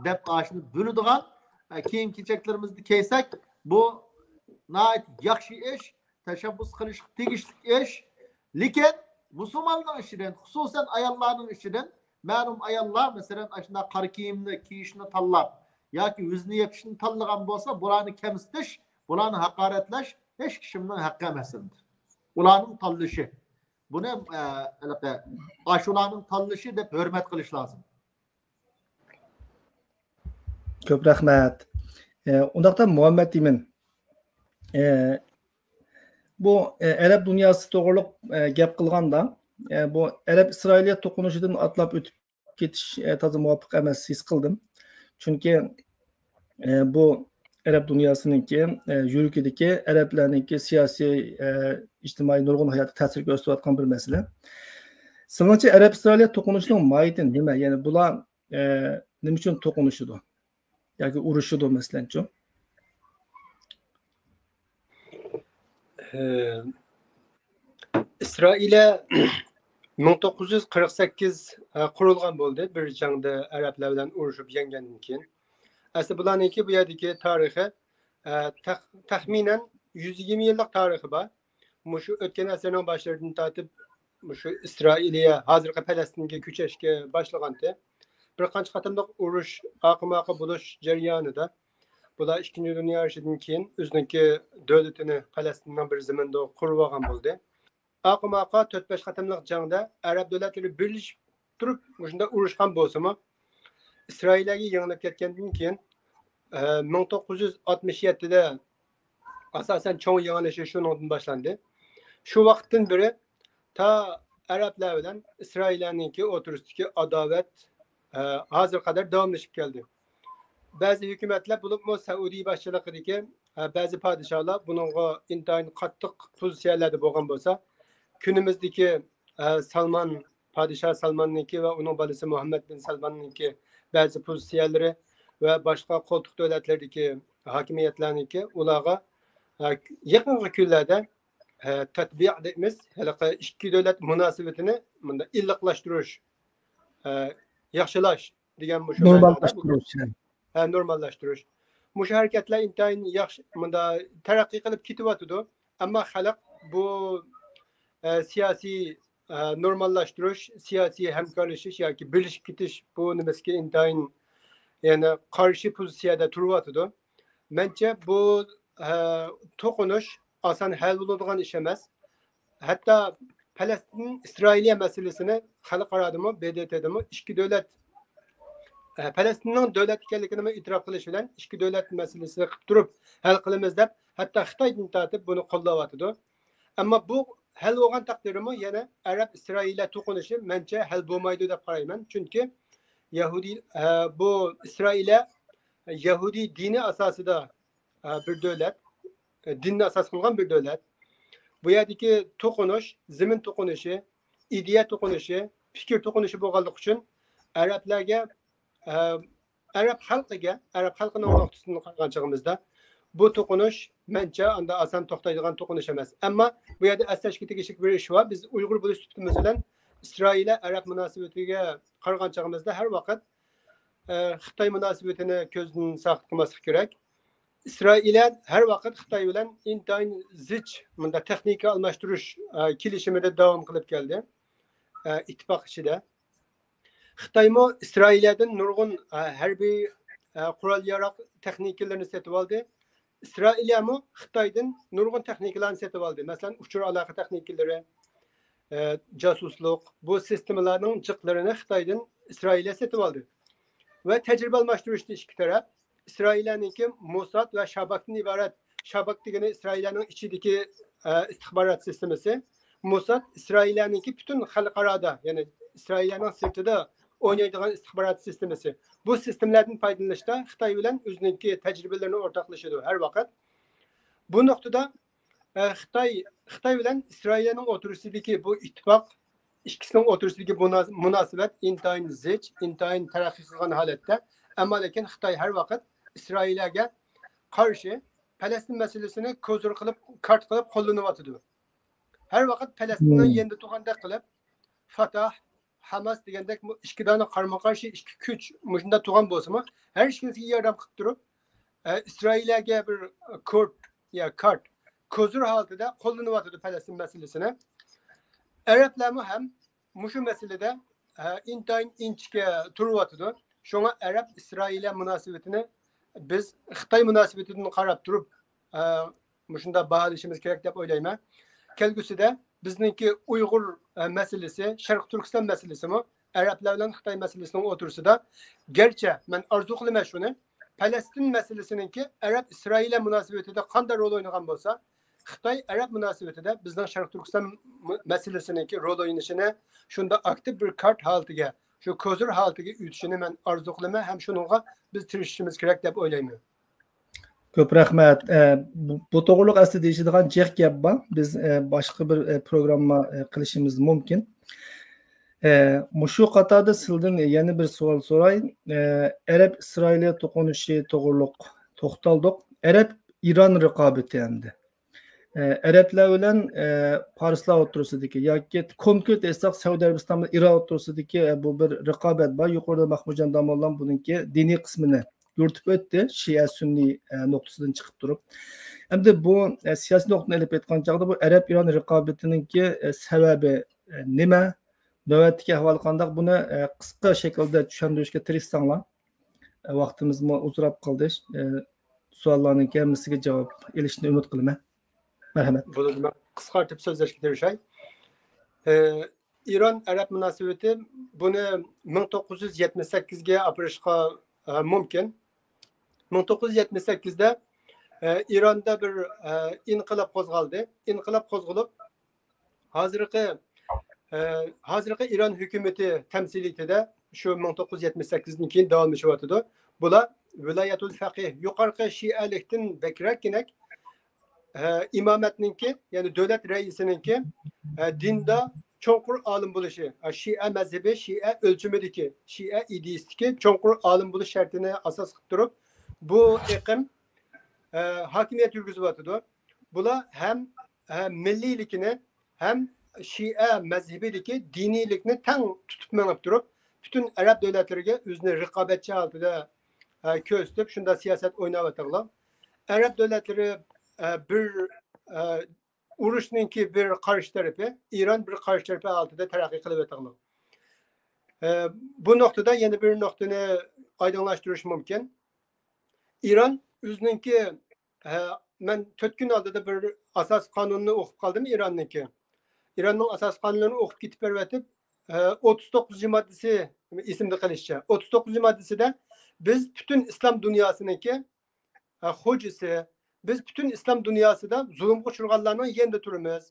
دەپ ئاشۇنى بىلىدىغان، ئە، كىيىم-كېچەكلىرىمىزنى كىيسەك، بۇ ناھايىتى ياخشى ئىش، تەشەببۇس قىلىشقا تېگىشلىك ئىش. لېكىن مۇسۇلماننىڭ ئىچىدىن، خۇسۇسەن ئاياللارنىڭ ئىچىدىن مەلۇم ئاياللار، مەسىلەن، ئاشۇنداق قارا كىيىمنى كىيىشنى تاللاپ ياكى يۈزىنى يېپىشنى تاللىغان بولسا، بۇلارنى كەمسىتىش، بۇلارنى ھاقارەتلەش ھېچ كىشىمنىڭ ھەققى ئەمەس ئەمدى. ئۇلارنىڭ تاللىشى. بۇنى، ئە، ھېلىقى ئاشۇلارنىڭ تاللىشى دەپ ھۆرمەت قىلىش لازىم. كۆپ رەھمەت. ئە، ئۇنداقتا مۇھەممەت ئىمىن، ئە، بۇ، ئە، ئەرەب دۇنياسى توغرۇلۇق، ئە، گەپ قىلغاندا، ئە، بۇ ئەرەب-ئىسرائىلىيە توقۇنۇشىدىن ئاتلاپ ئۆتۈپ كېتىش، ئە، تازا مۇۋاپىق ئەمەس ھېس قىلدىم. چۈنكى، ئە، بۇ ئەرەب دۇنياسىنىڭكى، ئە، يۈرىكىدىكى ئەرەبلەرنىڭكى سىياسىي، ئە، ئىجتىمائىي نۇرغۇن ھاياتىغا تەسىر كۆرسىتىۋاتقان بىر مەسىلە. سىلىڭچە ئەرەب ئىسرائىلىيە توقۇنۇشىنىڭ ماھىيىتى نېمە؟ يەنى بۇلار، ئە، نېمە ئۈچۈن توقۇنۇشىدۇ؟ ياكى ئۇرۇشىدۇ، مەسىلەنچۇ؟ ئىسرائىلىيە مىڭ توققۇز يۈز قىرىق سەككىز قۇرۇلغان بولدى، بىر جەڭدە ئەرەبلەر بىلەن ئۇرۇشۇپ يەڭگەندىن كېيىن. ئەسلى بۇلارنىڭكى بۇ يەردىكى تارىخى، ئە، تەخ-، تەخمىنەن يۈز يىگىرمە يىللىق تارىخى بار. مۇشۇ ئۆتكەن ئەسىرنىڭ باشلىرىدىن تارتىپ مۇشۇ ئىسرائىلىيە ھازىرقى پەلەستىنگە كۆچۈشكە باشلىغانتى. بىر قانچە قېتىملىق ئۇرۇش، ئاقىماقا بولۇش جەريانىدا بۇلار ئىككىنچى دۇنيا ئۇرۇشىدىن كېيىن ئۆزىنىڭكى دۆلىتىنى پەلەستىننىڭ بىر زېمىنىدا قۇرۇۋالغان بولدى. ئاقىماقا تۆت بەش قېتىملىق جەڭدە ئەرەب دۆلەتلىرى بىرلىشىپ تۇرۇپ مۇشۇنداق ئۇرۇشقان بولسىمۇ، ئىسرائىلىيەگە يېڭىلىپ كەتكەندىن كېيىن، ئە، مىڭ توققۇز يۈز ئاتمىش يەتتىدە ئاساسەن چوڭ يېڭىلىشى شۇنىڭدىن باشلاندى. شۇ ۋاقىتتىن بېرى تا ئەرەبلەر بىلەن ئىسرائىلىيەنىڭكى ئوتتۇرىسىدىكى ئاداۋەت، ئە، ھازىرغا قەدەر داۋاملىشىپ كەلدى. بەزى ھۆكۈمەتلەر، بولۇپمۇ سەئۇدى باشچىلىقىدىكى، ئە، بەزى پادىشاھلار بۇنىڭغا ئىنتايىن قاتتىق پوزىتسىيەلەردە بولغان بولسا، كۈنىمىزدىكى، ئە، سالمان، پادىشاھ سالماننىڭكى ۋە ئۇنىڭ بالىسى مۇھەممەد بىن سالماننىڭكى بەزى پوزىتسىيەلىرى ۋە باشقا قولتۇق دۆلەتلەردىكى ھاكىمىيەتلەرنىڭكى ئۇلارغا، ئە، يېقىنقى كۈنلەردە، ئە، تەتبىئ دەيمىز، ھېلىقى ئىككى دۆلەت مۇناسىۋىتىنى مۇنداق ئىللىقلاشتۇرۇش، ئە، ياخشىلاش دېگەن مۇشۇ مەنىدە. نورماللاشتۇرۇش. ھە، نورماللاشتۇرۇش. مۇشۇ ھەرىكەتلەر ئىنتايىن ياخشى، مۇنداق تەرەققىي قىلىپ كېتىۋاتىدۇ. ئەمما خەلق بۇ، ئە، سىياسىي، ئە، نورماللاشتۇرۇش، سىياسىي ھەمكارلىشىش ياكى بىرلىشىپ كېتىش، بۇ نېمىسىگە ئىنتايىن، يەنى قارشى پوزىتسىيەدە تۇرۇۋاتىدۇ. مەنچە بۇ، ئە، توقۇنۇش ئاسان ھەل بولىدىغان ئىش ئەمەس. ھەتتا پەلەستىن ئىسرائىلىيە مەسىلىسىنى خەلقئارادىمۇ، ب د ت دىمۇ ئىككى دۆلەت، ئە، پەلەستىننىڭ دۆلەت ئىكەنلىكىنىمۇ ئېتىراپ قىلىش بىلەن ئىككى دۆلەت مەسىلىسى قىلىپ تۇرۇپ ھەل قىلىمىز دەپ، ھەتتا خىتايدىن تارتىپ بۇنى قوللاۋاتىدۇ. ئەمما بۇ ھەل بولغان تەقدىردىمۇ يەنە ئەرەب ئىسرائىلىيە توقۇنۇشى مەنچە ھەل بولمايدۇ دەپ قارايمەن. چۈنكى يەھۇدىي، ئە، بۇ ئىسرائىلىيە يەھۇدىي دىنى ئاساسىدا، ئە، بىر دۆلەت، ئە، دىننى ئاساس قىلغان بىر دۆلەت. بۇ يەردىكى توقۇنۇش، زېمىن توقۇنۇشى، ئىدىيە توقۇنۇشى، پىكىر توقۇنۇشى بولغانلىقى ئۈچۈن ئەرەبلەرگە، ئە، ئەرەب خەلقىگە، ئەرەب خەلقىنىڭ نۇقتىسىدىن قارىغان چېغىمىزدا، بۇ توقۇنۇش مەنچە ئاندا ئاسان توختايدىغان توقۇنۇش ئەمەس. ئەمما بۇ يەردە ئەسلەشكە تېگىشلىك بىر ئىش بار. بىز ئۇيغۇر بولۇش سۈپىتىمىز بىلەن ئىسرائىلىيە ئەرەب مۇناسىۋىتىگە قارىغان چېغىمىزدا ھەر ۋاقىت، ئە، خىتاي مۇناسىۋىتىنى كۆزدىن ساقىت قىلماسلىق كېرەك. ئىسرائىلىيە ھەر ۋاقىت خىتاي بىلەن ئىنتايىن زىچ، مۇنداق تېخنىكا ئالماشتۇرۇش، ئە، كېلىشىمىدە داۋام قىلىپ كەلدى، ئە، ئىتتىپاق ئىچىدە. خىتايمۇ ئىسرائىلىيەدىن نۇرغۇن، ئە، ھەربىي، ئە، قورال-ياراغ تېخنىكىلىرىنى سېتىۋالدى. ئىسرائىلىيەمۇ خىتايدىن نۇرغۇن تېخنىكىلارنى سېتىۋالدى. مەسىلەن، ئۇچۇر ئالاقە تېخنىكىلىرى، ئە، جاسۇسلۇق، بۇ سىستېمىلارنىڭ جىقلىرىنى خىتايدىن ئىسرائىلىيە سېتىۋالدى. ۋە تەجرىبە ئالماشتۇرۇشتا ئىككى تەرەپ، ئىسرائىلىيەنىڭكى موساد ۋە شاباكتىن ئىبارەت، شاباك دېگىنى ئىسرائىلىيەنىڭ ئىچىدىكى، ئە، ئىستىخبارات سىستېمىسى. موساد ئىسرائىلىيەنىڭكى پۈتۈن خەلقئارادا، يەنى ئىسرائىلىيەنىڭ سىرتىدا ئوينايدىغان ئىستىخبارات سىستېمىسى. بۇ سىستېمىلەردىن پايدىلىنىشتا خىتاي بىلەن ئۆزىنىڭكى تەجرىبىلىرىنى ئورتاقلىشىدۇ ھەر ۋاقىت. بۇ نۇقتىدا، ئە، خىتاي، خىتاي بىلەن ئىسرائىلىيەنىڭ ئوتتۇرىسىدىكى بۇ ئىتتىپاق، ئىككىسىنىڭ ئوتتۇرىسىدىكى مۇناس-، مۇناسىۋەت ئىنتايىن زىچ، ئىنتايىن تەرەققىي قىلغان ھالەتتە. ئەمما لېكىن خىتاي ھەر ۋاقىت ئىسرائىلىيەگە قارشى پەلەستىن مەسىلىسىنى كوزۇر قىلىپ، كارت قىلىپ قوللىنىۋاتىدۇ. ھەر ۋاقىت پەلەستىننىڭ يېنىدا تۇرغاندەك قىلىپ، فاتاھ، ھاماس دېگەندەك بۇ ئىككى دانە قارىمۇ قارشى ئىككى كۈچ مۇشۇنداق تۇرغان بولسىمۇ، ھەر ئىككىسىگە ياردەم قىلىپ تۇرۇپ، ئە، ئىسرائىلىيەگە بىر كورت، يا كارت، كوزۇر ھالىتىدە قوللىنىۋاتىدۇ پەلەستىن مەسىلىسىنى. ئەرەبلەرمۇ ھەم مۇشۇ مەسىلىدە، ئە، ئىنتايىن ئىنچىكە تۇرۇۋاتىدۇ. شۇڭا ئەرەب ئىسرائىلىيە مۇناسىۋىتىنى بىز خىتاي مۇناسىۋىتىدىن قاراپ تۇرۇپ، ئە، مۇشۇنداق باھالىشىمىز كېرەك دەپ ئويلايمەن. كەلگۈسىدە بىزنىڭكى ئۇيغۇر، ئە، مەسىلىسى، شەرقىي تۈركىستان مەسىلىسىمۇ ئەرەبلەر بىلەن خىتاي مەسىلىسىنىڭ ئوتتۇرىسىدا، گەرچە مەن ئارزۇ قىلىمەن شۇنى، پەلەستىن مەسىلىسىنىڭكى ئەرەب ئىسرائىلىيە مۇناسىۋىتىدە قانداق رول ئوينىغان بولسا، خىتاي ئەرەب مۇناسىۋىتىدە بىزنىڭ شەرقىي تۈركىستان مۇ-، مەسىلىسىنىڭكى رول ئوينىشىنى شۇنداق ئاكتىپ بىر كارت ھالىتىگە، شۇ كوزۇر ھالىتىگە ئۆتۈشىنى مەن ئارزۇ قىلىمەن ھەم شۇنىڭغا بىز تىرىشىشىمىز كېرەك دەپ ئويلايمەن. كۆپ رەھمەت. ئە، بۇ، بۇ توغرۇلۇق ئەسلى دېيىشىدىغان جىق گەپ بار. بىز، ئە، باشقا بىر، ئە، پروگرامما، ئە، قىلىشىمىز مۇمكىن. ئە، مۇشۇ قاتاردا سىلدىن يەنە بىر سوئال سوراي. ئە، ئەرەب ئىسرائىلىيە توقۇنۇشى توغرۇلۇق توختالدۇق. ئەرەب ئىران رىقابىتى ئەمدى. ئە، ئەرەبلەر بىلەن، ئە، پارسلار ئوتتۇرىسىدىكى ياكى كونكرېت ئېيتساق، سەئۇدى ئەرەبىستان بىلەن ئىران ئوتتۇرىسىدىكى، ئە، بۇ بىر رىقابەت بار. يۇقىرىدا مەھمۇتجان داموللام بۇنىڭكى دىنىي قىسمىنى يورۇتۇپ ئۆتتى، شىئە سۈننىي، ئە، نۇقتىسىدىن چىقىپ تۇرۇپ. ئەمدى بۇ، ئە، سىياسىي نۇقتىدىن ئېلىپ ئېيتقان چاغدا، بۇ ئەرەب ئىران رىقابىتىنىڭكى، ئە، سەۋەبى، ئە، نېمە؟ نۆۋەتتىكى ئەھۋال قانداق؟ بۇنى، ئە، قىسقا شەكىلدە چۈشەندۈرۈشكە تىرىشساڭلار. ئە، ۋاقتىمىزمۇ ئۇزىراپ قالدى. ئە، سوئاللارنىڭكى ھەممىسىگە جاۋاب ئېلىشنى ئۈمىد قىلىمەن. مەرھەمەت. بولىدۇ، مەن قىسقارتىپ سۆزلەشكە تىرىشاي. ئە، ئىران ئەرەب مۇناسىۋىتى بۇنى مىڭ توققۇز يۈز يەتمىش سەككىزگە ئاپىرىشقا، ئە، مۇمكىن. مىڭ توققۇز يۈز يەتمىش سەككىزدە، ئە، ئىراندا بىر، ئە، ئىنقىلاب قوزغالدى. ئىنقىلاب قوزغىلىپ، ھازىرقى، ئە، ھازىرقى ئىران ھۆكۈمىتى تەمسىلىيىتىدە شۇ مىڭ توققۇز يۈز يەتمىش سەككىزدىن كېيىن داۋاملىشىۋاتىدۇ. بۇلار ۋىلايەتۇل فەقىھ، يۇقىرىقى شىئەلىكتىن بەكرەككىنەك، ئە، ئىمامەتنىڭكى، يەنى دۆلەت رەئىسىنىڭكى، ئە، دىندا چوڭقۇر ئالىم بولۇشى، ئە، شىئە مەزھىپى، شىئە ئۆلچىمىدىكى، شىئە ئىدىيىسىدىكى چوڭقۇر ئالىم بولۇش شەرتىنى ئاساس قىلىپ تۇرۇپ، بۇ ئېقىم، ئە، ھاكىمىيەت يۈرگۈزۈۋاتىدۇ. بۇلار ھەم، ئە، مىللىيلىكىنى، ھەم شىئە مەزھىپىدىكى دىنىيلىكنى تەڭ تۇتۇپ مېڭىپ تۇرۇپ، پۈتۈن ئەرەب دۆلەتلىرىگە ئۆزىنى رىقابەتچى ھالىتىدە، ئە، كۆرسىتىپ، شۇنداق سىياسەت ئويناۋاتىدىغان. ئەرەب دۆلەتلىرى، ئە، بىر، ئە، ئۇرۇشنىڭكى بىر قارشى تەرىپى، ئىران بىر قارشى تەرىپى ھالىتىدە تەرەققىي قىلىۋاتىدىغان. ئە، بۇ نۇقتىدا يەنە بىر نۇقتىنى ئايدىڭلاشتۇرۇش مۇمكىن. ئىران ئۆزىنىڭكى، ئە، مەن تۆت كۈن ئالدىدا بىر ئاساسىي قانۇننى ئوقۇپ قالدىم ئىراننىڭكى. ئىراننىڭ ئاساسىي قانۇنلىرىنى ئوقۇپ كېتىپ بېرىۋېتىپ، ئە، ئوتتۇز توققۇزىنچى ماددىسى ئېسىمدە قېلىشىچە. ئوتتۇز توققۇزىنچى ماددىسىدە بىز پۈتۈن ئىسلام دۇنياسىنىڭكى، ئە، خوجىسى، بىز پۈتۈن ئىسلام دۇنياسىدا زۇلۇمغا ئۇچرىغانلارنىڭ يېنىدا تۇرىمىز.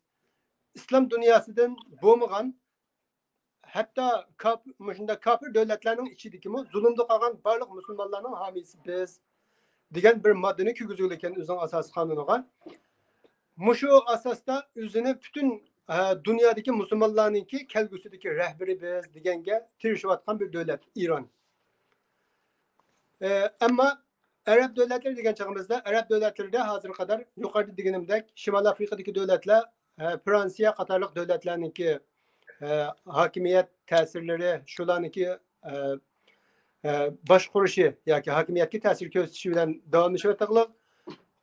ئىسلام دۇنياسىدىن بولمىغان، ھەتتا كاپ-، مۇشۇنداق كاپىر دۆلەتلەرنىڭ ئىچىدىكىمۇ زۇلۇمدا قالغان بارلىق مۇسۇلمانلارنىڭ ھامىيسى بىز، دېگەن بىر ماددىنى كىرگۈزگىلىكەن ئۆزىنىڭ ئاساسىي قانۇنىغا. مۇشۇ ئاساستا ئۆزىنى پۈتۈن، ئە، دۇنيادىكى مۇسۇلمانلارنىڭكى كەلگۈسىدىكى رەھبىرى بىز دېگەنگە تىرىشىۋاتقان بىر دۆلەت ئىران. ئە، ئەمما ئەرەب دۆلەتلىرى دېگەن چېغىمىزدا، ئەرەب دۆلەتلىرىدە ھازىرغا قەدەر يۇقىرىدا دېگىنىمدەك، شىمال ئافرىقىدىكى دۆلەتلەر، ئە، فرانسىيە قاتارلىق دۆلەتلەرنىڭكى، ئە، ھاكىمىيەت تەسىرلىرى، شۇلارنىڭكى، ئە، ئە، باشقۇرۇشى ياكى ھاكىمىيەتكە تەسىر كۆرسىتىشى بىلەن داۋاملىشىۋاتىدىغانلىق،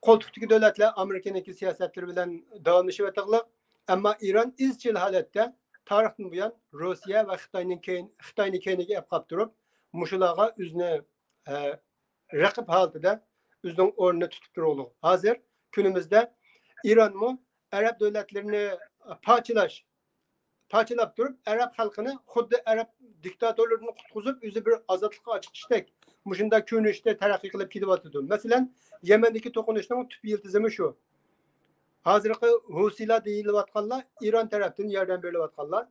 قولتۇقتىكى دۆلەتلەر ئامېرىكىنىڭكى سىياسەتلىرى بىلەن داۋاملىشىۋاتىدىغانلىق. ئەمما ئىران ئىزچىل ھالەتتە تارىختىن بۇيان روسىيە ۋە خىتاينىڭ كەين-، خىتاينى كەينىگە ئەپ قاپ تۇرۇپ، مۇشۇلارغا ئۆزىنى، ئە، رەقىب ھالىتىدە ئۆزىنىڭ ئورنىنى تۇتۇپ تۇرغۇلۇق. ھازىر كۈنىمىزدە ئىرانمۇ ئەرەب دۆلەتلىرىنى پارچىلاش، پارچىلاپ تۇرۇپ، ئەرەب خەلقىنى خۇددى ئەرەب دىكتاتورلىرىدىن قۇتقۇزۇپ، ئۆزى بىر ئازادلىققا ئاچىقىشتەك مۇشۇنداق كۆرۈنۈشتە تەرەققىي قىلىپ كېلىۋاتىدۇ. مەسىلەن، يەمەندىكى توقۇنۇشنىڭ تۈپ يىلتىزىمۇ شۇ. ھازىرقى ھوسىلار دېيىلىۋاتقانلار ئىران تەرەپتىن ياردەم بېرىلىۋاتقانلار.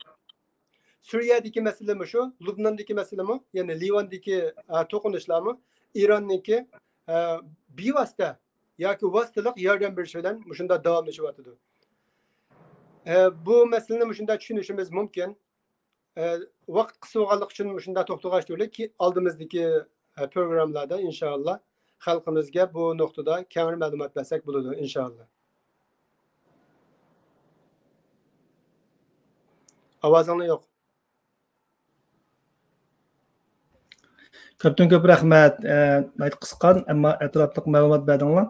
سۈرىيەدىكى مەسىلىمۇ شۇ، لۇبناندىكى مەسىلىمۇ، يەنى لىۋاندىكى، ئە، توقۇنۇشلارمۇ ئىراننىڭكى، ئە، بىۋاسىتە ياكى ۋاسىتىلىق ياردەم بېرىش بىلەن مۇشۇنداق داۋاملىشىۋاتىدۇ. ئە، بۇ مەسىلىنى مۇشۇنداق چۈشىنىشىمىز مۇمكىن. ئە، ۋاقىت قىس بولغانلىقى ئۈچۈن مۇشۇنداق توختىغاچ تۇرلۇق، كى-، ئالدىمىزدىكى، ئە، پروگراممىلاردا ئىنشائاللا خەلقىمىزگە بۇ نۇقتىدا كەڭرى مەلۇمات بەرسەك بولىدۇ ئىنشائاللا. ئاۋازىڭلار يوق. كۆپتىن كۆپ رەھمەت. ئە، ناھايىتى قىسقا، ئەمما ئەتراپلىق مەلۇمات بەردىڭلار.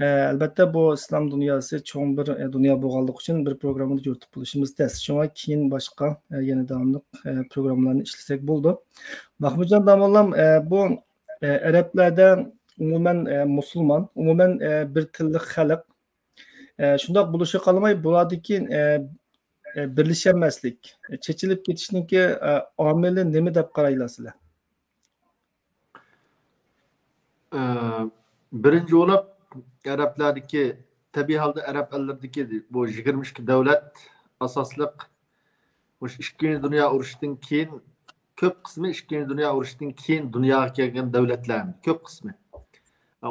ئە، ئەلۋەتتە، بۇ ئىسلام دۇنياسى چوڭ بىر، ئە، دۇنيا بولغانلىقى ئۈچۈن بىر پروگراممىنى يورۇتۇپ بولۇشىمىز تەس. شۇڭا كېيىن باشقا، ئە، يەنە داۋاملىق، ئە، پروگراممىلارنى ئىشلىسەك بولىدۇ. مەھمۇتجان داموللام، ئە، بۇ، ئە، ئەرەبلەردە ئومۇمەن، ئە، مۇسۇلمان، ئومۇمەن، ئە، بىر تىللىق خەلق. ئە، شۇنداق بولۇشىغا قارىماي، بۇلاردىكى، ئە، ئە، بىرلىشەلمەسلىك، چېچىلىپ كېتىشنىڭكى، ئە، ئامىلى نېمە دەپ قارايلا سىلەر؟ ئە، بىرىنچى بولۇپ، ئەرەبلەردىكى، تەبىئىي ھالدا ئەرەب ئەللىرىدىكى بۇ يىگىرمە ئىككى دۆلەت ئاساسلىق مۇشۇ ئىككىنچى دۇنيا ئۇرۇشىدىن كېيىن، كۆپ قىسمى ئىككىنچى دۇنيا ئۇرۇشىدىن كېيىن دۇنياغا كەلگەن دۆلەتلەر، كۆپ قىسمى.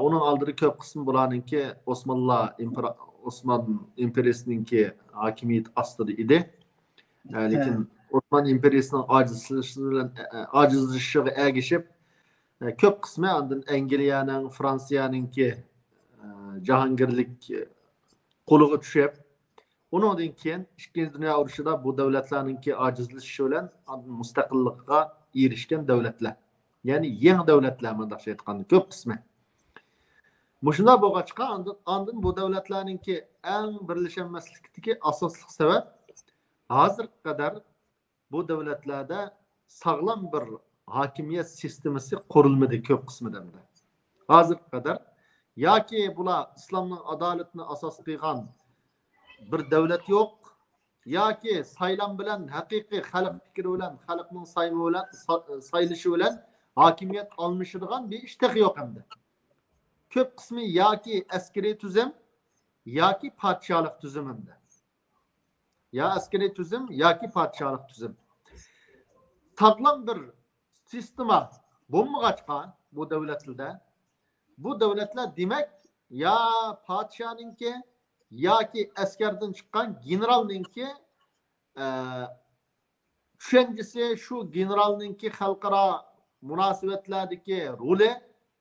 ئۇنىڭ ئالدىدا كۆپ قىسمى بۇلارنىڭكى ئوسمانلار ئىمپېرا-، ئوسمان ئىمپېرىيىسىنىڭكى ھاكىمىيىتى ئاستىدا ئىدى. لېكىن ئوسمان ئىمپېرىيىسىنىڭ ئاجىزلىشىشى بىلەن، ئاجىزلىشىشىغا ئەگىشىپ، كۆپ قىسمى ئاندىن ئەنگلىيەنىڭ، فرانسىيەنىڭكى جاھانگىرلىك قولىغا چۈشۈپ، ئۇنىڭدىن كېيىن ئىككىنچى دۇنيا ئۇرۇشىدا بۇ دۆلەتلەرنىڭكى ئاجىزلىشىشى بىلەن ئاندىن مۇستەقىللىققا ئېرىشكەن دۆلەتلەر. يەنى يېڭى دۆلەتلەر، مۇنداقچە ئېيتقاندا، كۆپ قىسمى. مۇشۇنداق بولغاچقا، ئاندىن، ئاندىن بۇ دۆلەتلەرنىڭكى ئەڭ بىرلىشەلمەسلىكىدىكى ئاساسلىق سەۋەب، ھازىرغا قەدەر بۇ دۆلەتلەردە ساغلام بىر ھاكىمىيەت سىستېمىسى قۇرۇلمىدى كۆپ قىسمىدا. ھازىرغا قەدەر ياكى بۇلار ئىسلامنىڭ ئادالىتىنى ئاساس قىلغان بىر دۆلەت يوق، ياكى سايلام بىلەن، ھەقىقىي خەلق پىكرى بىلەن، خەلقنىڭ سايلىمى بىلەن، سا-، سايلىشى بىلەن ھاكىمىيەت ئالمىشىدىغان بىر ئىش تېخى يوق ئەمدى. كۆپ قىسمى ياكى ئەسكىرىي تۈزۈم، ياكى پادىشاھلىق تۈزۈم ئەمدى. يا ئەسكىرىي تۈزۈم، ياكى پادىشاھلىق تۈزۈم. ساغلام بىر سىستېما بولمىغاچقا بۇ دۆلەتلەردە، بۇ دۆلەتلەر دېمەك يا پادىشاھنىڭكى ياكى ئەسكەردىن چىققان گېنېرالنىڭكى، ئە، چۈشەنچىسى، شۇ گېنېرالنىڭكى خەلقئارا مۇناسىۋەتلەردىكى رولى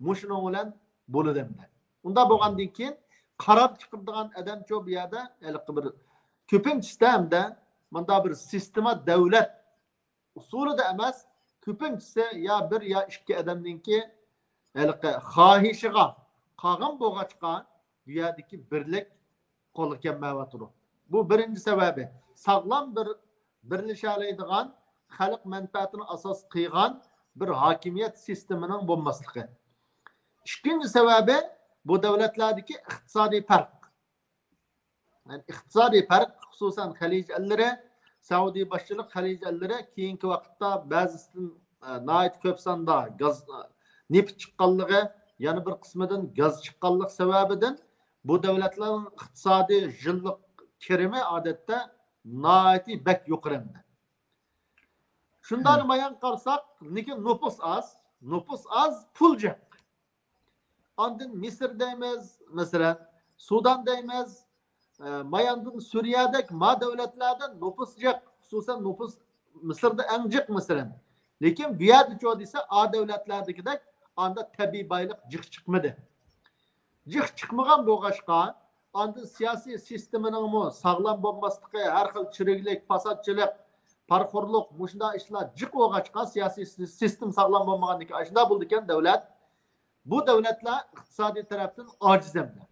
مۇشۇنىڭ بىلەن بولىدۇ ئەمدى. ئۇنداق بولغاندىن كېيىن قارار چىقىرىدىغان ئادەمچۇ بۇ يەردە ھېلىقى بىر كۆپىنچىسىدە ئەمدى مۇنداق بىر سىستېما دۆلەت ئۇسۇلىدا ئەمەس، كۆپىنچىسى يا بىر يا ئىككى ئادەمنىڭكى ھېلىقى خاھىشىغا قالغان بولغاچقا، بۇ يەردىكى بىرلىك قولغا كەلمەيۋاتىدۇ. بۇ بىرىنچى سەۋەبى، ساغلام بىر بىرلىشەلەيدىغان، خەلق مەنپەئەتىنى ئاساس قىلغان بىر ھاكىمىيەت سىستېمىنىڭ بولماسلىقى. ئىككىنچى سەۋەبى، بۇ دۆلەتلەردىكى ئىقتىسادىي پەرق. يەنى ئىقتىسادىي پەرق، خۇسۇسەن خەلىج ئەللىرى، سەئۇدى باشچىلىق خەلىج ئەللىرى كېيىنكى ۋاقىتتا بەزىسىدىن، ئە، ناھايىتى كۆپ ساندا گاز، ئە، نېفىت چىققانلىقى، يەنە بىر قىسمىدىن گاز چىققانلىق سەۋەبىدىن بۇ دۆلەتلەرنىڭ ئىقتىسادىي يىللىق كىرىمى ئادەتتە ناھايىتى بەك يۇقىرى ئەمدى. شۇنداق مايان قارىساق، لېكىن نوپۇس ئاز، نوپۇس ئاز، پۇل جىق. ئاندىن مىسىر دەيمىز، مەسىلەن، سۇدان دەيمىز، ئە، ماياندىن سۈرىيەدەك ما دۆلەتلەردە نوپۇس جىق، خۇسۇسەن نوپۇس مىسىردا ئەڭ جىق، مەسىلەن. لېكىن بۇ يەردىچۇ دېسە، ئا دۆلەتلەردىكىدەك ئاندا تەبىئىي بايلىق جىق چىقمىدى. جىق چىقمىغان بولغاچقا، ئاندىن سىياسىي سىستېمىنىڭمۇ ساغلام بولماسلىقى، ھەر خىل چىرىكلىك، پاساتچىلىق، پارىخورلۇق، مۇشۇنداق ئىشلار جىق بولغاچقا، سىياسىي سىستېما ساغلام بولمىغاندىكىن ئاشۇنداق بولىدىكەن دۆلەت. بۇ دۆلەتلەر ئىقتىسادىي تەرەپتىن ئاجىز ئەمدى.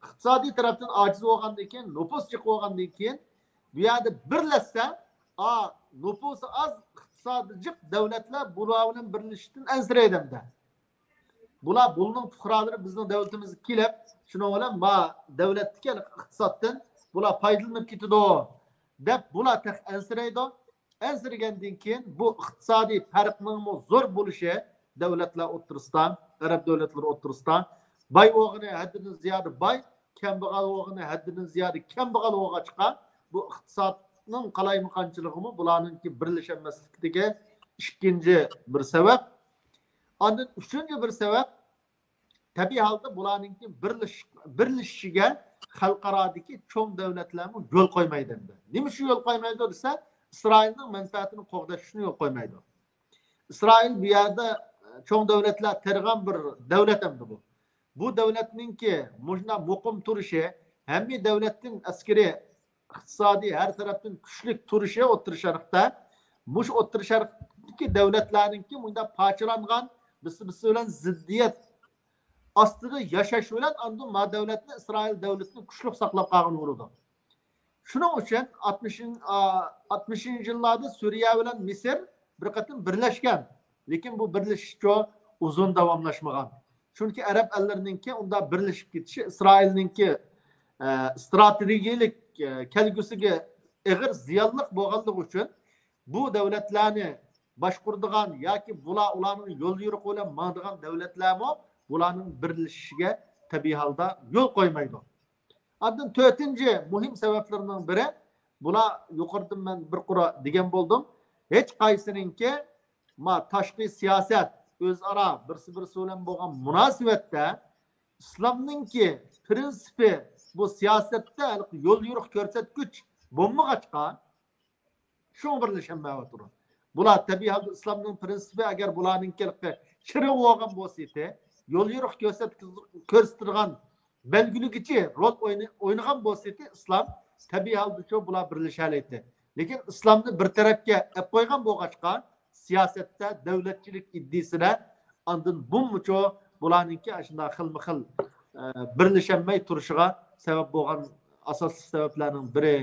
ئىقتىسادىي تەرەپتىن ئاجىز بولغاندىن كېيىن، نوپۇس جىق بولغاندىن كېيىن، بۇ يەردە بىرلەشسە، ئا، نوپۇسى ئاز، ئىقتىسادى جىق دۆلەتلەر بۇلار بىلەن بىرلىشىشتىن ئەنسىرەيدۇ ئەمدى. بۇلار، بۇلارنىڭ پۇقرالىرى بىزنىڭ دۆلىتىمىزگە كېلىپ، شۇنىڭ بىلەن ما دۆلەتتىكى ئىقتىسادتىن بۇلار پايدىلىنىپ كېتىدۇ، دەپ بۇلار تېخى ئەنسىرەيدۇ. ئەنسىرىگەندىن كېيىن بۇ ئىقتىسادىي پەرقنىڭمۇ زور بولۇشى دۆلەتلەر ئوتتۇرىسىدا، ئەرەب دۆلەتلىرى ئوتتۇرىسىدا، باي بولغىنى ھەددىدىن زىيادە باي، كەمبەغەل بولغىنى ھەددىدىن زىيادە كەمبەغەل بولغاچقا، بۇ ئىقتىسادنىڭ قالايمىقانچىلىقىمۇ بۇلارنىڭكى بىرلىشەلمەسلىكىدىكى ئىككىنچى بىر سەۋەب. ئاندىن ئۈچىنچى بىر سەۋەب، تەبىئىي ھالدا بۇلارنىڭكى بىرلىش-، بىرلىشىشىگە خەلقئارادىكى چوڭ دۆلەتلەرمۇ يول قويمايدۇ ئەمدى. نېمە ئۈچۈن يول قويمايدۇ دېسە، ئىسرائىلنىڭ مەنپەئەتىنى قوغداش ئۈچۈن يول قويمايدۇ. ئىسرائىل بۇ يەردە، ئە، چوڭ دۆلەتلەر تېرىغان بىر دۆلەت ئەمدى بۇ. بۇ دۆلەتنىڭكى مۇشۇنداق مۇقىم تۇرۇشى، ھەممە دۆلەتتىن ئەسكىرىي، ئىقتىسادىي ھەر تەرەپتىن كۈچلۈك تۇرۇشى ئوتتۇرا شەرقتە، مۇشۇ ئوتتۇرا شەرقتىكى دۆلەتلەرنىڭكى مۇنداق پارچىلانغان، بىرسى-بىرسى بىلەن زىددىيەت ئاستىدا ياشاش بىلەن ئاندىن ما دۆلەتنى، ئىسرائىل دۆلىتىنى كۈچلۈك ساقلاپ قالغىلى بولىدۇ. شۇنىڭ ئۈچۈن ئاتمىشىنچى، ئا، ئاتمىشىنچى يىللاردا سۈرىيە بىلەن مىسىر بىر قېتىم بىرلەشكەن. لېكىن بۇ بىرلىشىشچۇ ئۇزۇن داۋاملاشمىغان. چۈنكى ئەرەب ئەللىرىنىڭكى ئۇنداق بىرلىشىپ كېتىشى ئىسرائىلنىڭكى، ئە، ئىستراتېگىيەلىك، ئە، كەلگۈسىگە ئېغىر زىيانلىق بولغانلىقى ئۈچۈن بۇ دۆلەتلەرنى باشقۇرىدىغان ياكى بۇلار، ئۇلارنىڭ يول يورۇقى بىلەن ماڭىدىغان دۆلەتلەرمۇ بۇلارنىڭ بىرلىشىشىگە تەبىئىي ھالدا يول قويمايدۇ. ئاندىن تۆتىنچى مۇھىم سەۋەبلىرىنىڭ بىرى، بۇلار يۇقىرىدىن مەن بىر قۇر دېگەن بولدۇم. ھېچ قايسىنىڭكى ما تاشقى سىياسەت، ئۆزئارا بىرسى-بىرسى بىلەن بولغان مۇناسىۋەتتە ئىسلامنىڭكى پرىنسىپى بۇ سىياسەتتە ھېلىقى يول يورۇق كۆرسەتكۈچ بولمىغاچقا، شۇڭا بىرلىشەلمەيۋاتىدۇ. بۇلار تەبىئىي ھالدا ئىسلامنىڭ پرىنسىپى ئەگەر بۇلارنىڭكى چىرىغى بولغان بولسا ئىدى، يول يورۇق كۆرسەتكۈ-، كۆرسىتىدىغان بەلگىلىگۈچى رول ئوينا-، ئوينىغان بولسا ئىدى ئىسلام، تەبىئىي ھالدىچۇ بۇلار بىرلىشەلەيتتى. لېكىن ئىسلامنى بىر تەرەپكە ئەپ قويغان بولغاچقا، سىياسەتتە، دۆلەتچىلىك ئىدىيىسىدە ئاندىن بۇممۇچۇ بۇلارنىڭكى ئاشۇنداق خىلمۇ خىل، ئە، بىرلىشەلمەي تۇرۇشىغا سەۋەب بولغان ئاساسلىق سەۋەبلەرنىڭ بىرى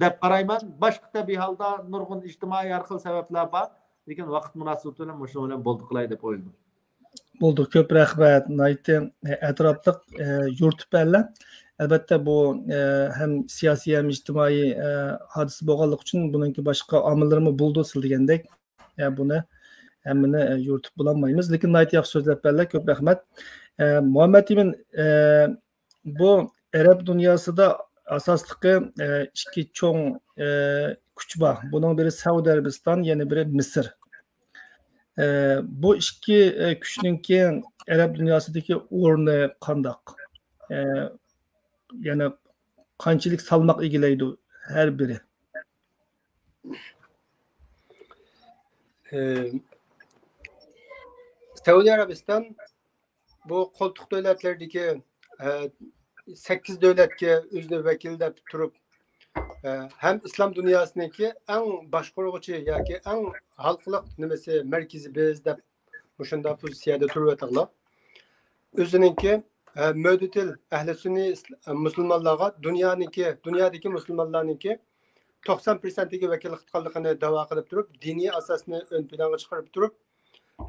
دەپ قارايمەن. باشقا تەبىئىي ھالدا نۇرغۇن ئىجتىمائىي ھەر خىل سەۋەبلەر بار. لېكىن ۋاقىت مۇناسىۋىتى بىلەن مۇشۇنىڭ بىلەن بولدى قىلاي دەپ ئويلىدىم. بولدى، كۆپ رەھمەت. ناھايىتى ئەتراپلىق، ئە، يورۇتۇپ بەردىلە. ئەلۋەتتە، بۇ، ئە، ھەم سىياسىي، ھەم ئىجتىمائىي، ئە، ھادىسە بولغانلىقى ئۈچۈن بۇنىڭكى باشقا ئامىللىرىمۇ بولىدۇ، سىز دېگەندەك. ئە، بۇنى ھەممىنى، ئە، يورۇتۇپ بولالمايمىز. لېكىن ناھايىتى ياخشى سۆزلەپ بەردىلە. كۆپ رەھمەت. ئە، مۇھەممەت ئىمىن، ئە، بۇ ئەرەب دۇنياسىدا ئاساسلىقى، ئە، ئىككى چوڭ، ئە، كۈچ بار. بۇنىڭ بىرى سەئۇدى ئەرەبىستان، يەنە بىرى مىسىر. ئە، بۇ ئىككى، ئە، كۈچنىڭكى ئەرەب دۇنياسىدىكى ئورنى قانداق؟ ئە، يەنى قانچىلىك سالماق ئىگىلەيدۇ ھەر بىرى؟ ئە، سەئۇدى ئەرەبىستان بۇ قولتۇق دۆلەتلەردىكى، ئە، سەككىز دۆلەتكە ئۆزىنى ۋەكىل دەپ تۇرۇپ، ئە، ھەم ئىسلام دۇنياسىنىڭكى ئەڭ باشقۇرغۇچى ياكى ئەڭ ھالقىلىق نېمىسى، مەركىزى بىز دەپ مۇشۇنداق پوزىتسىيەدە تۇرۇۋاتىدۇ. ئۆزىنىڭكى، ئە، مۆتىدىل ئەھلى سۈننىي ئىسل-، مۇسۇلمانلارغا دۇنيانىڭكى، دۇنيادىكى مۇسۇلمانلارنىڭكى توقسان پىرسەنتىگە ۋەكىللىك قىلىدىغانلىقىنى داۋا قىلىپ تۇرۇپ، دىنىي ئاساسنى ئۆز پىلانغا چىقىرىپ تۇرۇپ،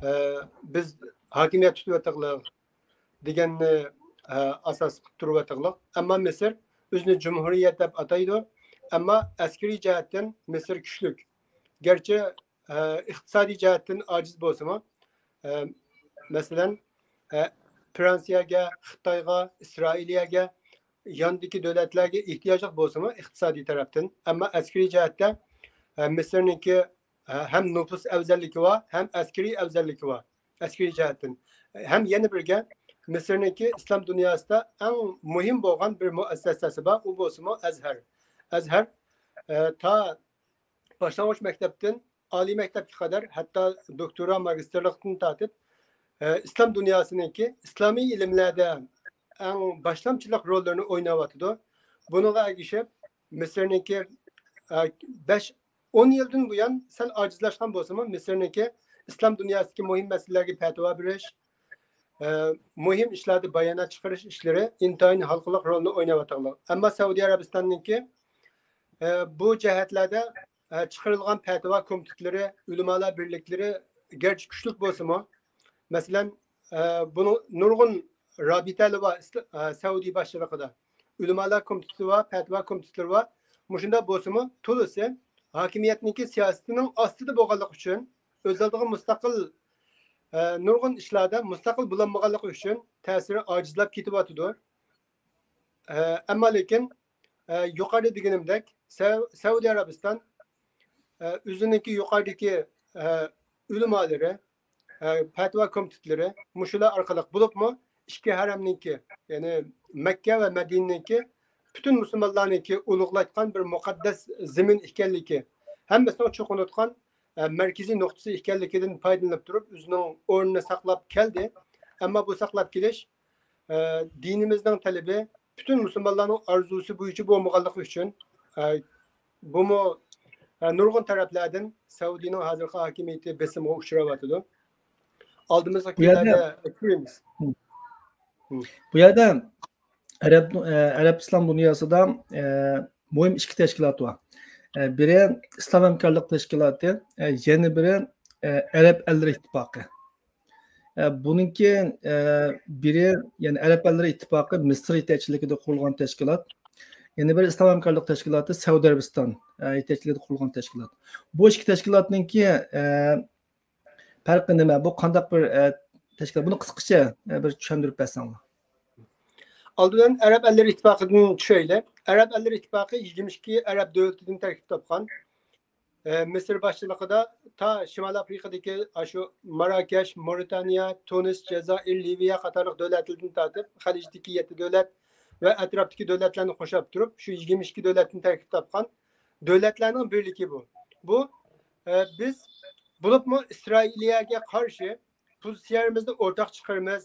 ئە، بىز ھاكىمىيەت تۇتۇۋاتىدۇ دېگەننى، ئە، ئاساس قىلىپ تۇرۇۋاتىدۇ. ئەمما مىسىر ئۆزىنى جۇمھۇرىيەت دەپ ئاتايدۇ. ئەمما ئەسكىرىي جەھەتتىن مىسىر كۈچلۈك. گەرچە، ئە، ئىقتىسادىي جەھەتتىن ئاجىز بولسىمۇ، ئە، مەسىلەن، ئە، فرانسىيەگە، خىتايغا، ئىسرائىلىيەگە، ياندىكى دۆلەتلەرگە ئېھتىياجلىق بولسىمۇ ئىقتىسادىي تەرەپتىن، ئەمما ئەسكىرىي جەھەتتە، ئە، مىسىرنىڭكى، ئە، ھەم نوپۇس ئەۋزەللىكى بار، ھەم ئەسكىرىي ئەۋزەللىكى بار، ئەسكىرىي جەھەتتىن. ھەم يەنە بىرگە، مىسىرنىڭكى ئىسلام دۇنياسىدا ئەڭ مۇھىم بولغان بىر مۇئەسسەسەسى بار، ئۇ بولسىمۇ ئەزھەر. ئەزھەر، ئە، تا باشلانغۇچ مەكتەپتىن ئالىي مەكتەپكە قەدەر، ھەتتا دوكتورا، ماگىستىرلىقتىن تارتىپ، ئە، ئىسلام دۇنياسىنىڭكى ئىسلامىي ئىلىملەردە ئەڭ باشلامچىلىق روللىرىنى ئويناۋاتىدۇ. بۇنىڭغا ئەگىشىپ، مىسىرنىڭكى، ئە، بەش، ئون يىلدىن بۇيان سەل ئاجىزلاشقان بولسىمۇ، مىسىرنىڭكى ئىسلام دۇنياسىدىكى مۇھىم مەسىلىلەرگە پەتىۋا بېرىش، ئە، مۇھىم ئىشلاردا بايانات چىقىرىش ئىشلىرى ئىنتايىن ھالقىلىق رولنى ئويناۋاتىدۇ. ئەمما سەئۇدى ئەرەبىستاننىڭكى، ئە، بۇ جەھەتلەردە، ئە، چىقىرىلغان پەتىۋا كومىتېتلىرى، ئۆلىمالار بىرلىكلىرى گەرچە كۈچلۈك بولسىمۇ، مەسىلەن، ئە، بۇنىڭ نۇرغۇن رابىتەلىرى بار ئىسلا-، ئە، سەئۇدى باشچىلىقىدا. ئۆلىمالار كومىتېتى بار، پەتىۋا كومىتېتلىرى بار. مۇشۇنداق بولسىمۇ، تولىسى ھاكىمىيەتنىڭكى سىياسىتىنىڭ ئاستىدا بولغانلىقى ئۈچۈن، ئۆز ئالدىغا مۇستەقىل، ئە، نۇرغۇن ئىشلاردا مۇستەقىل بولالمىغانلىقى ئۈچۈن تەسىرى ئاجىزلاپ كېتىۋاتىدۇ. ئە، ئەمما لېكىن، ئە، يۇقىرىدا دېگىنىمدەك، سەئۇ-، سەئۇدى ئەرەبىستان، ئە، ئۆزىنىڭكى يۇقىرىدىكى، ئە، ئۆلىمالىرى، ئە، پەتىۋا كومىتېتلىرى مۇشۇلار ئارقىلىق بولۇپمۇ ئىككى ھەرەمنىڭكى، يەنى مەككە ۋە مەدىنىنىڭكى پۈتۈن مۇسۇلمانلارنىڭكى ئۇلۇغلايدىغان بىر مۇقەددەس زېمىن ئىكەنلىكى، ھەممىسىنىڭ چوقۇنۇۋاتقان، ئە، مەركىزىي نۇقتىسى ئىكەنلىكىدىن پايدىلىنىپ تۇرۇپ، ئۆزىنىڭ ئورنىنى ساقلاپ كەلدى. ئەمما بۇ ساقلاپ كېلىش، ئە، دىنىمىزنىڭ تەلىپى، پۈتۈن مۇسۇلمانلارنىڭ ئارزۇسى بويىچە بولمىغانلىقى ئۈچۈن، ئە، بۇمۇ، ئە، نۇرغۇن تەرەپلەردىن سەئۇدىنىڭ ھازىرقى ھاكىمىيىتى بېسىمغا ئۇچراۋاتىدۇ. ئالدىمىزدىكى بۇ يەردە كۈنلەردە كۆرىمىز. بۇ يەردە ئەرەب، ئە، ئەرەب ئىسلام دۇنياسىدا، ئە، مۇھىم ئىككى تەشكىلات بار. ئە، بىرى ئىسلام ھەمكارلىق تەشكىلاتى، ئە، يەنە بىرى، ئە، ئەرەب ئەللىرى ئىتتىپاقى. ئە، بۇنىڭكى، ئە، بىرى، يەنى ئەرەب ئەللىرى ئىتتىپاقى مىسىر يېتەكچىلىكىدە قۇرۇلغان تەشكىلات. يەنە بىرى ئىسلام ھەمكارلىق تەشكىلاتى سەئۇدى ئەرەبىستان، ئە، يېتەكچىلىكىدە قۇرۇلغان تەشكىلات. بۇ ئىككى تەشكىلاتنىڭكى، ئە، پەرقى نېمە؟ بۇ قانداق بىر، ئە، تەشكىلات؟ بۇنى قىسقىچە، ئە، بىر چۈشەندۈرۈپ بەرسەڭلار. ئالدى بىلەن ئەرەب ئەللىرى ئىتتىپاقىدىن چۈشەيلى. ئەرەب ئەللىرى ئىتتىپاقى يىگىرمە ئىككى ئەرەب دۆلىتىدىن تەركىب تاپقان. ئە، مىسىر باشچىلىقىدا تا شىمالىي ئافرىقىدىكى ئاشۇ ماراكەش، مورىتانىيە، تۇنىس، جەزائىر، لىۋىيە قاتارلىق دۆلەتلەردىن تارتىپ، خەلىجدىكى يەتتە دۆلەت ۋە ئەتراپتىكى دۆلەتلەرنى قوشاپ تۇرۇپ، شۇ يىگىرمە ئىككى دۆلەتتىن تەركىب تاپقان دۆلەتلەرنىڭ بىرلىكى بۇ. بۇ، ئە، بىز بولۇپمۇ ئىسرائىلىيەگە قارشى پوزىتسىيەمىزنى ئورتاق چىقىرىمىز،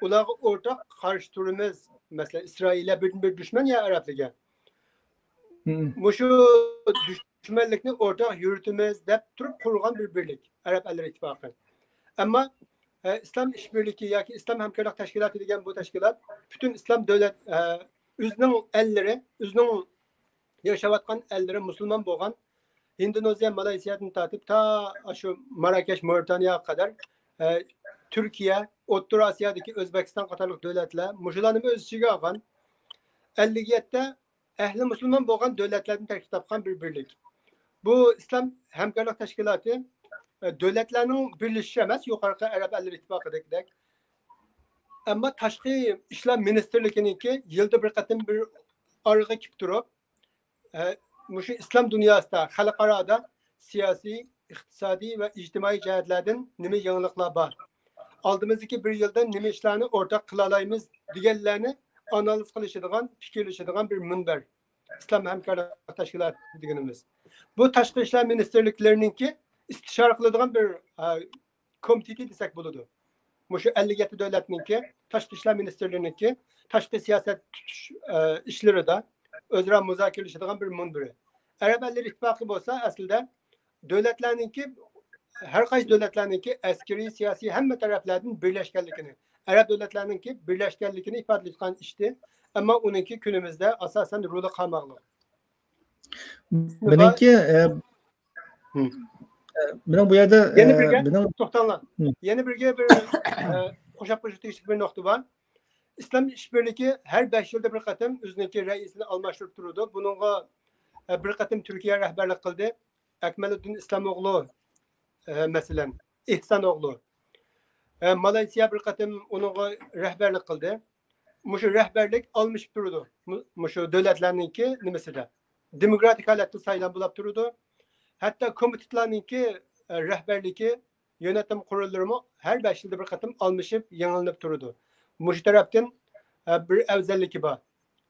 ئۇلارغا ئورتاق قارشى تۇرىمىز. مەسىلەن، ئىسرائىلىيە بىردىن بىر دۈشمەن يا ئەرەبلەرگە. مم. مۇشۇ دۈشمەنلىكنى ئورتاق يۈرۈتىمىز دەپ تۇرۇپ قۇرۇلغان بىر بىرلىك، ئەرەب ئەللىرى ئىتتىپاقى. ئەمما، ئە، ئىسلام ئىشبىرلىكى ياكى ئىسلام ھەمكارلىق تەشكىلاتى دېگەن بۇ تەشكىلات پۈتۈن ئىسلام دۆلەت، ئە، ئۆزىنىڭ ئەللىرى، ئۆزىنىڭ ياشاۋاتقان ئەللىرى مۇسۇلمان بولغان ھىندونېزىيە، مالايسىيادىن تارتىپ تا ئاشۇ ماراكەش، مورىتانىيەگە قەدەر، ئە، تۈركىيە، ئوتتۇرا ئاسىيادىكى ئۆزبېكىستان قاتارلىق دۆلەتلەر، مۇشۇلارنىمۇ ئۆز ئىچىگە ئالغان ئەللىك يەتتە ئەھلى مۇسۇلمان بولغان دۆلەتلەردىن تەركىب تاپقان بىر بىرلىك. بۇ ئىسلام ھەمكارلىق تەشكىلاتى، ئە، دۆلەتلەرنىڭ بىرلىشىشى ئەمەس، يۇقىرىقى ئەرەب ئەللىرى ئىتتىپاقىدەكدەك. ئەمما تاشقى ئىشلار مىنىستىرلىكىنىڭكى يىلدا بىر قېتىم بىر ئارىغا كېلىپ تۇرۇپ، ئە، مۇشۇ ئىسلام دۇنياسىدا، خەلقئارادا سىياسىي، ئىقتىسادىي ۋە ئىجتىمائىي جەھەتلەردىن نېمە يېڭىلىقلار بار؟ ئالدىمىزدىكى بىر يىلدا نېمە ئىشلارنى ئورتاق قىلالايمىز دېگەنلەرنى ئانالىز قىلىشىدىغان، پىكىرلىشىدىغان بىر مۇنبەر. ئىسلام ھەمكارلىق تەشكىلاتى دېگىنىمىز. بۇ تاشقى ئىشلار مىنىستىرلىكلىرىنىڭكى ئىستىشارە قىلىدىغان بىر، ئە، كومىتېتى دېسەك بولىدۇ. مۇشۇ ئەللىك يەتتە دۆلەتنىڭكى، تاشقى ئىشلار مىنىستىرلىرىنىڭكى تاشقى سىياسەت تۇتۇش، ئە، ئىشلىرىدا ئۆزئارا مۇزاكىرىلىشىدىغان بىر مۇنبىرى. ئەرەب ئەللىرى ئىتتىپاقى بولسا ئەسلىدە دۆلەتلەرنىڭكى، ھەر قايسى دۆلەتلەرنىڭكى ئەسكىرىي، سىياسىي ھەممە تەرەپلەردىن بىرلەشكەنلىكىنى، ئەرەب دۆلەتلەرنىڭكى بىرلەشكەنلىكىنى ئىپادىلەيدىغان ئىشتى. ئەمما ئۇنىڭكى كۈنىمىزدە ئاساسەن رولى قالماقلىق. مېنىڭكى، ئە، مم. ئە، مېنىڭ بۇ يەردە، يەنە ئە، بىرگە، مېنىڭ توختاڭلار. مم. يەنە بىرگە بىر، ئە، قوشاپ قويۇشقا تېگىشلىك بىر نۇقتا بار. ئىسلام ئىشبىرلىكى ھەر بەش يىلدا بىر قېتىم ئۆزىنىڭكى رەئىسىنى ئالماشتۇرۇپ تۇرىدۇ. بۇنىڭغا، ئە، بىر قېتىم تۈركىيە رەھبەرلىك قىلدى. ئەكمەلۇددىن ئىسلام ئوغلۇ، ئە، مەسىلەن، ئېھسان ئوغلۇ. ئە، مالايسىيە بىر قېتىم ئۇنىڭغا رەھبەرلىك قىلدى. مۇشۇ رەھبەرلىك ئالمىشىپ تۇرىدۇ. مۇ-، مۇشۇ دۆلەتلەرنىڭكى نېمىسىدە. دېموكراتىك ھالەتتە سايلام بولاپ تۇرىدۇ. ھەتتا كومىتېتلارنىڭكى، ئە، رەھبەرلىكى، يۆنەتمە قوراللىرىمۇ ھەر بەش يىلدا بىر قېتىم ئالمىشىپ، يېڭىلىنىپ تۇرىدۇ. مۇشۇ تەرەپتىن، ئە، بىر ئەۋزەللىكى بار.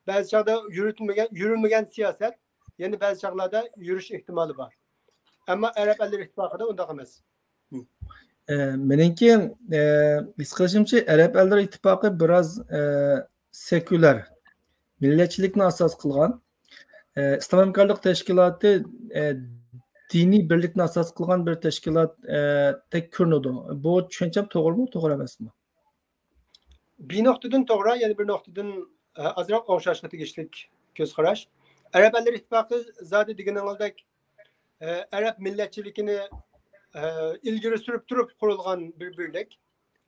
بەزى چاغدا يۈرۈتمىگەن، يۈرۈلمىگەن سىياسەت يەنە بەزى چاغلاردا يۈرۈش ئېھتىمالى بار. ئەمما ئەرەب ئەللىرى ئىتتىپاقىدا ئۇنداق ئەمەس. ئە، مېنىڭكى، ئە، ھېس قىلىشىمچە، ئەرەب ئەللىرى ئىتتىپاقى بىراز، ئە، سېكۇلار، مىللەتچىلىكنى ئاساس قىلغان، ئە، ئىسلام ھەمكارلىق تەشكىلاتى، ئە، دىنىي بىرلىكنى ئاساس قىلغان بىر تەشكىلات، ئە، دەك كۆرۈنىدۇ. بۇ چۈشەنچەم توغرىمۇ، توغرا ئەمەسمۇ؟ بىر نۇقتىدىن توغرا، يەنە بىر نۇقتىدىن، ئە، ئازراق ئوڭشاشقا تېگىشلىك كۆز قاراش. ئەرەب ئەللىرى ئىتتىپاقى زادى دېگىنىڭىزدەك، ئە، ئەرەب مىللەتچىلىكىنى، ئە، ئىلگىرى سۈرۈپ تۇرۇپ قۇرۇلغان بىر بىرلىك.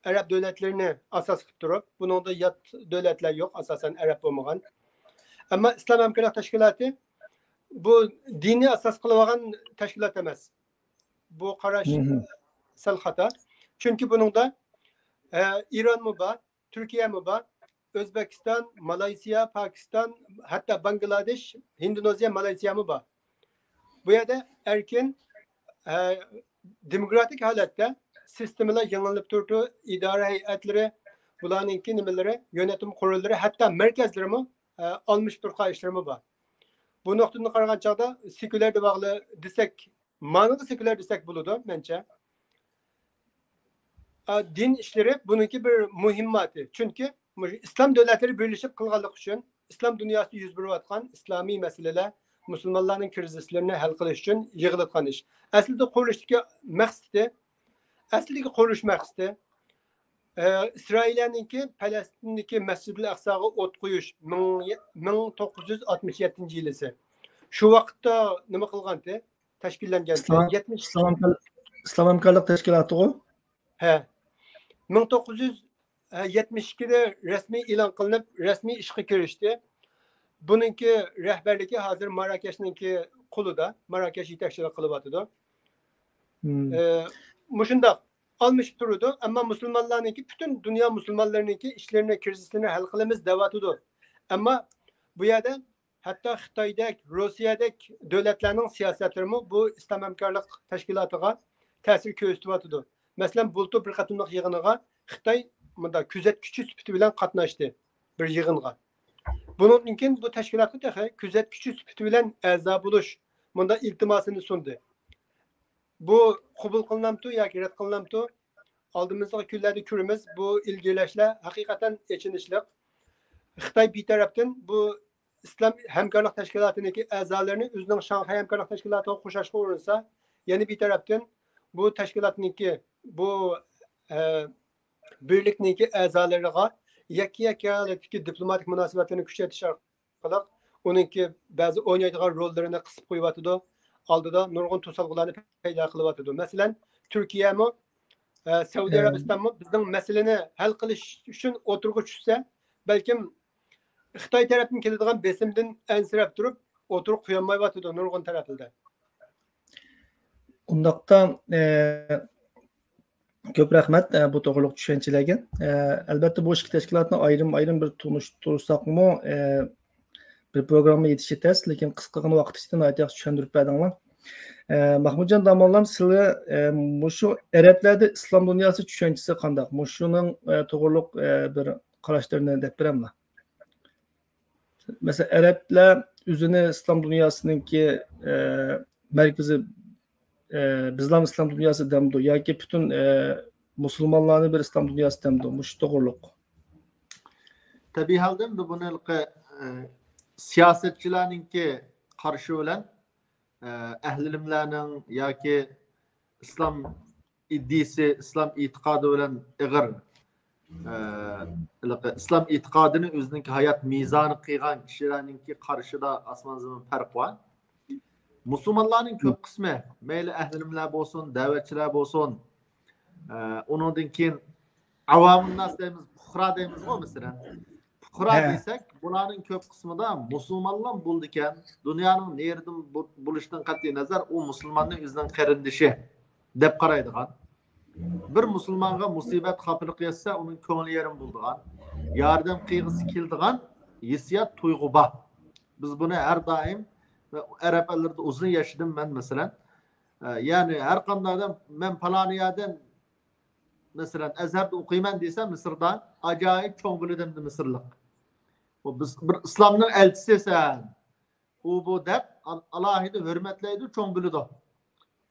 ئەرەب دۆلەتلىرىنى ئاساس قىلىپ تۇرۇپ، بۇنىڭدا يات دۆلەتلەر يوق، ئاساسەن ئەرەب بولمىغان. ئەمما ئىسلام ھەمكارلىق تەشكىلاتى بۇ دىننى ئاساس قىلىۋالغان تەشكىلات ئەمەس. بۇ قاراش مهم. سەل خاتا. چۈنكى بۇنىڭدا، ئە، ئىرانمۇ بار، تۈركىيەمۇ بار، ئۆزبېكىستان، مالايسىيا، پاكىستان، ھەتتا باڭگلادېش، ھىندونېزىيە، مالايسىيەمۇ بار. بۇ يەردە ئەركىن، ئە، دېموكراتىك ھالەتتە سىستېمىلار يېڭىلىنىپ تۇرىدۇ، ئىدارە ھەيئەتلىرى، بۇلارنىڭكى نېمىلىرى، يۆنەتمە قوراللىرى، ھەتتا مەركەزلىرىمۇ، ئە، ئالمىشىپ تۇرغان ئىشلىرىمۇ بار. بۇ نۇقتىدىن قارىغان چاغدا سېكۇلار دېۋاغلى دېسەك، مانىغا سېكۇلار دېسەك بولىدۇ، مەنچە. ئا، دىن ئىشلىرى بۇنىڭكى بىر مۇھىمماتى. چۈنكى مۇشۇ ئىسلام دۆلەتلىرى بىرلىشىپ قىلغانلىقى ئۈچۈن، ئىسلام دۇنياسىدا يۈز بېرىۋاتقان ئىسلامىي مەسىلىلەر، مۇسۇلمانلارنىڭ كىرىزىسلىرىنى ھەل قىلىش ئۈچۈن يىغىلىۋاتقان ئىش. ئەسلىدە قۇرۇلۇشتىكى مەقسىتى، ئەسلىدىكى قۇرۇلۇش مەقسىتى، ئە، ئىسرائىلىيەنىڭكى پەلەستىندىكى مەسجىدىل ئەقساغا ئوت قويۇش مىڭ، مىڭ توققۇز يۈز ئاتمىش يەتتىنچى يىلىسى. شۇ ۋاقىتتا نېمە قىلغانتى؟ تەشكىللەنگەنتى. ئىسلام، يەتمىش ئىسلام ھەمكار-، ئىسلام ھەمكارلىق تەشكىلاتىغۇ؟ ھە. مىڭ توققۇز يۈز يەتمىش ئىككىدە رەسمىي ئېلان قىلىنىپ، رەسمىي ئىشقا كىرىشتى. بۇنىڭكى رەھبەرلىكى ھازىر ماراكەشنىڭكى قولىدا، ماراكەش يېتەكچىلىك قىلىۋاتىدۇ. مم. ئە، مۇشۇنداق ئالمىشىپ تۇرىدۇ، ئەمما مۇسۇلمانلارنىڭكى، پۈتۈن دۇنيا مۇسۇلمانلىرىنىڭكى ئىشلىرىنى، كىرىزىسىنى ھەل قىلىمىز دەۋاتىدۇ. ئەمما بۇ يەردە ھەتتا خىتايدەك، روسىيەدەك دۆلەتلەرنىڭ سىياسەتلىرىمۇ بۇ ئىسلام ھەمكارلىق تەشكىلاتىغا تەسىر كۆرسىتىۋاتىدۇ. مەسىلەن، بۇلتۇر بىر قېتىملىق يىغىنىغا خىتاي مۇنداق كۆزەتكۈچى سۈپىتى بىلەن قاتناشتى بىر يىغىنغا. بۇنىڭدىن كېيىن بۇ تەشكىلاتقا تېخى كۆزەتكۈچى سۈپىتى بىلەن ئەزا بولۇش مۇنداق ئىلتىماسىنى سۇندى. بۇ قوبۇل قىلىنامتۇ ياكى رەت قىلىنامتۇ؟ ئالدىمىزدىكى كۈنلەردە كۆرىمىز. بۇ ئىلگىرىلەشلەر ھەقىقەتەن ئېچىنىشلىق. خىتاي بىر تەرەپتىن بۇ ئىسلام ھەمكارلىق تەشكىلاتىنىڭكى ئەزالىرىنى ئۆزىنىڭ شاڭخەي ھەمكارلىق تەشكىلاتىغا قوشاشقا ئۇرۇنسا، يەنە بىر تەرەپتىن بۇ تەشكىلاتنىڭكى، بۇ، ئە، بىرلىكنىڭكى ئەزالىرىغا يەككە-يەككە ھالەتتىكى دىپلوماتىك مۇناسىۋەتلەرنى كۈچەيتىش ئارقىلىق ئۇنىڭكى بەزى ئوينايدىغان روللىرىنى قىسىپ قويۇۋاتىدۇ. ئالدىدا نۇرغۇن توسالغۇلارنى پەيدا قىلىۋاتىدۇ. مەسىلەن، تۈركىيەمۇ، ئە، سەئۇدى ئەم. ئەرەبىستانمۇ بىزنىڭ مەسىلىنى ھەل قىلىش ئۈچۈن ئوتتۇرىغا چۈشسە، بەلكىم خىتاي تەرەپتىن كېلىدىغان بېسىمدىن ئەنسىرەپ تۇرۇپ، ئوتتۇرىغا قويالمايۋاتىدۇ نۇرغۇن تەرەپلەردە. ئۇنداقتا، ئە، كۆپ رەھمەت، ئە، بۇ توغرىلىق چۈشەنچىلەرگە. ئە، ئەلبەتتە، بۇ ئىككى تەشكىلاتنى ئايرىم-ئايرىم بىر تونۇشتۇرساقمۇ، ئە، بىر پروگرامما يېتىشى تەس، لېكىن قىسقىغىنا ۋاقىت ئىچىدە ناھايىتى ياخشى چۈشەندۈرۈپ بەردىڭلار. ئە، مەھمۇتجان داموللام، سىلەر، ئە، مۇشۇ ئەرەبلەردە ئىسلام دۇنياسى چۈشەنچىسى قانداق؟ مۇشۇنىڭ، ئە، توغرىلىق، ئە، بىر قاراشلىرىنى دەپ بېرەملا. مەسىلەن، ئەرەبلەر ئۆزىنى ئىسلام دۇنياسىنىڭكى، ئە، مەركىزى، ئە، بىزلام ئىسلام دۇنياسى دەمدۇ ياكى پۈتۈن، ئە، مۇسۇلمانلارنى بىر ئىسلام دۇنياسى دەمدۇ؟ مۇشۇ توغرۇلۇق. تەبىئىي ھالدا ئەمدى بۇنى ھېلىقى، ئە، سىياسەتچىلەرنىڭكى قارىشى بىلەن، ئە، ئەھلى ئىلىملەرنىڭ ياكى ئىسلام ئىدىيىسى، ئىسلام ئېتىقادى بىلەن ئېغىر، ئە، ھېلىقى ئىسلام ئېتىقادىنى ئۆزىنىڭكى ھايات مىزانى قىلغان كىشىلەرنىڭكى قارىشىدا ئاسمان زېمىن پەرق بار. مۇسۇلمانلارنىڭ كۆپ قىسمى، مەيلى ئەھلى ئىلىملەر بولسۇن، دەۋەتچىلەر بولسۇن، ئە، ئۇنىڭدىن كېيىن ئاۋامىنناس دەيمىز، پۇقرا دەيمىزغۇ، مەسىلەن. پۇقرا دېسەك، بۇلارنىڭ كۆپ قىسمىدا مۇسۇلمانلار بولىدىكەن، دۇنيانىڭ نېرىدىن بولۇشىدىن قەتئىي نەزەر، ئۇ مۇسۇلماننى ئۆزىنىڭ قېرىندىشى دەپ قارايدىغان. بىر مۇسۇلمانغا مۇسىبەت، خاپىلىق يەتسە، ئۇنىڭ كۆڭلى يېرىم بولىدىغان، ياردەم قىلغۇسى كېلىدىغان ھېسسىيات، تۇيغۇ بار. بىز بۇنى ھەر دائىم، ئەرەب ئەللىرىدە ئۇزۇن ياشىدىم مەن، مەسىلەن. ئە، يەنى ھەر قانداق ئادەم، مەن پالان يەردىن، مەسىلەن، ئەزھەردە ئوقۇيمەن دېسە، مىسىردا ئاجايىپ چوڭ بىلىدۇ ئەمدى مىسىرلىق. بۇ بىز بىر ئىسلامنىڭ ئەلچىسى سەن، ئۇ بۇ دەپ ئال-، ئالاھىدە ھۆرمەتلەيدۇ، چوڭ بىلىدۇ.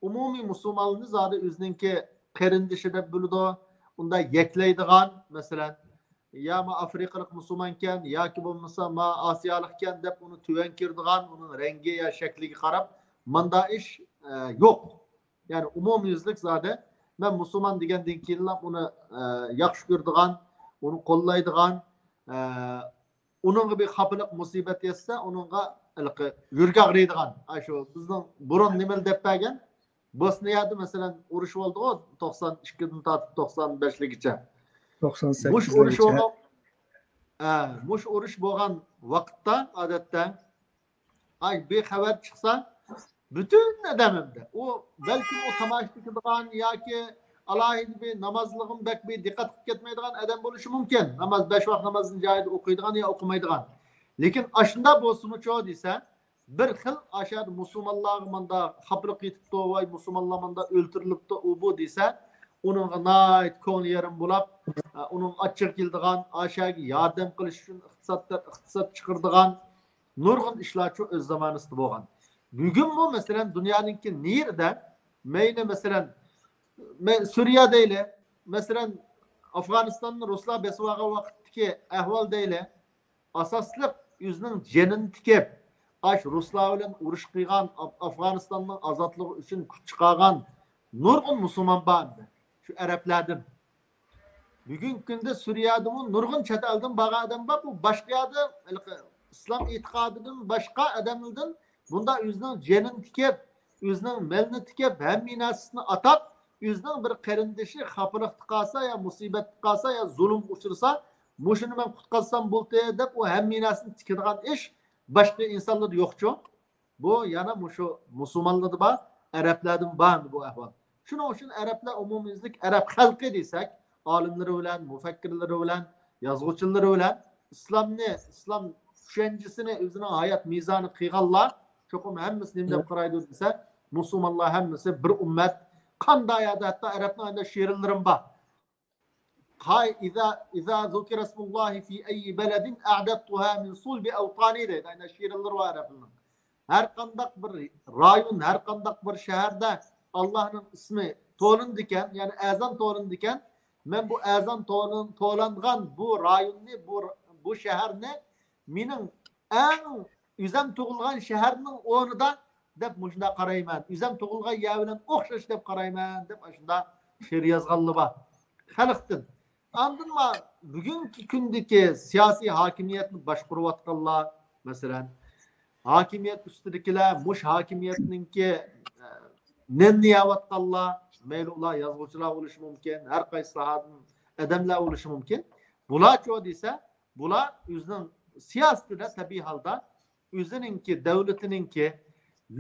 ئومۇمىي مۇسۇلمانلارنى زادى ئۆزىنىڭكى قېرىندىشى دەپ بىلىدۇ. ئۇندا يەكلەيدىغان، مەسىلەن، يا ما ئافرىقىلىق مۇسۇلمانكەن ياكى بولمىسا ما ئاسىيالىقكەن دەپ ئۇنى تۆۋەن كۆرىدىغان، ئۇنىڭ رەڭگى يا شەكلىگە قاراپ ماندا ئىش، ئە، يوق. يەنى ئومۇميۈزلۈك زادى مەن مۇسۇلمان دېگەندىن كېيىنلا ئۇنى، ئە، ياخشى كۆرىدىغان، ئۇنى قوللايدىغان، ئە، ئۇنىڭغا بىر خاپىلىق مۇسىبەت يەتسە، ئۇنىڭغا ھېلىقى يۈرىكى ئاغرىيدىغان. ئاشۇ بىزنىڭ بۇرۇن نېمىلا دەپ بەرگەن، بوسنىيەدە مەسىلەن ئۇرۇش بولدىغۇ، توقسان ئىككىدىن تارتىپ توقسان بەشلىكىچە. مۇشۇ ئۇرۇش بولغان، ھە، مۇشۇ ئۇرۇش بولغان ۋاقىتتا ئادەتتە، ئاي، بىر خەۋەر چىقسا، پۈتۈن ئادەم ئەمدى. ئۇ بەلكىم ئۇ تاماشا كۆرىدىغان ياكى ئالاھىدە بىر نامازلىقىمۇ بەك بىر دىققەت قىلىپ كەتمەيدىغان ئادەم بولۇشى مۇمكىن. ناماز، بەش ۋاق نامازنى جايىدا ئوقۇيدىغان يا ئوقۇمايدىغان. لېكىن ئاشۇنداق بولسىمۇچۇ دېسە، بىر خىل ئاشۇ يەردە مۇسۇلمانلارغا ماندا خاپىلىق يېتىپتۇ، ۋاي مۇسۇلمانلار ماندا ئۆلتۈرۈلۈپتۇ، ئۇ بۇ دېسە، ئۇنىڭغا ناھايىتى كۆڭلى يېرىم بولاپ، ئۇنىڭ ئاچچىقى كېلىدىغان، ئاشۇ يەرگە ياردەم قىلىش ئۈچۈن ئىقتىساد، ئىقتىساد چىقىرىدىغان، نۇرغۇن ئىشلارچۇ ئۆز زامانىسىدا بولغان. بۈگۈنمۇ، مەسىلەن، دۇنيانىڭكى نېرىدە، مەيلى، مەسىلەن، مەي-، سۈرىيە دەيلى، مەسىلەن، ئافغانىستاننى رۇسلار بېسىۋالغان ۋاقىتتىكى ئەھۋال دەيلى، ئاساسلىق ئۆزىنىڭ جېنىنى تىكىپ، ئاش رۇسلار بىلەن ئۇرۇش قىلغان، ئاف-، ئافغانىستاننىڭ ئازادلىقى ئۈچۈن كۈچ چىقارغان نۇرغۇن مۇسۇلمان بار ئەمدى، شۇ ئەرەبلەردىن. بۈگۈنكى كۈندە سۈرىيەدىمۇ نۇرغۇن چەت ئەلدىن بارغان ئادەم بار. بۇ باشقا يەردە ھېلىقى ئىسلام ئېتىقادىدىن باشقا ئادەملەردىن بۇنداق ئۆزىنىڭ جېنىنى تىكىپ، ئۆزىنىڭ مېلىنى تىكىپ، ھەممە نەرسىسىنى ئاتاپ، ئۆزىنىڭ بىر قېرىندىشى خاپىلىقتا قالسا يا مۇسىبەتتە قالسا يا زۇلۇمغا ئۇچرىسا، مۇشۇنى مەن قۇتقازسام بولدى دەپ، ئۇ ھەممە نەرسىنى تىكىدىغان ئىش باشقا ئىنسانلاردا يوقچۇ. بۇ يەنە مۇشۇ مۇسۇلمانلاردا بار، ئەرەبلەردىمۇ بار ئەمدى بۇ ئەھۋال. شۇنىڭ ئۈچۈن ئەرەبلەر ئومۇميۈزلۈك ئەرەب خەلقى دېسەك، ئالىملىرى بىلەن، مۇفەككىرلىرى بىلەن، يازغۇچىلىرى بىلەن ئىسلامنى، ئىسلام چۈشەنچىسىنى ئۆزىنىڭ ھايات مىزانى قىلغانلار چوقۇم ھەممىسى نېمە دەپ قارايدۇ دېسە، مۇسۇلمانلار ھەممىسى بىر ئۈممەت. قانداق يەردە ھەتتا ئەرەبنىڭ ئەندە شېئىرلىرىمۇ بار. قاي، ئىزا، ئىزا زۇكىرە ئىسمۇللاھى فى ئەييى بەلەدىن ئەدەتتۇھا مىن سۇلبى ئەۋتانى دەيدۇ. ئەندە شېئىرلىرى بار ئەرەبنىڭ. ھەر قانداق بىر رايون، ھەر قانداق بىر شەھەردە ئاللاھنىڭ ئىسمى تولۇنىدىكەن، يەنى ئەزان تولۇنىدىكەن، مەن بۇ ئەزان تولۇن-، تولانغان بۇ رايوننى، بۇ، بۇ شەھەرنى مېنىڭ ئەڭ ئۆزەم تۇغۇلغان شەھەرنىڭ ئورنىدا دەپ مۇشۇنداق قارايمەن. ئۆزەم تۇغۇلغان يەر بىلەن ئوخشاش دەپ قارايمەن دەپ ئاشۇنداق شېئىر يازغانلىرى بار. خەلقتىن. ئاندىن ما بۈگۈنكى كۈندىكى سىياسىي ھاكىمىيەتنى باشقۇرۇۋاتقانلار، مەسىلەن، ھاكىمىيەت ئۈستىدىكىلەر، مۇش ھاكىمىيەتنىڭكى، ئە، نېنى يەۋاتقانلار، مەيلى ئۇلار يازغۇچىلار بولۇشى مۇمكىن، ھەر قايسى ساھەدىن ئادەملەر بولۇشى مۇمكىن. بۇلارچۇ دېسە، بۇلار ئۆزىنىڭ سىياسىتىدە تەبىئىي ھالدا ئۆزىنىڭكى، دۆلىتىنىڭكى،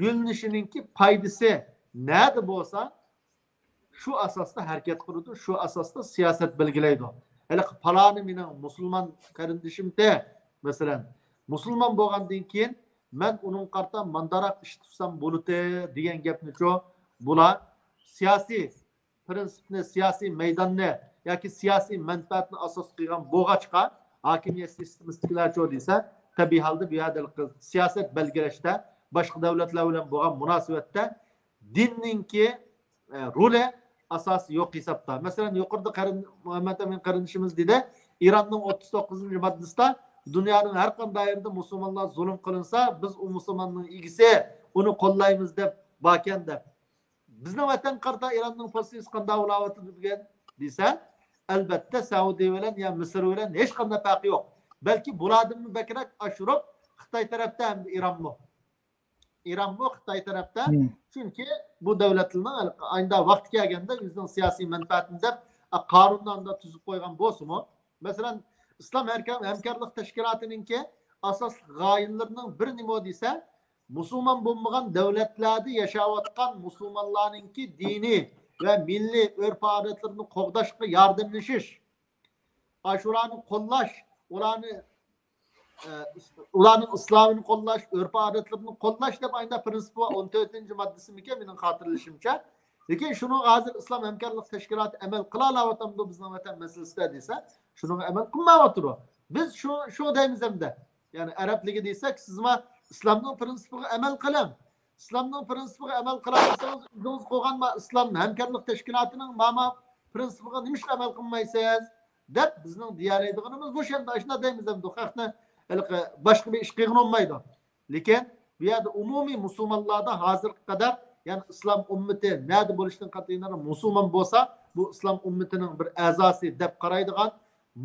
يۆنىلىشىنىڭكى پايدىسى نەدە بولسا، شۇ ئاساستا ھەرىكەت قىلىدۇ، شۇ ئاساستا سىياسەت بەلگىلەيدۇ. ھېلىقى پالانى مېنىڭ مۇسۇلمان قېرىندىشىمتى، مەسىلەن، مۇسۇلمان بولغاندىن كېيىن مەن ئۇنىڭغا قارىتا مانداراق ئىش تۇتسام بولىدۇ دېگەن گەپنىچۇ، بۇلار سىياسىي پىرىنسىپنى، سىياسىي مەيداننى ياكى سىياسىي مەنپەئەتنى ئاساس قىلغان بولغاچقا، ھاكىمىيەت سىستېمىسىدىكىلەرچۇ دېسە، تەبىئىي ھالدا بۇ يەردە سىياسەت بەلگىلەشتە، باشقا دۆلەتلەر بىلەن بولغان مۇناسىۋەتتە دىننىڭكى، ئە، رولى ئاساسى يوق ھېسابتا. مەسىلەن، يۇقىرىدا قېرىن-، مۇھەممەد ئەمىن قېرىندىشىمىز دېدى، ئىراننىڭ ئوتتۇز توققۇزىنچى ماددىسىدا دۇنيانىڭ ھەر قانداق يېرىدە مۇسۇلمانلار زۇلۇم قىلىنسا، بىز ئۇ مۇسۇلماننىڭ ئىگىسى، ئۇنى قوللايمىز دەپ باركەن دەپ. بىزنىڭ ۋەتەنگە قارىتا ئىراننىڭ پوزىتسىيىسى قانداق بولاۋاتىدۇ بۈگۈن دېسە، ئەلبەتتە، سەئۇدى بىلەن يا مىسىر بىلەن ھېچقانداق پەرقى يوق. بەلكى بۇلاردىنمۇ بەكرەك ئاشۇرۇپ، خىتاي تەرەپتە ھەمدە ئىرانمۇ. ئىرانمۇ خىتاي تەرەپتە. مم. چۈنكى بۇ دۆلەتلەرنىڭ ئاينىدا ۋاقتى كەلگەندە ئۆزىنىڭ سىياسىي مەنپەئەتىنى دەپ، قانۇننى ئانداق تۈزۈپ قويغان بولسىمۇ، مەسىلەن، ئىسلام ھەركە-، ھەمكارلىق تەشكىلاتىنىڭكى ئاساسلىق غايىلىرىنىڭ بىرى نېمە دېسە، مۇسۇلمان بولمىغان دۆلەتلەردە ياشاۋاتقان مۇسۇلمانلارنىڭكى دىنىي ۋە مىللىي ئۆرپ-ئادەتلىرىنى قوغداشقا ياردەملىشىش، ئاشۇلارنى قوللاش، ئۇلارنى، ئە، ئۇلارنىڭ ئىسلامىنى قوللاش، ئۆرپ-ئادەتلىرىنى قوللاش دەپ ئاينىدا پىرىنسىپ بار، ئون تۆتىنچى ماددىسىمىكەن، مېنىڭ خاتىرىلىشىمچە. لېكىن شۇنىڭغا ھازىر ئىسلام ھەمكارلىق تەشكىلاتى ئەمەل قىلالاۋاتامدۇ بىزنىڭ ۋەتەن مەسىلىسىدە دېسە، شۇنىڭغا ئەمەل قىلمايۋاتىدۇ. بىز شۇ، شۇ دەيمىز ئەمدى. يەنى ئەرەبلىكى دېسەك، سىزمۇ ئىسلامنىڭ پىرىنسىپىغا ئەمەل قىلىڭ. ئىسلامنىڭ پىرىنسىپىغا ئەمەل قىلالمىسىڭىز، ئۆزىڭىز قۇرغان ما ئىسلام ھەمكارلىق تەشكىلاتىنىڭ ماما پىرىنسىپىغا نېمىشقا ئەمەل قىلمايسىز؟ دەپ بىزنىڭ دېيەلەيدىغىنىمىز مۇشۇ ئەمدى ئاشۇنداق دەيمىز ئەمدى خەقنى ھېلىقى باشقا بىر ئىش قىلغىلى بولمايدۇ. لېكىن بۇ يەردە ئومۇمىي مۇسۇلمانلاردا ھازىرغا قەدەر، يەنى ئىسلام ئۈممىتى نەدە بولۇشتىن قەتئىينەزەر مۇسۇلمان بولسا، بۇ ئىسلام ئۈممىتىنىڭ بىر ئەزاسى دەپ قارايدىغان،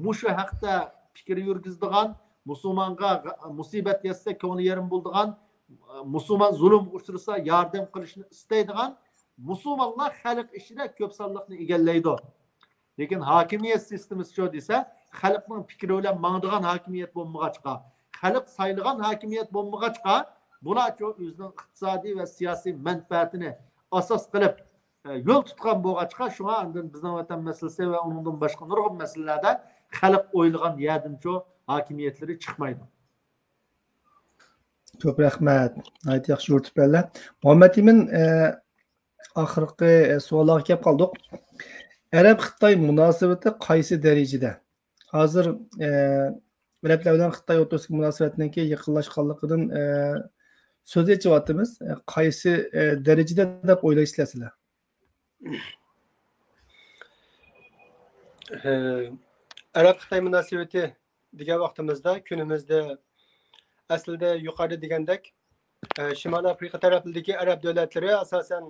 مۇشۇ ھەقتە پىكىر يۈرگۈزىدىغان، مۇسۇلمانغا غ-، مۇسىبەت يەتسە كۆڭلى يېرىم بولىدىغان، مۇسۇلمان زۇلۇمغا ئۇچرىسا ياردەم قىلىشنى ئىستەيدىغان مۇسۇلمانلار خەلق ئىچىدە كۆپ سانلىقنى ئىگىلەيدۇ. لېكىن ھاكىمىيەت سىستېمىسىچۇ دېسە، خەلقنىڭ پىكرى بىلەن ماڭىدىغان ھاكىمىيەت بولمىغاچقا، خەلق سايلىغان ھاكىمىيەت بولمىغاچقا، بۇلارچۇ ئۆزىنىڭ ئىقتىسادىي ۋە سىياسىي مەنپەئەتىنى ئاساس قىلىپ، ئە، يول تۇتقان بولغاچقا، شۇڭا ئاندىن بىزنىڭ ۋەتەن مەسىلىسى ۋە ئۇنىڭدىن باشقا نۇرغۇن مەسىلىلەردە خەلق ئويلىغان يەردىنچۇ ھاكىمىيەتلىرى چىقمايدۇ. كۆپ رەھمەت. ناھايىتى ياخشى يورۇتۇپ بەردىلەر. مۇھەممەت ئىمىن، ئە، ئاخىرقى، ئە، سوئاللارغا كەپ قالدۇق. ئەرەب-خىتاي مۇناسىۋىتى قايسى دەرىجىدە؟ ھازىر، ئە، ئەرەبلەر بىلەن خىتاي ئوتتۇرىسىدىكى مۇناسىۋەتنىڭكى يېقىنلاشقانلىقىدىن، ئە، سۆز ئېچىۋاتىمىز. ئە، قايسى، ئە، دەرىجىدە دەپ ئويلايسىلەر سىلەر؟ ئەرەب-خىتاي مۇناسىۋىتى دېگەن ۋاقتىمىزدا، كۈنىمىزدە ئەسلىدە يۇقىرىدا دېگەندەك، ئە، شىمالىي ئافرىقا تەرەپلىرىدىكى ئەرەب دۆلەتلىرى ئاساسەن،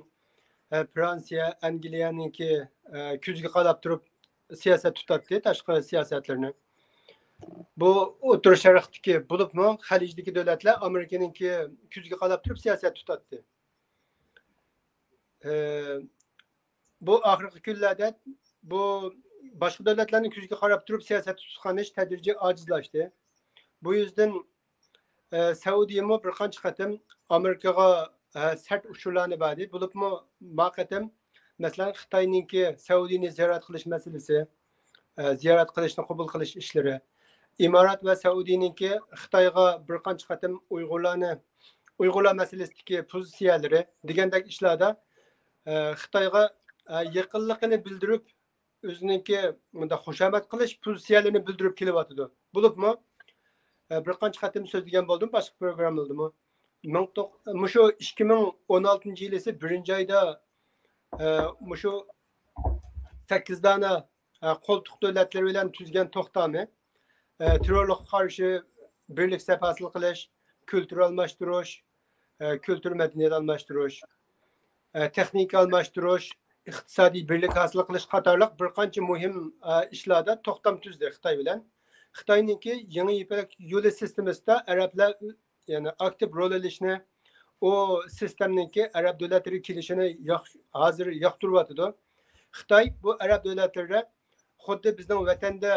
ئە، فرانسىيە، ئەنگلىيەنىڭكى، ئە، كۆزىگە قاراپ تۇرۇپ سىياسەت تۇتاتتى، تاشقى سىياسەتلىرىنى. بۇ ئوتتۇرا شەرقتىكى، بولۇپمۇ خەلىجدىكى دۆلەتلەر ئامېرىكىنىڭكى كۆزىگە قاراپ تۇرۇپ سىياسەت تۇتاتتى. ئە، بۇ ئاخىرقى كۈنلەردە بۇ باشقا دۆلەتلەرنىڭ كۆزىگە قاراپ تۇرۇپ سىياسەت تۇتۇش قىلىش تەدرىجىي ئاجىزلاشتى. بۇ يۈزدىن، ئە، سەئۇدىيىمۇ بىر قانچە قېتىم ئامېرىكىغا، ئە، سەت ئۇچۇرلارنى بەردى. بولۇپمۇ ما قېتىم، مەسىلەن، خىتاينىڭكى سەئۇدىنى زىيارەت قىلىش مەسىلىسى، ئە، زىيارەت قىلىشنى قوبۇل قىلىش ئىشلىرى، ئىمارات ۋە سەئۇدىنىڭكى خىتايغا بىر قانچە قېتىم ئۇيغۇرلارنى، ئۇيغۇرلار مەسىلىسىدىكى پوزىتسىيەلىرى دېگەندەك ئىشلاردا، ئە، خىتايغا، ئە، يېقىنلىقىنى بىلدۈرۈپ، ئۆزىنىڭكى مۇنداق خۇشامەت قىلىش پوزىتسىيەلىرىنى بىلدۈرۈپ كېلىۋاتىدۇ. بولۇپمۇ، ئە، بىر قانچە قېتىم سۆزلىگەن بولدۇم باشقا پروگراممىلىدىمۇ. مىڭ توق-، مۇشۇ ئىككى مىڭ ئون ئالتىنچى يىلىسى بىرىنچى ئايدا، ئە، مۇشۇ سەككىز دانە، ئە، قولتۇق دۆلەتلىرى بىلەن تۈزگەن توختامى، ئە، تېررورلۇققا قارشى بىرلىك سەپ ھاسىل قىلىش، كۈلتۈر ئالماشتۇرۇش، ئە، كۈلتۈر مەدەنىيەت ئالماشتۇرۇش، ئە، تېخنىكا ئالماشتۇرۇش، ئىقتىسادىي بىرلىك ھاسىل قىلىش قاتارلىق بىر قانچە مۇھىم، ئە، ئىشلاردا توختام تۈزدى خىتاي بىلەن. خىتاينىڭكى يېڭى يىپەك يولى سىستېمىسىدا ئەرەبلەر، يەنى ئاكتىپ رول ئېلىشنى، ئۇ سىستېمنىڭكى ئەرەب دۆلەتلىرىگە كېلىشىنى ياخ-، ھازىر ياقتۇرۇۋاتىدۇ. خىتاي بۇ ئەرەب دۆلەتلىرىدە خۇددى بىزنىڭ ۋەتەندە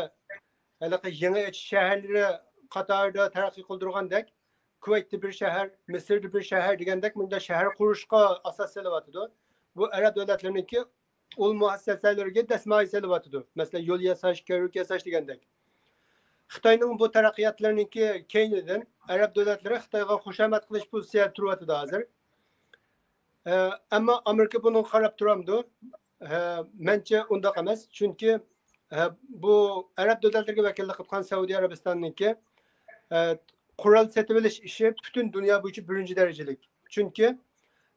ھېلىقى يېڭى ئېچىش شەھەرلىرى قاتارىدا تەرەققىي قىلدۇرغاندەك، كۇۋەيتتە بىر شەھەر، مىسىردا بىر شەھەر دېگەندەك مۇنداق شەھەر قۇرۇشقا ئاساس سېلىۋاتىدۇ. بۇ ئەرەب دۆلەتلىرىنىڭكى ئۇل مۇئەسسەسەلىرىگە دەسمايە سېلىۋاتىدۇ. مەسىلەن، يول ياساش، كۆۋرۈك ياساش دېگەندەك. خىتاينىڭ بۇ تەرەققىياتلىرىنىڭكى كەينىدىن ئەرەب دۆلەتلىرى خىتايغا خۇشامەت قىلىش پوزىتسىيە تۇرۇۋاتىدۇ ھازىر. ئە، ئەمما ئامېرىكا بۇنىڭغا قاراپ تۇرامدۇ؟ ئە، مەنچە ئۇنداق ئەمەس. چۈنكى، ئە، بۇ ئەرەب دۆلەتلىرىگە ۋەكىللىك قىلغان سەئۇدى ئەرەبىستاننىڭكى، ئە، قورال سېتىۋېلىش ئىشى پۈتۈن دۇنيا بويىچە بىرىنچى دەرىجىلىك. چۈنكى،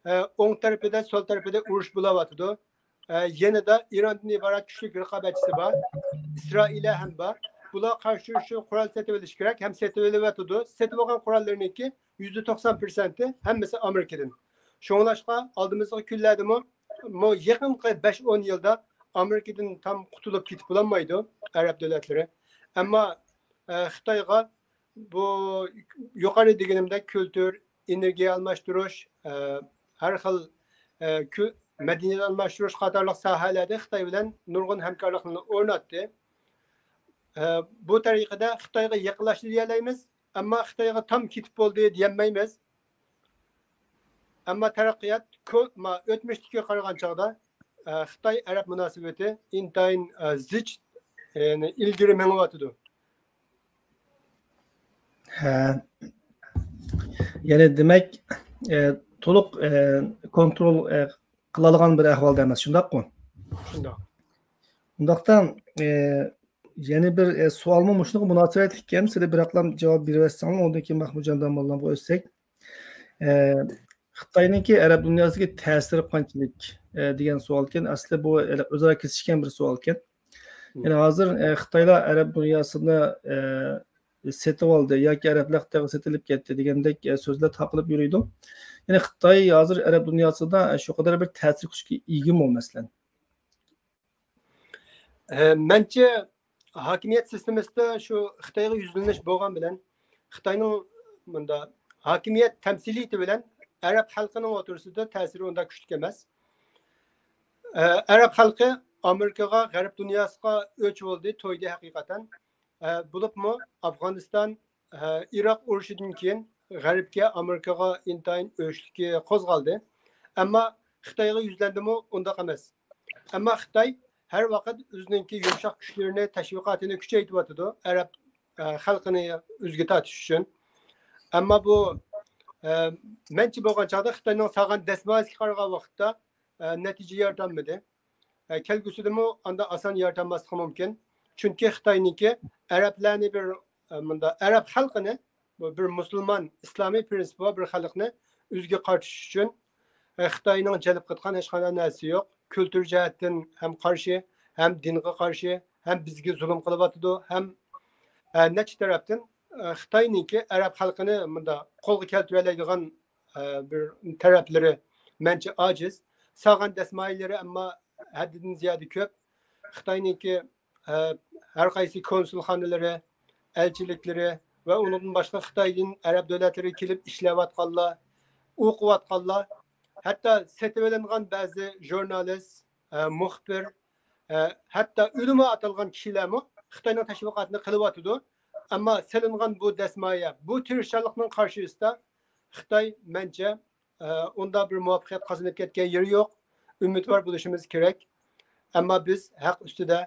ئە، ئوڭ تەرىپىدە، سول تەرىپىدە ئۇرۇش بولاۋاتىدۇ. ئە، يېنىدا ئىراندىن ئىبارەت كۈچلۈك رىقابەتچىسى بار. ئىسرائىلىيە ھەم بار. بۇلارغا قارشى تۇرۇش ئۈچۈن قورال سېتىۋېلىش كېرەك ھەم سېتىۋېلىۋاتىدۇ. سېتىۋالغان قوراللىرىنىڭكى يۈزدە توقسان پىرسەنتى ھەممىسى ئامېرىكىدىن. شۇڭلاشقا ئالدىمىزدىكى كۈنلەردىمۇ، مۇ يېقىنقى بەش ئون يىلدا ئامېرىكىدىن تام قۇتۇلۇپ كېتىپ بولالمايدۇ ئەرەب دۆلەتلىرى. ئەمما، ئە، خىتايغا بۇ يۇقىرى دېگىنىمدەك كۈلتۈر، ئېنېرگىيە ئالماشتۇرۇش، ئە، ھەر خىل، ئە، كۈ-، مەدەنىيەت ئالماشتۇرۇش قاتارلىق ساھەلەردە خىتاي بىلەن نۇرغۇن ھەمكارلىقنى ئورناتتى. ئە، بۇ تەرىقىدە خىتايغا يېقىنلاشتى دېيەلەيمىز، ئەمما خىتايغا تام كېتىپ بولدى دېيەلمەيمىز. ئەمما تەرەققىيات كۆ-، ما-، ئۆتمۈشتىكىگە قارىغان چاغدا، ئە، خىتاي ئەرەب مۇناسىۋىتى ئىنتايىن، ئە، زىچ، يەنى ئىلگىرى مېڭىۋاتىدۇ. ھە. يەنى دېمەك، ئە، تولۇق، ئە، كونترول، ئە، قىلالىغان بىر ئەھۋالدا ئەمەس، شۇنداققۇ؟ شۇنداق. ئۇنداقتا، ئە، يەنە بىر، ئە، سوئالمۇ مۇشۇنىڭغا مۇناسىۋەتلىك ئىكەن، سىلەر بىراقلا جاۋاب بېرىۋەتسەڭلار، ئۇندىن كېيىن مەخمۇتجان داموللامغا ئۆتسەك. ئە، خىتاينىڭكى ئەرەب دۇنياسىدىكى تەسىرى قانچىلىك، ئە، دېگەن سوئالكەن. ئەسلى بۇ ئۆزئارا كېسىشكەن بىر سوئالكەن. يەنى ھازىر، ئە، خىتايلار ئەرەب دۇنياسىدا، ئە، سېتىۋالدى ياكى ئەرەبلەر خىتايغا سېتىلىپ كەتتى دېگەندەك، ئە، سۆزلەر تارقىلىپ يۈرىدۇ. يەنى خىتاي ھازىر ئەرەب دۇنياسىدا، ئە، شۇ قەدەر بىر تەسىر كۈچكە ئىگىمۇ، مەسىلەن؟ ئە، مەنچە، ھاكىمىيەت سىستېمىسىدا شۇ خىتايغا يۈزلىنىش بولغان بىلەن، خىتاينىڭ مۇندا ھاكىمىيەت تەمسىلىيىتى بىلەن ئەرەب خەلقىنىڭ ئوتتۇرىسىدا تەسىرى ئۇنداق كۈچلۈك ئەمەس. ئە، ئەرەب خەلقى ئامېرىكىغا، غەرب دۇنياسىغا ئۆچ بولدى، تويدى ھەقىقەتەن. ئە، بولۇپمۇ ئافغانىستان، ئە، ئىراق ئۇرۇشىدىن كېيىن غەربكە، ئامېرىكىغا ئىنتايىن ئۆچلۈكى قوزغالدى. ئەمما خىتايغا يۈزلەندىمۇ ئۇنداق ئەمەس. ئەمما خىتاي ھەر ۋاقىت ئۆزىنىڭكى يۇمشاق كۈچلىرىنى، تەشۋىقاتىنى كۈچەيتىۋاتىدۇ، ئەرەب، ئە، خەلقىنى ئۆزىگە تارتىش ئۈچۈن. ئەمما بۇ، ئە، مەنچە بولغان چاغدا خىتاينىڭ سالغان دەسمايىسىگە قارىغان ۋاقىتتا، ئە، نەتىجە يارىتالمىدى. ئە، كەلگۈسىدىمۇ ئانداق ئاسان يارىتالماسلىقى مۇمكىن. چۈنكى خىتاينىڭكى ئەرەبلەرنى بىر، ئە، مۇنداق ئەرەب خەلقىنى، بۇ بىر مۇسۇلمان، ئىسلامىي پرىنسىپى بار بىر خەلقنى ئۆزىگە قارىتىش ئۈچۈن، ئە، خىتاينىڭ جەلپ قىلىدىغان ھېچقانداق نەرسىسى يوق. كۈلتۈر جەھەتتىن ھەم قارشى، ھەم دىنغا قارشى، ھەم بىزگە زۇلۇم قىلىۋاتىدۇ، ھەم، ئە، نەچچە تەرەپتىن، ئە، خىتاينىڭكى ئەرەب خەلقىنى مۇنداق قولغا كەلتۈرەلەيدىغان، ئە، بىر تەرەپلىرى مەنچە ئاجىز. سالغان دەسمايىلىرى ئەمما ھەددىدىن زىيادە كۆپ. خىتاينىڭكى، ئە، ھەر قايسى كونسۇلخانىلىرى، ئەلچىلىكلىرى ۋە ئۇنىڭدىن باشقا خىتايدىن ئەرەب دۆلەتلىرىگە كېلىپ ئىشلەۋاتقانلار، ئوقۇۋاتقانلار، ھەتتا سېتىۋېلىنغان بەزى ژۇرنالىست، ئە، مۇخبىر، ئە، ھەتتا ئۆلىما ئاتالغان كىشىلەرمۇ خىتاينىڭ تەشۋىقاتىنى قىلىۋاتىدۇ. ئەمما سېلىنغان بۇ دەسمايە، بۇ تىرىشچانلىقنىڭ قارشىسىدا خىتاي، مەنچە، ئە، ئۇنداق بىر مۇۋەپپەقىيەت قازىنىپ كەتكەن يېرى يوق. ئۈمىدۋار بولۇشىمىز كېرەك. ئەمما بىز ھەق ئۈستىدە،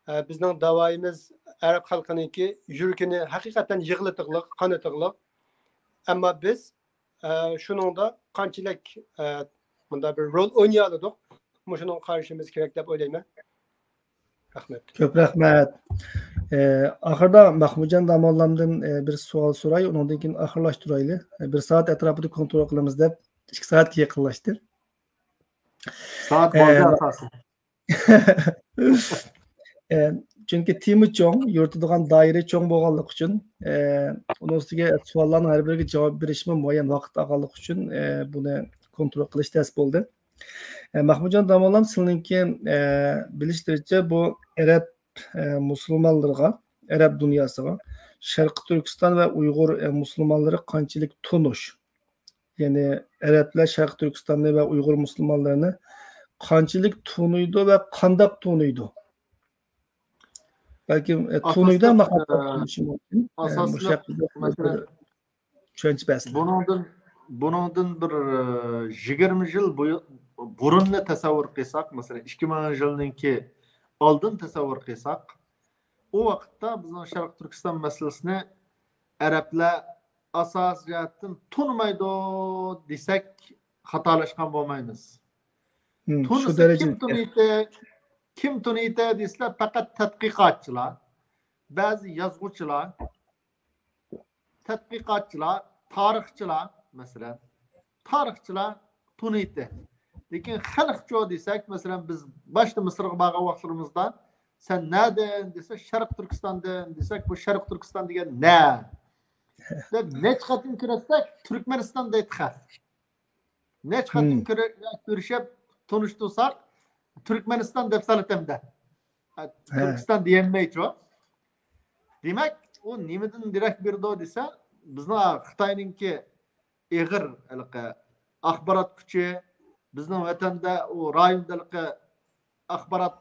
ئە، بىزنىڭ داۋايىمىز، ئەرەب خەلقىنىڭكى يۈرىكىنى ھەقىقەتەن يىغلىتىغلىق، قانىتىغلىق. ئەمما بىز، ئە، شۇنىڭدا قانچىلىك، ئە، مۇنداق بىر رول ئوينىيالىدۇق، مۇشۇنىڭغا قارىشىمىز كېرەك دەپ ئويلايمەن. رەھمەت. كۆپ رەھمەت. ئە، ئاخىردا مەخمۇتجان داموللامدىن، ئە، بىر سوئال سوراي، ئۇنىڭدىن كېيىن ئاخىرلاشتۇرايلى. ئە، بىر سائەت ئەتراپىدا كونترول قىلىمىز دەپ، ئىككى سائەتكە يېقىنلاشتى. سائەت ئە، بولدى ئاساسەن. ئە، چۈنكى تېما چوڭ، يورۇتىدىغان دائىرە چوڭ بولغانلىقى ئۈچۈن، ئە، ئۇنىڭ ئۈستىگە سوئاللارنىڭ ھەر بىرىگە جاۋاب بېرىشمۇ مۇئەييەن ۋاقىت ئالغانلىقى ئۈچۈن، ئە، بۇنى كونترول قىلىش تەس بولدى. ئە، مەخمۇتجان داموللام، سىلىنىڭكى، ئە، بىلىشلىرىچە بۇ ئەرەب، ئە، مۇسۇلمانلىرىغا، ئەرەب دۇنياسىغا شەرقىي تۈركىستان ۋە ئۇيغۇر، ئە، مۇسۇلمانلىرى قانچىلىك تونۇش؟ يەنى ئەرەبلەر شەرقىي تۈركىستاننى ۋە ئۇيغۇر مۇسۇلمانلىرىنى قانچىلىك تونۇيدۇ ۋە قانداق تونۇيدۇ؟ بەلكىم، ئە، تونۇيدۇ، ئاساسلىق، ئەمما خاتا ئە، بولۇشى مۇمكىن. ئە، ئاساسلىق مۇشۇ ھەققىدە مەسىلە، چۈشەنچە بەرسىلە. بۇنىڭدىن، بۇنىڭدىن بىر، ئە، يىگىرمە يىل بۇ-، بۇرۇننى تەسەۋۋۇر قىلساق، مەسىلەن، ئىككى مىڭىنچى يىلنىڭكى ئالدىن تەسەۋۋۇر قىلساق، ئۇ ۋاقىتتا بىزنىڭ شەرقىي تۈركىستان مەسىلىسىنى ئەرەبلەر ئاساسىي جەھەتتىن تونۇمايدۇ دېسەك، خاتالاشقان بولمايمىز. ھىم، شۇ تونۇسا دەرىجىدە. كىم تونۇيتتى؟ كىم تونۇيتتى دېسىلە، پەقەت تەتقىقاتچىلار، بەزى يازغۇچىلار، تەتقىقاتچىلار، تارىخچىلار، مەسىلەن، تارىخچىلار تونۇيتتى. لېكىن خەلقچۇ دېسەك، مەسىلەن، بىز باشتا مىسىرغا بارغان ۋاقىتلىرىمىزدا، «سەن نەدىن؟» دېسە، «شەرقىي تۈركىستاندىن» دېسەك، «بۇ شەرقىي تۈركىستان دېگەن نە؟» دەپ نەچچە قېتىم كۆرسەك، «تۈركمەنىستان» دەيدۇ خەق. نەچچە قېتىم ھىم. كۆرە-، كۆرۈشۈپ تونۇشتۇرساق، «تۈركمەنىستان» دەپ سالىتەمدە. ھە، ھە. تۈركىستان دېيەلمەيچۇ. دېمەك، ئۇ نېمىدىن دېرەك بېرىدۇ دېسە، بىزنىڭ خىتاينىڭكى ئېغىر ھېلىقى ئاخبارات كۈچى، بىزنىڭ ۋەتەندە ئۇ رايوندا ھېلىقى ئاخبارات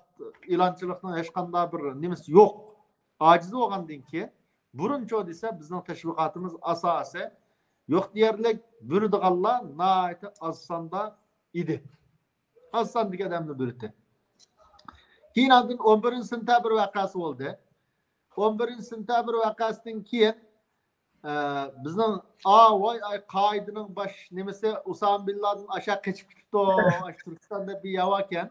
ئېلانچىلىقنىڭ ھېچقانداق بىر نېمىسى يوق. ئاجىز بولغاندىن كېيىن، بۇرۇنچۇ دېسە، بىزنىڭ تەشۋىقاتىمىز ئاساسى يوق دېيەرلىك، بېرىدىغانلار ناھايىتى ئاز ساندا ئىدى. ئاز ساندىكى ئادەمنى بېرىتتى. كېيىن ئاندىن ئون بىرىنچى سېنتەبىر ۋەقەسى بولدى. ئون بىرىنچى سېنتەبىر ۋەقەسىدىن كېيىن، ئە، بىزنىڭ، ئا، ۋاي، ئاي، قائىدىنىڭ باش نېمىسى ئۇسامە بىن لادىن ئاشا قېچىپ كېتىپتۇ، ئاشۇ تۈركىستان دەپ بىر ياۋا ئىكەن،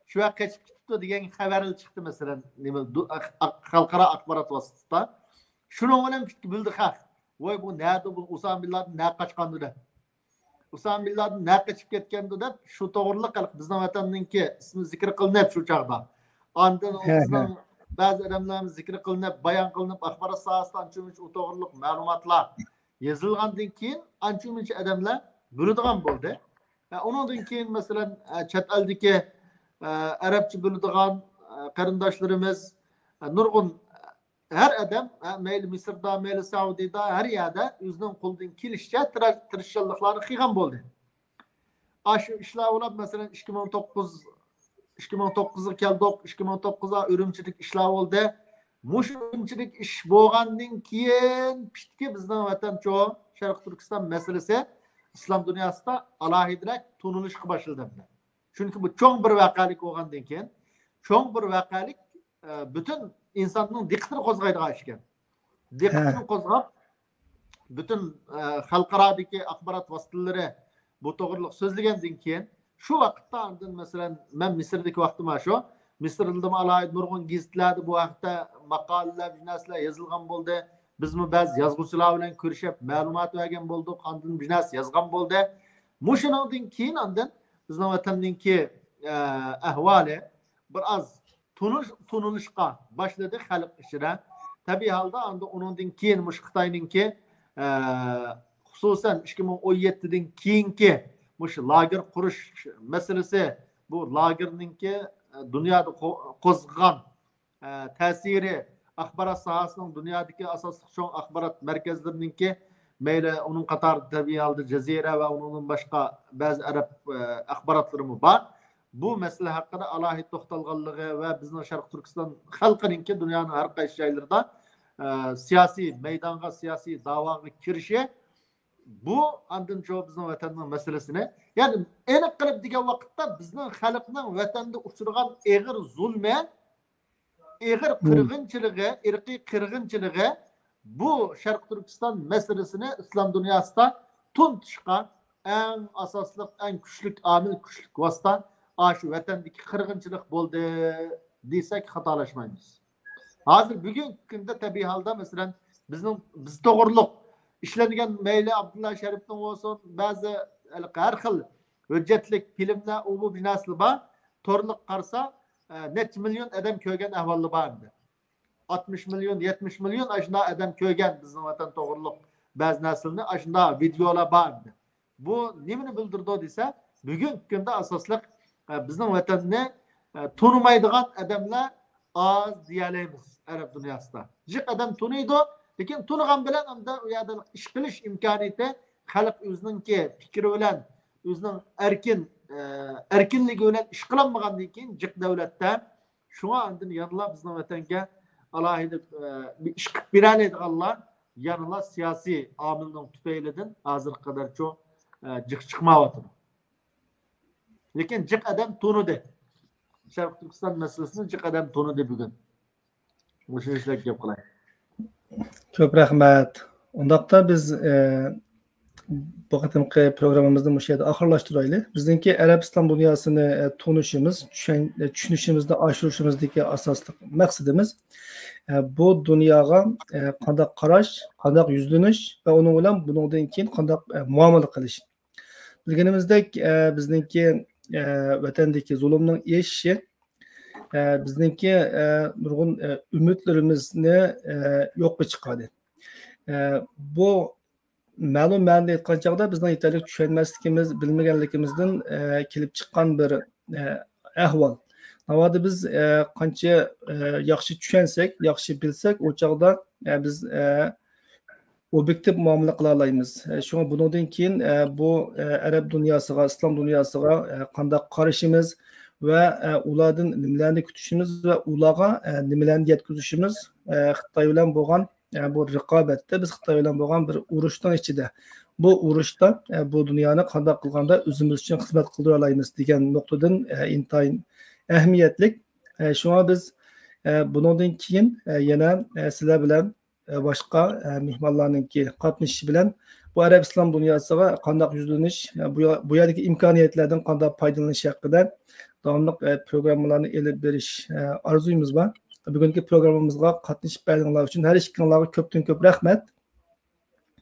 شۇ يەر قېچىپ كېتىپتۇ دېگەن خەۋەرلەر چىقتى، مەسىلەن، نېمە، دۇ-، ئە، ئە، خەلقئارا ئاخبارات ۋاسىتىسىدا. شۇنىڭ بىلەن پۈتكە بىلدى خەق. ۋاي، بۇ نەدە، بۇ ئۇسامە بىن لادىن نەگە قاچقاندۇ دەپ. ئۇسامە بىن لادىن نەگە قېچىپ كەتكەندۇ دەپ، شۇ توغرىلىق ھېلىقى بىزنىڭ ۋەتەننىڭكى ئىسمى زىكىر قىلىنىپ شۇ چاغدا. ئاندىن ھە، بىزنىڭ ھە. بەزى ئادەملەرمۇ زىكىر قىلىنىپ، بايان قىلىنىپ، ئاخبارات ساھەسىدە ئانچە مۇنچە ئۇ توغرىلىق مەلۇماتلار يېزىلغاندىن كېيىن، ئانچە مۇنچە ئادەملەر بىلىدىغان بولدى. ھە، ئۇنىڭدىن كېيىن، مەسىلەن، ھە، چەت ئەلدىكى، ھە، ئەرەبچە بىلىدىغان، ھە، قېرىنداشلىرىمىز، ھە، نۇرغۇن ھەر ئادەم، ھە، مەيلى مىسىردا، مەيلى سەئۇدىدا، ھەر يەردە ئۆزىنىڭ قولىدىن كېلىشىچە تىرا-، تىرىشچانلىقلارنى قىلغان بولدى. ئاشۇ ئىشلار بولۇپ، مەسىلەن، ئىككى مىڭ توققۇز، ئىككى مىڭ توققۇزغا كەلدۇق، ئىككى مىڭ توققۇزدا ئۈرۈمچىدىكى ئىشلار بولدى. مۇشۇ ئۈرۈمچىدىكى ئىش بولغاندىن كېيىن، پۈتكى بىزنىڭ ۋەتەنچۇ شەرقىي تۈركىستان مەسىلىسى ئىسلام دۇنياسىدا ئالاھىدىرەك تونۇلۇشقا باشلىدى. چۈنكى بۇ چوڭ بىر ۋەقەلىك بولغاندىن كېيىن، چوڭ بىر ۋەقەلىك، ئە، پۈتۈن ئىنساننىڭ دىققىتىنى قوزغايدىغان ئىشكەن. دىققىتىنى ھە. قوزغاپ، پۈتۈن، ئە، خەلقئارادىكى ئاخبارات ۋاسىتىلىرى بۇ توغرىلىق سۆزلىگەندىن كېيىن، شۇ ۋاقىتتا ئاندىن، مەسىلەن، مەن مىسىردىكى ۋاقتىم شۇ. مىسىردىمۇ ئالاھىدە نۇرغۇن گېزىتلەردە بۇ ھەقتە ماقالىلەر، بىر نەرسىلەر يېزىلغان بولدى. بىزمۇ بەزى يازغۇچىلار بىلەن كۆرۈشۈپ، مەلۇمات بەرگەن بولدۇق. ئاندىن بىر نەرسە يازغان بولدى. مۇشۇنىڭدىن كېيىن ئاندىن بىزنىڭ ۋەتەننىڭكى، ئە، ئەھۋالى بىر ئاز تونۇش-، تونۇلۇشقا باشلىدى خەلق ئىچىدە. تەبىئىي ھالدا ئاندىن ئۇنىڭدىن كېيىن مۇشۇ خىتاينىڭكى، ئە، خۇسۇسەن، ئىككى مىڭ ئون يەتتىدىن كېيىنكى مۇشۇ لاگېر قۇرۇش مەسىلىسى، بۇ لاگېرنىڭكى، ئە، دۇنيادا قو-، قوزغىغان، ئە، تەسىرى، ئاخبارات ساھەسىنىڭ دۇنيادىكى ئاساسلىق چوڭ ئاخبارات مەركەزلىرىنىڭكى، مەيلى ئۇنىڭ قاتارىدا تەبىئىي ھالدا جەزىرە ۋە ئۇنىڭدىن باشقا بەزى ئەرەب، ئە، ئاخباراتلىرىمۇ بار. بۇ مەسىلە ھەققىدە ئالاھىدە توختالغانلىقى ۋە بىزنىڭ شەرقىي تۈركىستان خەلقىنىڭكى دۇنيانىڭ ھەر قايسى جايلىرىدا، ئە، سىياسىي مەيدانغا، سىياسىي داۋاغا كىرىشى، بۇ ئاندىن شۇ بىزنىڭ ۋەتەننىڭ مەسىلىسىنى، يەنى ئېنىق قىلىپ دېگەن ۋاقىتتا بىزنىڭ خەلقنىڭ ۋەتەندە ئۇچرىغان ئېغىر زۇلمى، ئېغىر قىرغىنچىلىقى، ئىرقىي قىرغىنچىلىقى بۇ شەرقىي تۈركىستان مەسىلىسىنى ئىسلام دۇنياسىدا تونۇتۇشقا ئەڭ ئاساسلىق، ئەڭ كۈچلۈك ئامىل، كۈچلۈك ۋاسىتە ئاشۇ ۋەتەندىكى قىرغىنچىلىق بولدى دېسەك خاتالاشمايمىز. ھازىر بۈگۈنكى كۈندە تەبىئىي ھالدا، مەسىلەن، بىزنىڭ، بىز توغرۇلۇق ئىشلەنگەن، مەيلى ئابدۇللا شەرىپنىڭ بولسۇن، بەزى ھەر خىل ھۆججەتلىك فىلىملەر، ئۇ بۇ بىناسىلار بار. تورلۇق قارىسا، ئە، نەچچە مىليون ئادەم كۆرگەن ئەھۋاللار بار ئەمدى. ئاتمىش مىليون، يەتمىش مىليون ئاشۇنداق ئادەم كۆرگەن بىزنىڭ ۋەتەن توغرۇلۇق بەزى نەرسىلەرنى، ئاشۇنداق ۋىدېئولار بار ئەمدى. بۇ نېمىنى بىلدۈرىدۇ دېسە، بۈگۈنكى كۈندە ئاساسلىق، ئە، بىزنىڭ ۋەتەننى، ئە، تونۇمايدىغان ئادەملەر ئاز دېيەلەيمىز ئەرەب دۇنياسىدا. جىق ئادەم تونۇيدۇ، لېكىن تونۇغان بىلەن ئەمدى ئۇ يەردە ئىش قىلىش ئىمكانىيىتى، خەلق ئۆزىنىڭكى پىكرى بىلەن، ئۆزىنىڭ ئەركىن، ئە، ئەركىنلىكى بىلەن ئىش قىلالمىغاندىن كېيىن جىق دۆلەتتە شۇڭا ئاندىن يەنىلا بىزنىڭ ۋەتەنگە ئالاھىدە، ئە، بىر ئىش قىلىپ بېرەلەيدىغانلار يەنىلا سىياسىي ئامىلنىڭ تۈپەيلىدىن ھازىرغا قەدەرچۇ، ئە، جىق چىقمايۋاتىدۇ. لېكىن جىق ئادەم تونۇدى. شەرقىي تۈركىستان مەسىلىسىنى جىق ئادەم تونۇدى بۈگۈن. مۇشۇ ئىشلارغا گەپ قىلاي. كۆپ رەھمەت. ئۇنداقتا بىز، ئە، بۇ قېتىمقى پروگراممىمىزنى مۇشۇ يەردە ئاخىرلاشتۇرايلى. بىزنىڭكى ئەرەب ئىسلام دۇنياسىنى، ئە، تونۇشىمىز، چۈشەن-، ئە، چۈشىنىشىمىزنى ئاشۇرۇشىمىزدىكى ئاساسلىق مەقسىتىمىز، ئە، بۇ دۇنياغا، ئە، قانداق قاراش، قانداق يۈزلىنىش ۋە ئۇنىڭ بىلەن بۇنىڭدىن كېيىن قانداق، ئە، مۇئامىلە قىلىش. بىلگىنىمىزدەك، ئە، بىزنىڭكى، ئە، ۋەتەندىكى زۇلۇمنىڭ ئېشىشى، ئە، بىزنىڭكى، ئە، نۇرغۇن، ئە، ئۈمىدلىرىمىزنى، ئە، يوققا چىقاردى. ئە، بۇ مەلۇم مەنىدە ئېيتقان چاغدا بىزنىڭ يېتەرلىك چۈشەنمەسلىكىمىز، بىلمىگەنلىكىمىزدىن، ئە، كېلىپ چىققان بىر، ئە، ئەھۋال. ناۋادا بىز، ئە، قانچە، ئە، ياخشى چۈشەنسەك، ياخشى بىلسەك، ئۇ چاغدا، ئە، بىز، ئە، ئوبيېكتىپ مۇئامىلە قىلالايمىز. ئە، شۇڭا بۇنىڭدىن كېيىن، ئە، بۇ، ئە، ئەرەب دۇنياسىغا، ئىسلام دۇنياسىغا، ئە، قانداق قارىشىمىز ۋە، ئە، ئۇلاردىن نېمىلەرنى كۈتۈشىمىز ۋە ئۇلارغا، ئە، نېمىلەرنى يەتكۈزۈشىمىز، ئە، خىتاي بىلەن بولغان، ئە، بۇ رىقابەتتە، بىز خىتاي بىلەن بولغان بىر ئۇرۇشنىڭ ئىچىدە، بۇ ئۇرۇشتا، ئە، بۇ دۇنيانى قانداق قىلغاندا ئۆزىمىز ئۈچۈن خىزمەت قىلدۇرالايمىز دېگەن نۇقتىدىن، ئە، ئىنتايىن ئەھمىيەتلىك. ئە، شۇڭا بىز، ئە، بۇنىڭدىن كېيىن، ئە، يەنە، ئە، سىلەر بىلەن، ئە، باشقا، ئە، مېھمانلارنىڭكى قاتنىشىشى بىلەن بۇ ئەرەب ئىسلام دۇنياسىغا قانداق يۈزلىنىش، ئە، بۇ يا-، بۇ يەردىكى ئىمكانىيەتلەردىن قانداق پايدىلىنىش ھەققىدە داۋاملىق، ئە، پروگراممىلارنى ئېلىپ بېرىش، ئە، ئارزۇيىمىز بار. بۈگۈنكى پروگراممىمىزغا قاتنىشىپ بەرگىنىڭلار ئۈچۈن ھەر ئىككىڭلارغا كۆپتىن كۆپ رەھمەت.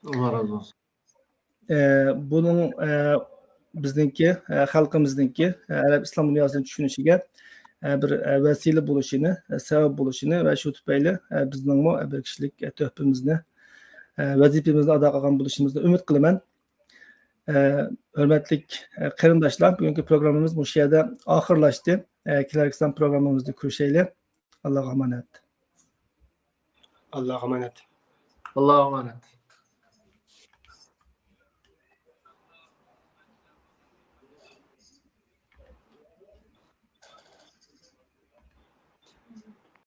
ئاللا رازى بولسۇن. ئە، بۇنىڭ، ئە، بىزنىڭكى، ئە، خەلقىمىزنىڭكى، ئە، ئەرەب ئىسلام دۇنياسىنى چۈشىنىشىگە، ئە، بىر، ئە، ۋەسىلە بولۇشىنى، ئە، سەۋەب بولۇشىنى ۋە شۇ تۈپەيلى، ئە، بىزنىڭمۇ، ئە، بىر كىشىلىك، ئە، تۆھپىمىزنى، ئە، ۋەزىپىمىزنى ئادا قىلغان بولۇشىمىزنى ئۈمىد قىلىمەن. ئە، ھۆرمەتلىك، ئە، قېرىنداشلار، بۈگۈنكى پروگراممىمىز مۇشۇ يەردە ئاخىرلاشتى. ئە، كېلەركى سان پروگراممىمىزدا كۆرۈشەيلى. ئاللاغا ئامانەت. ئاللاغا ئامانەت. ئاللاغا ئامانەت.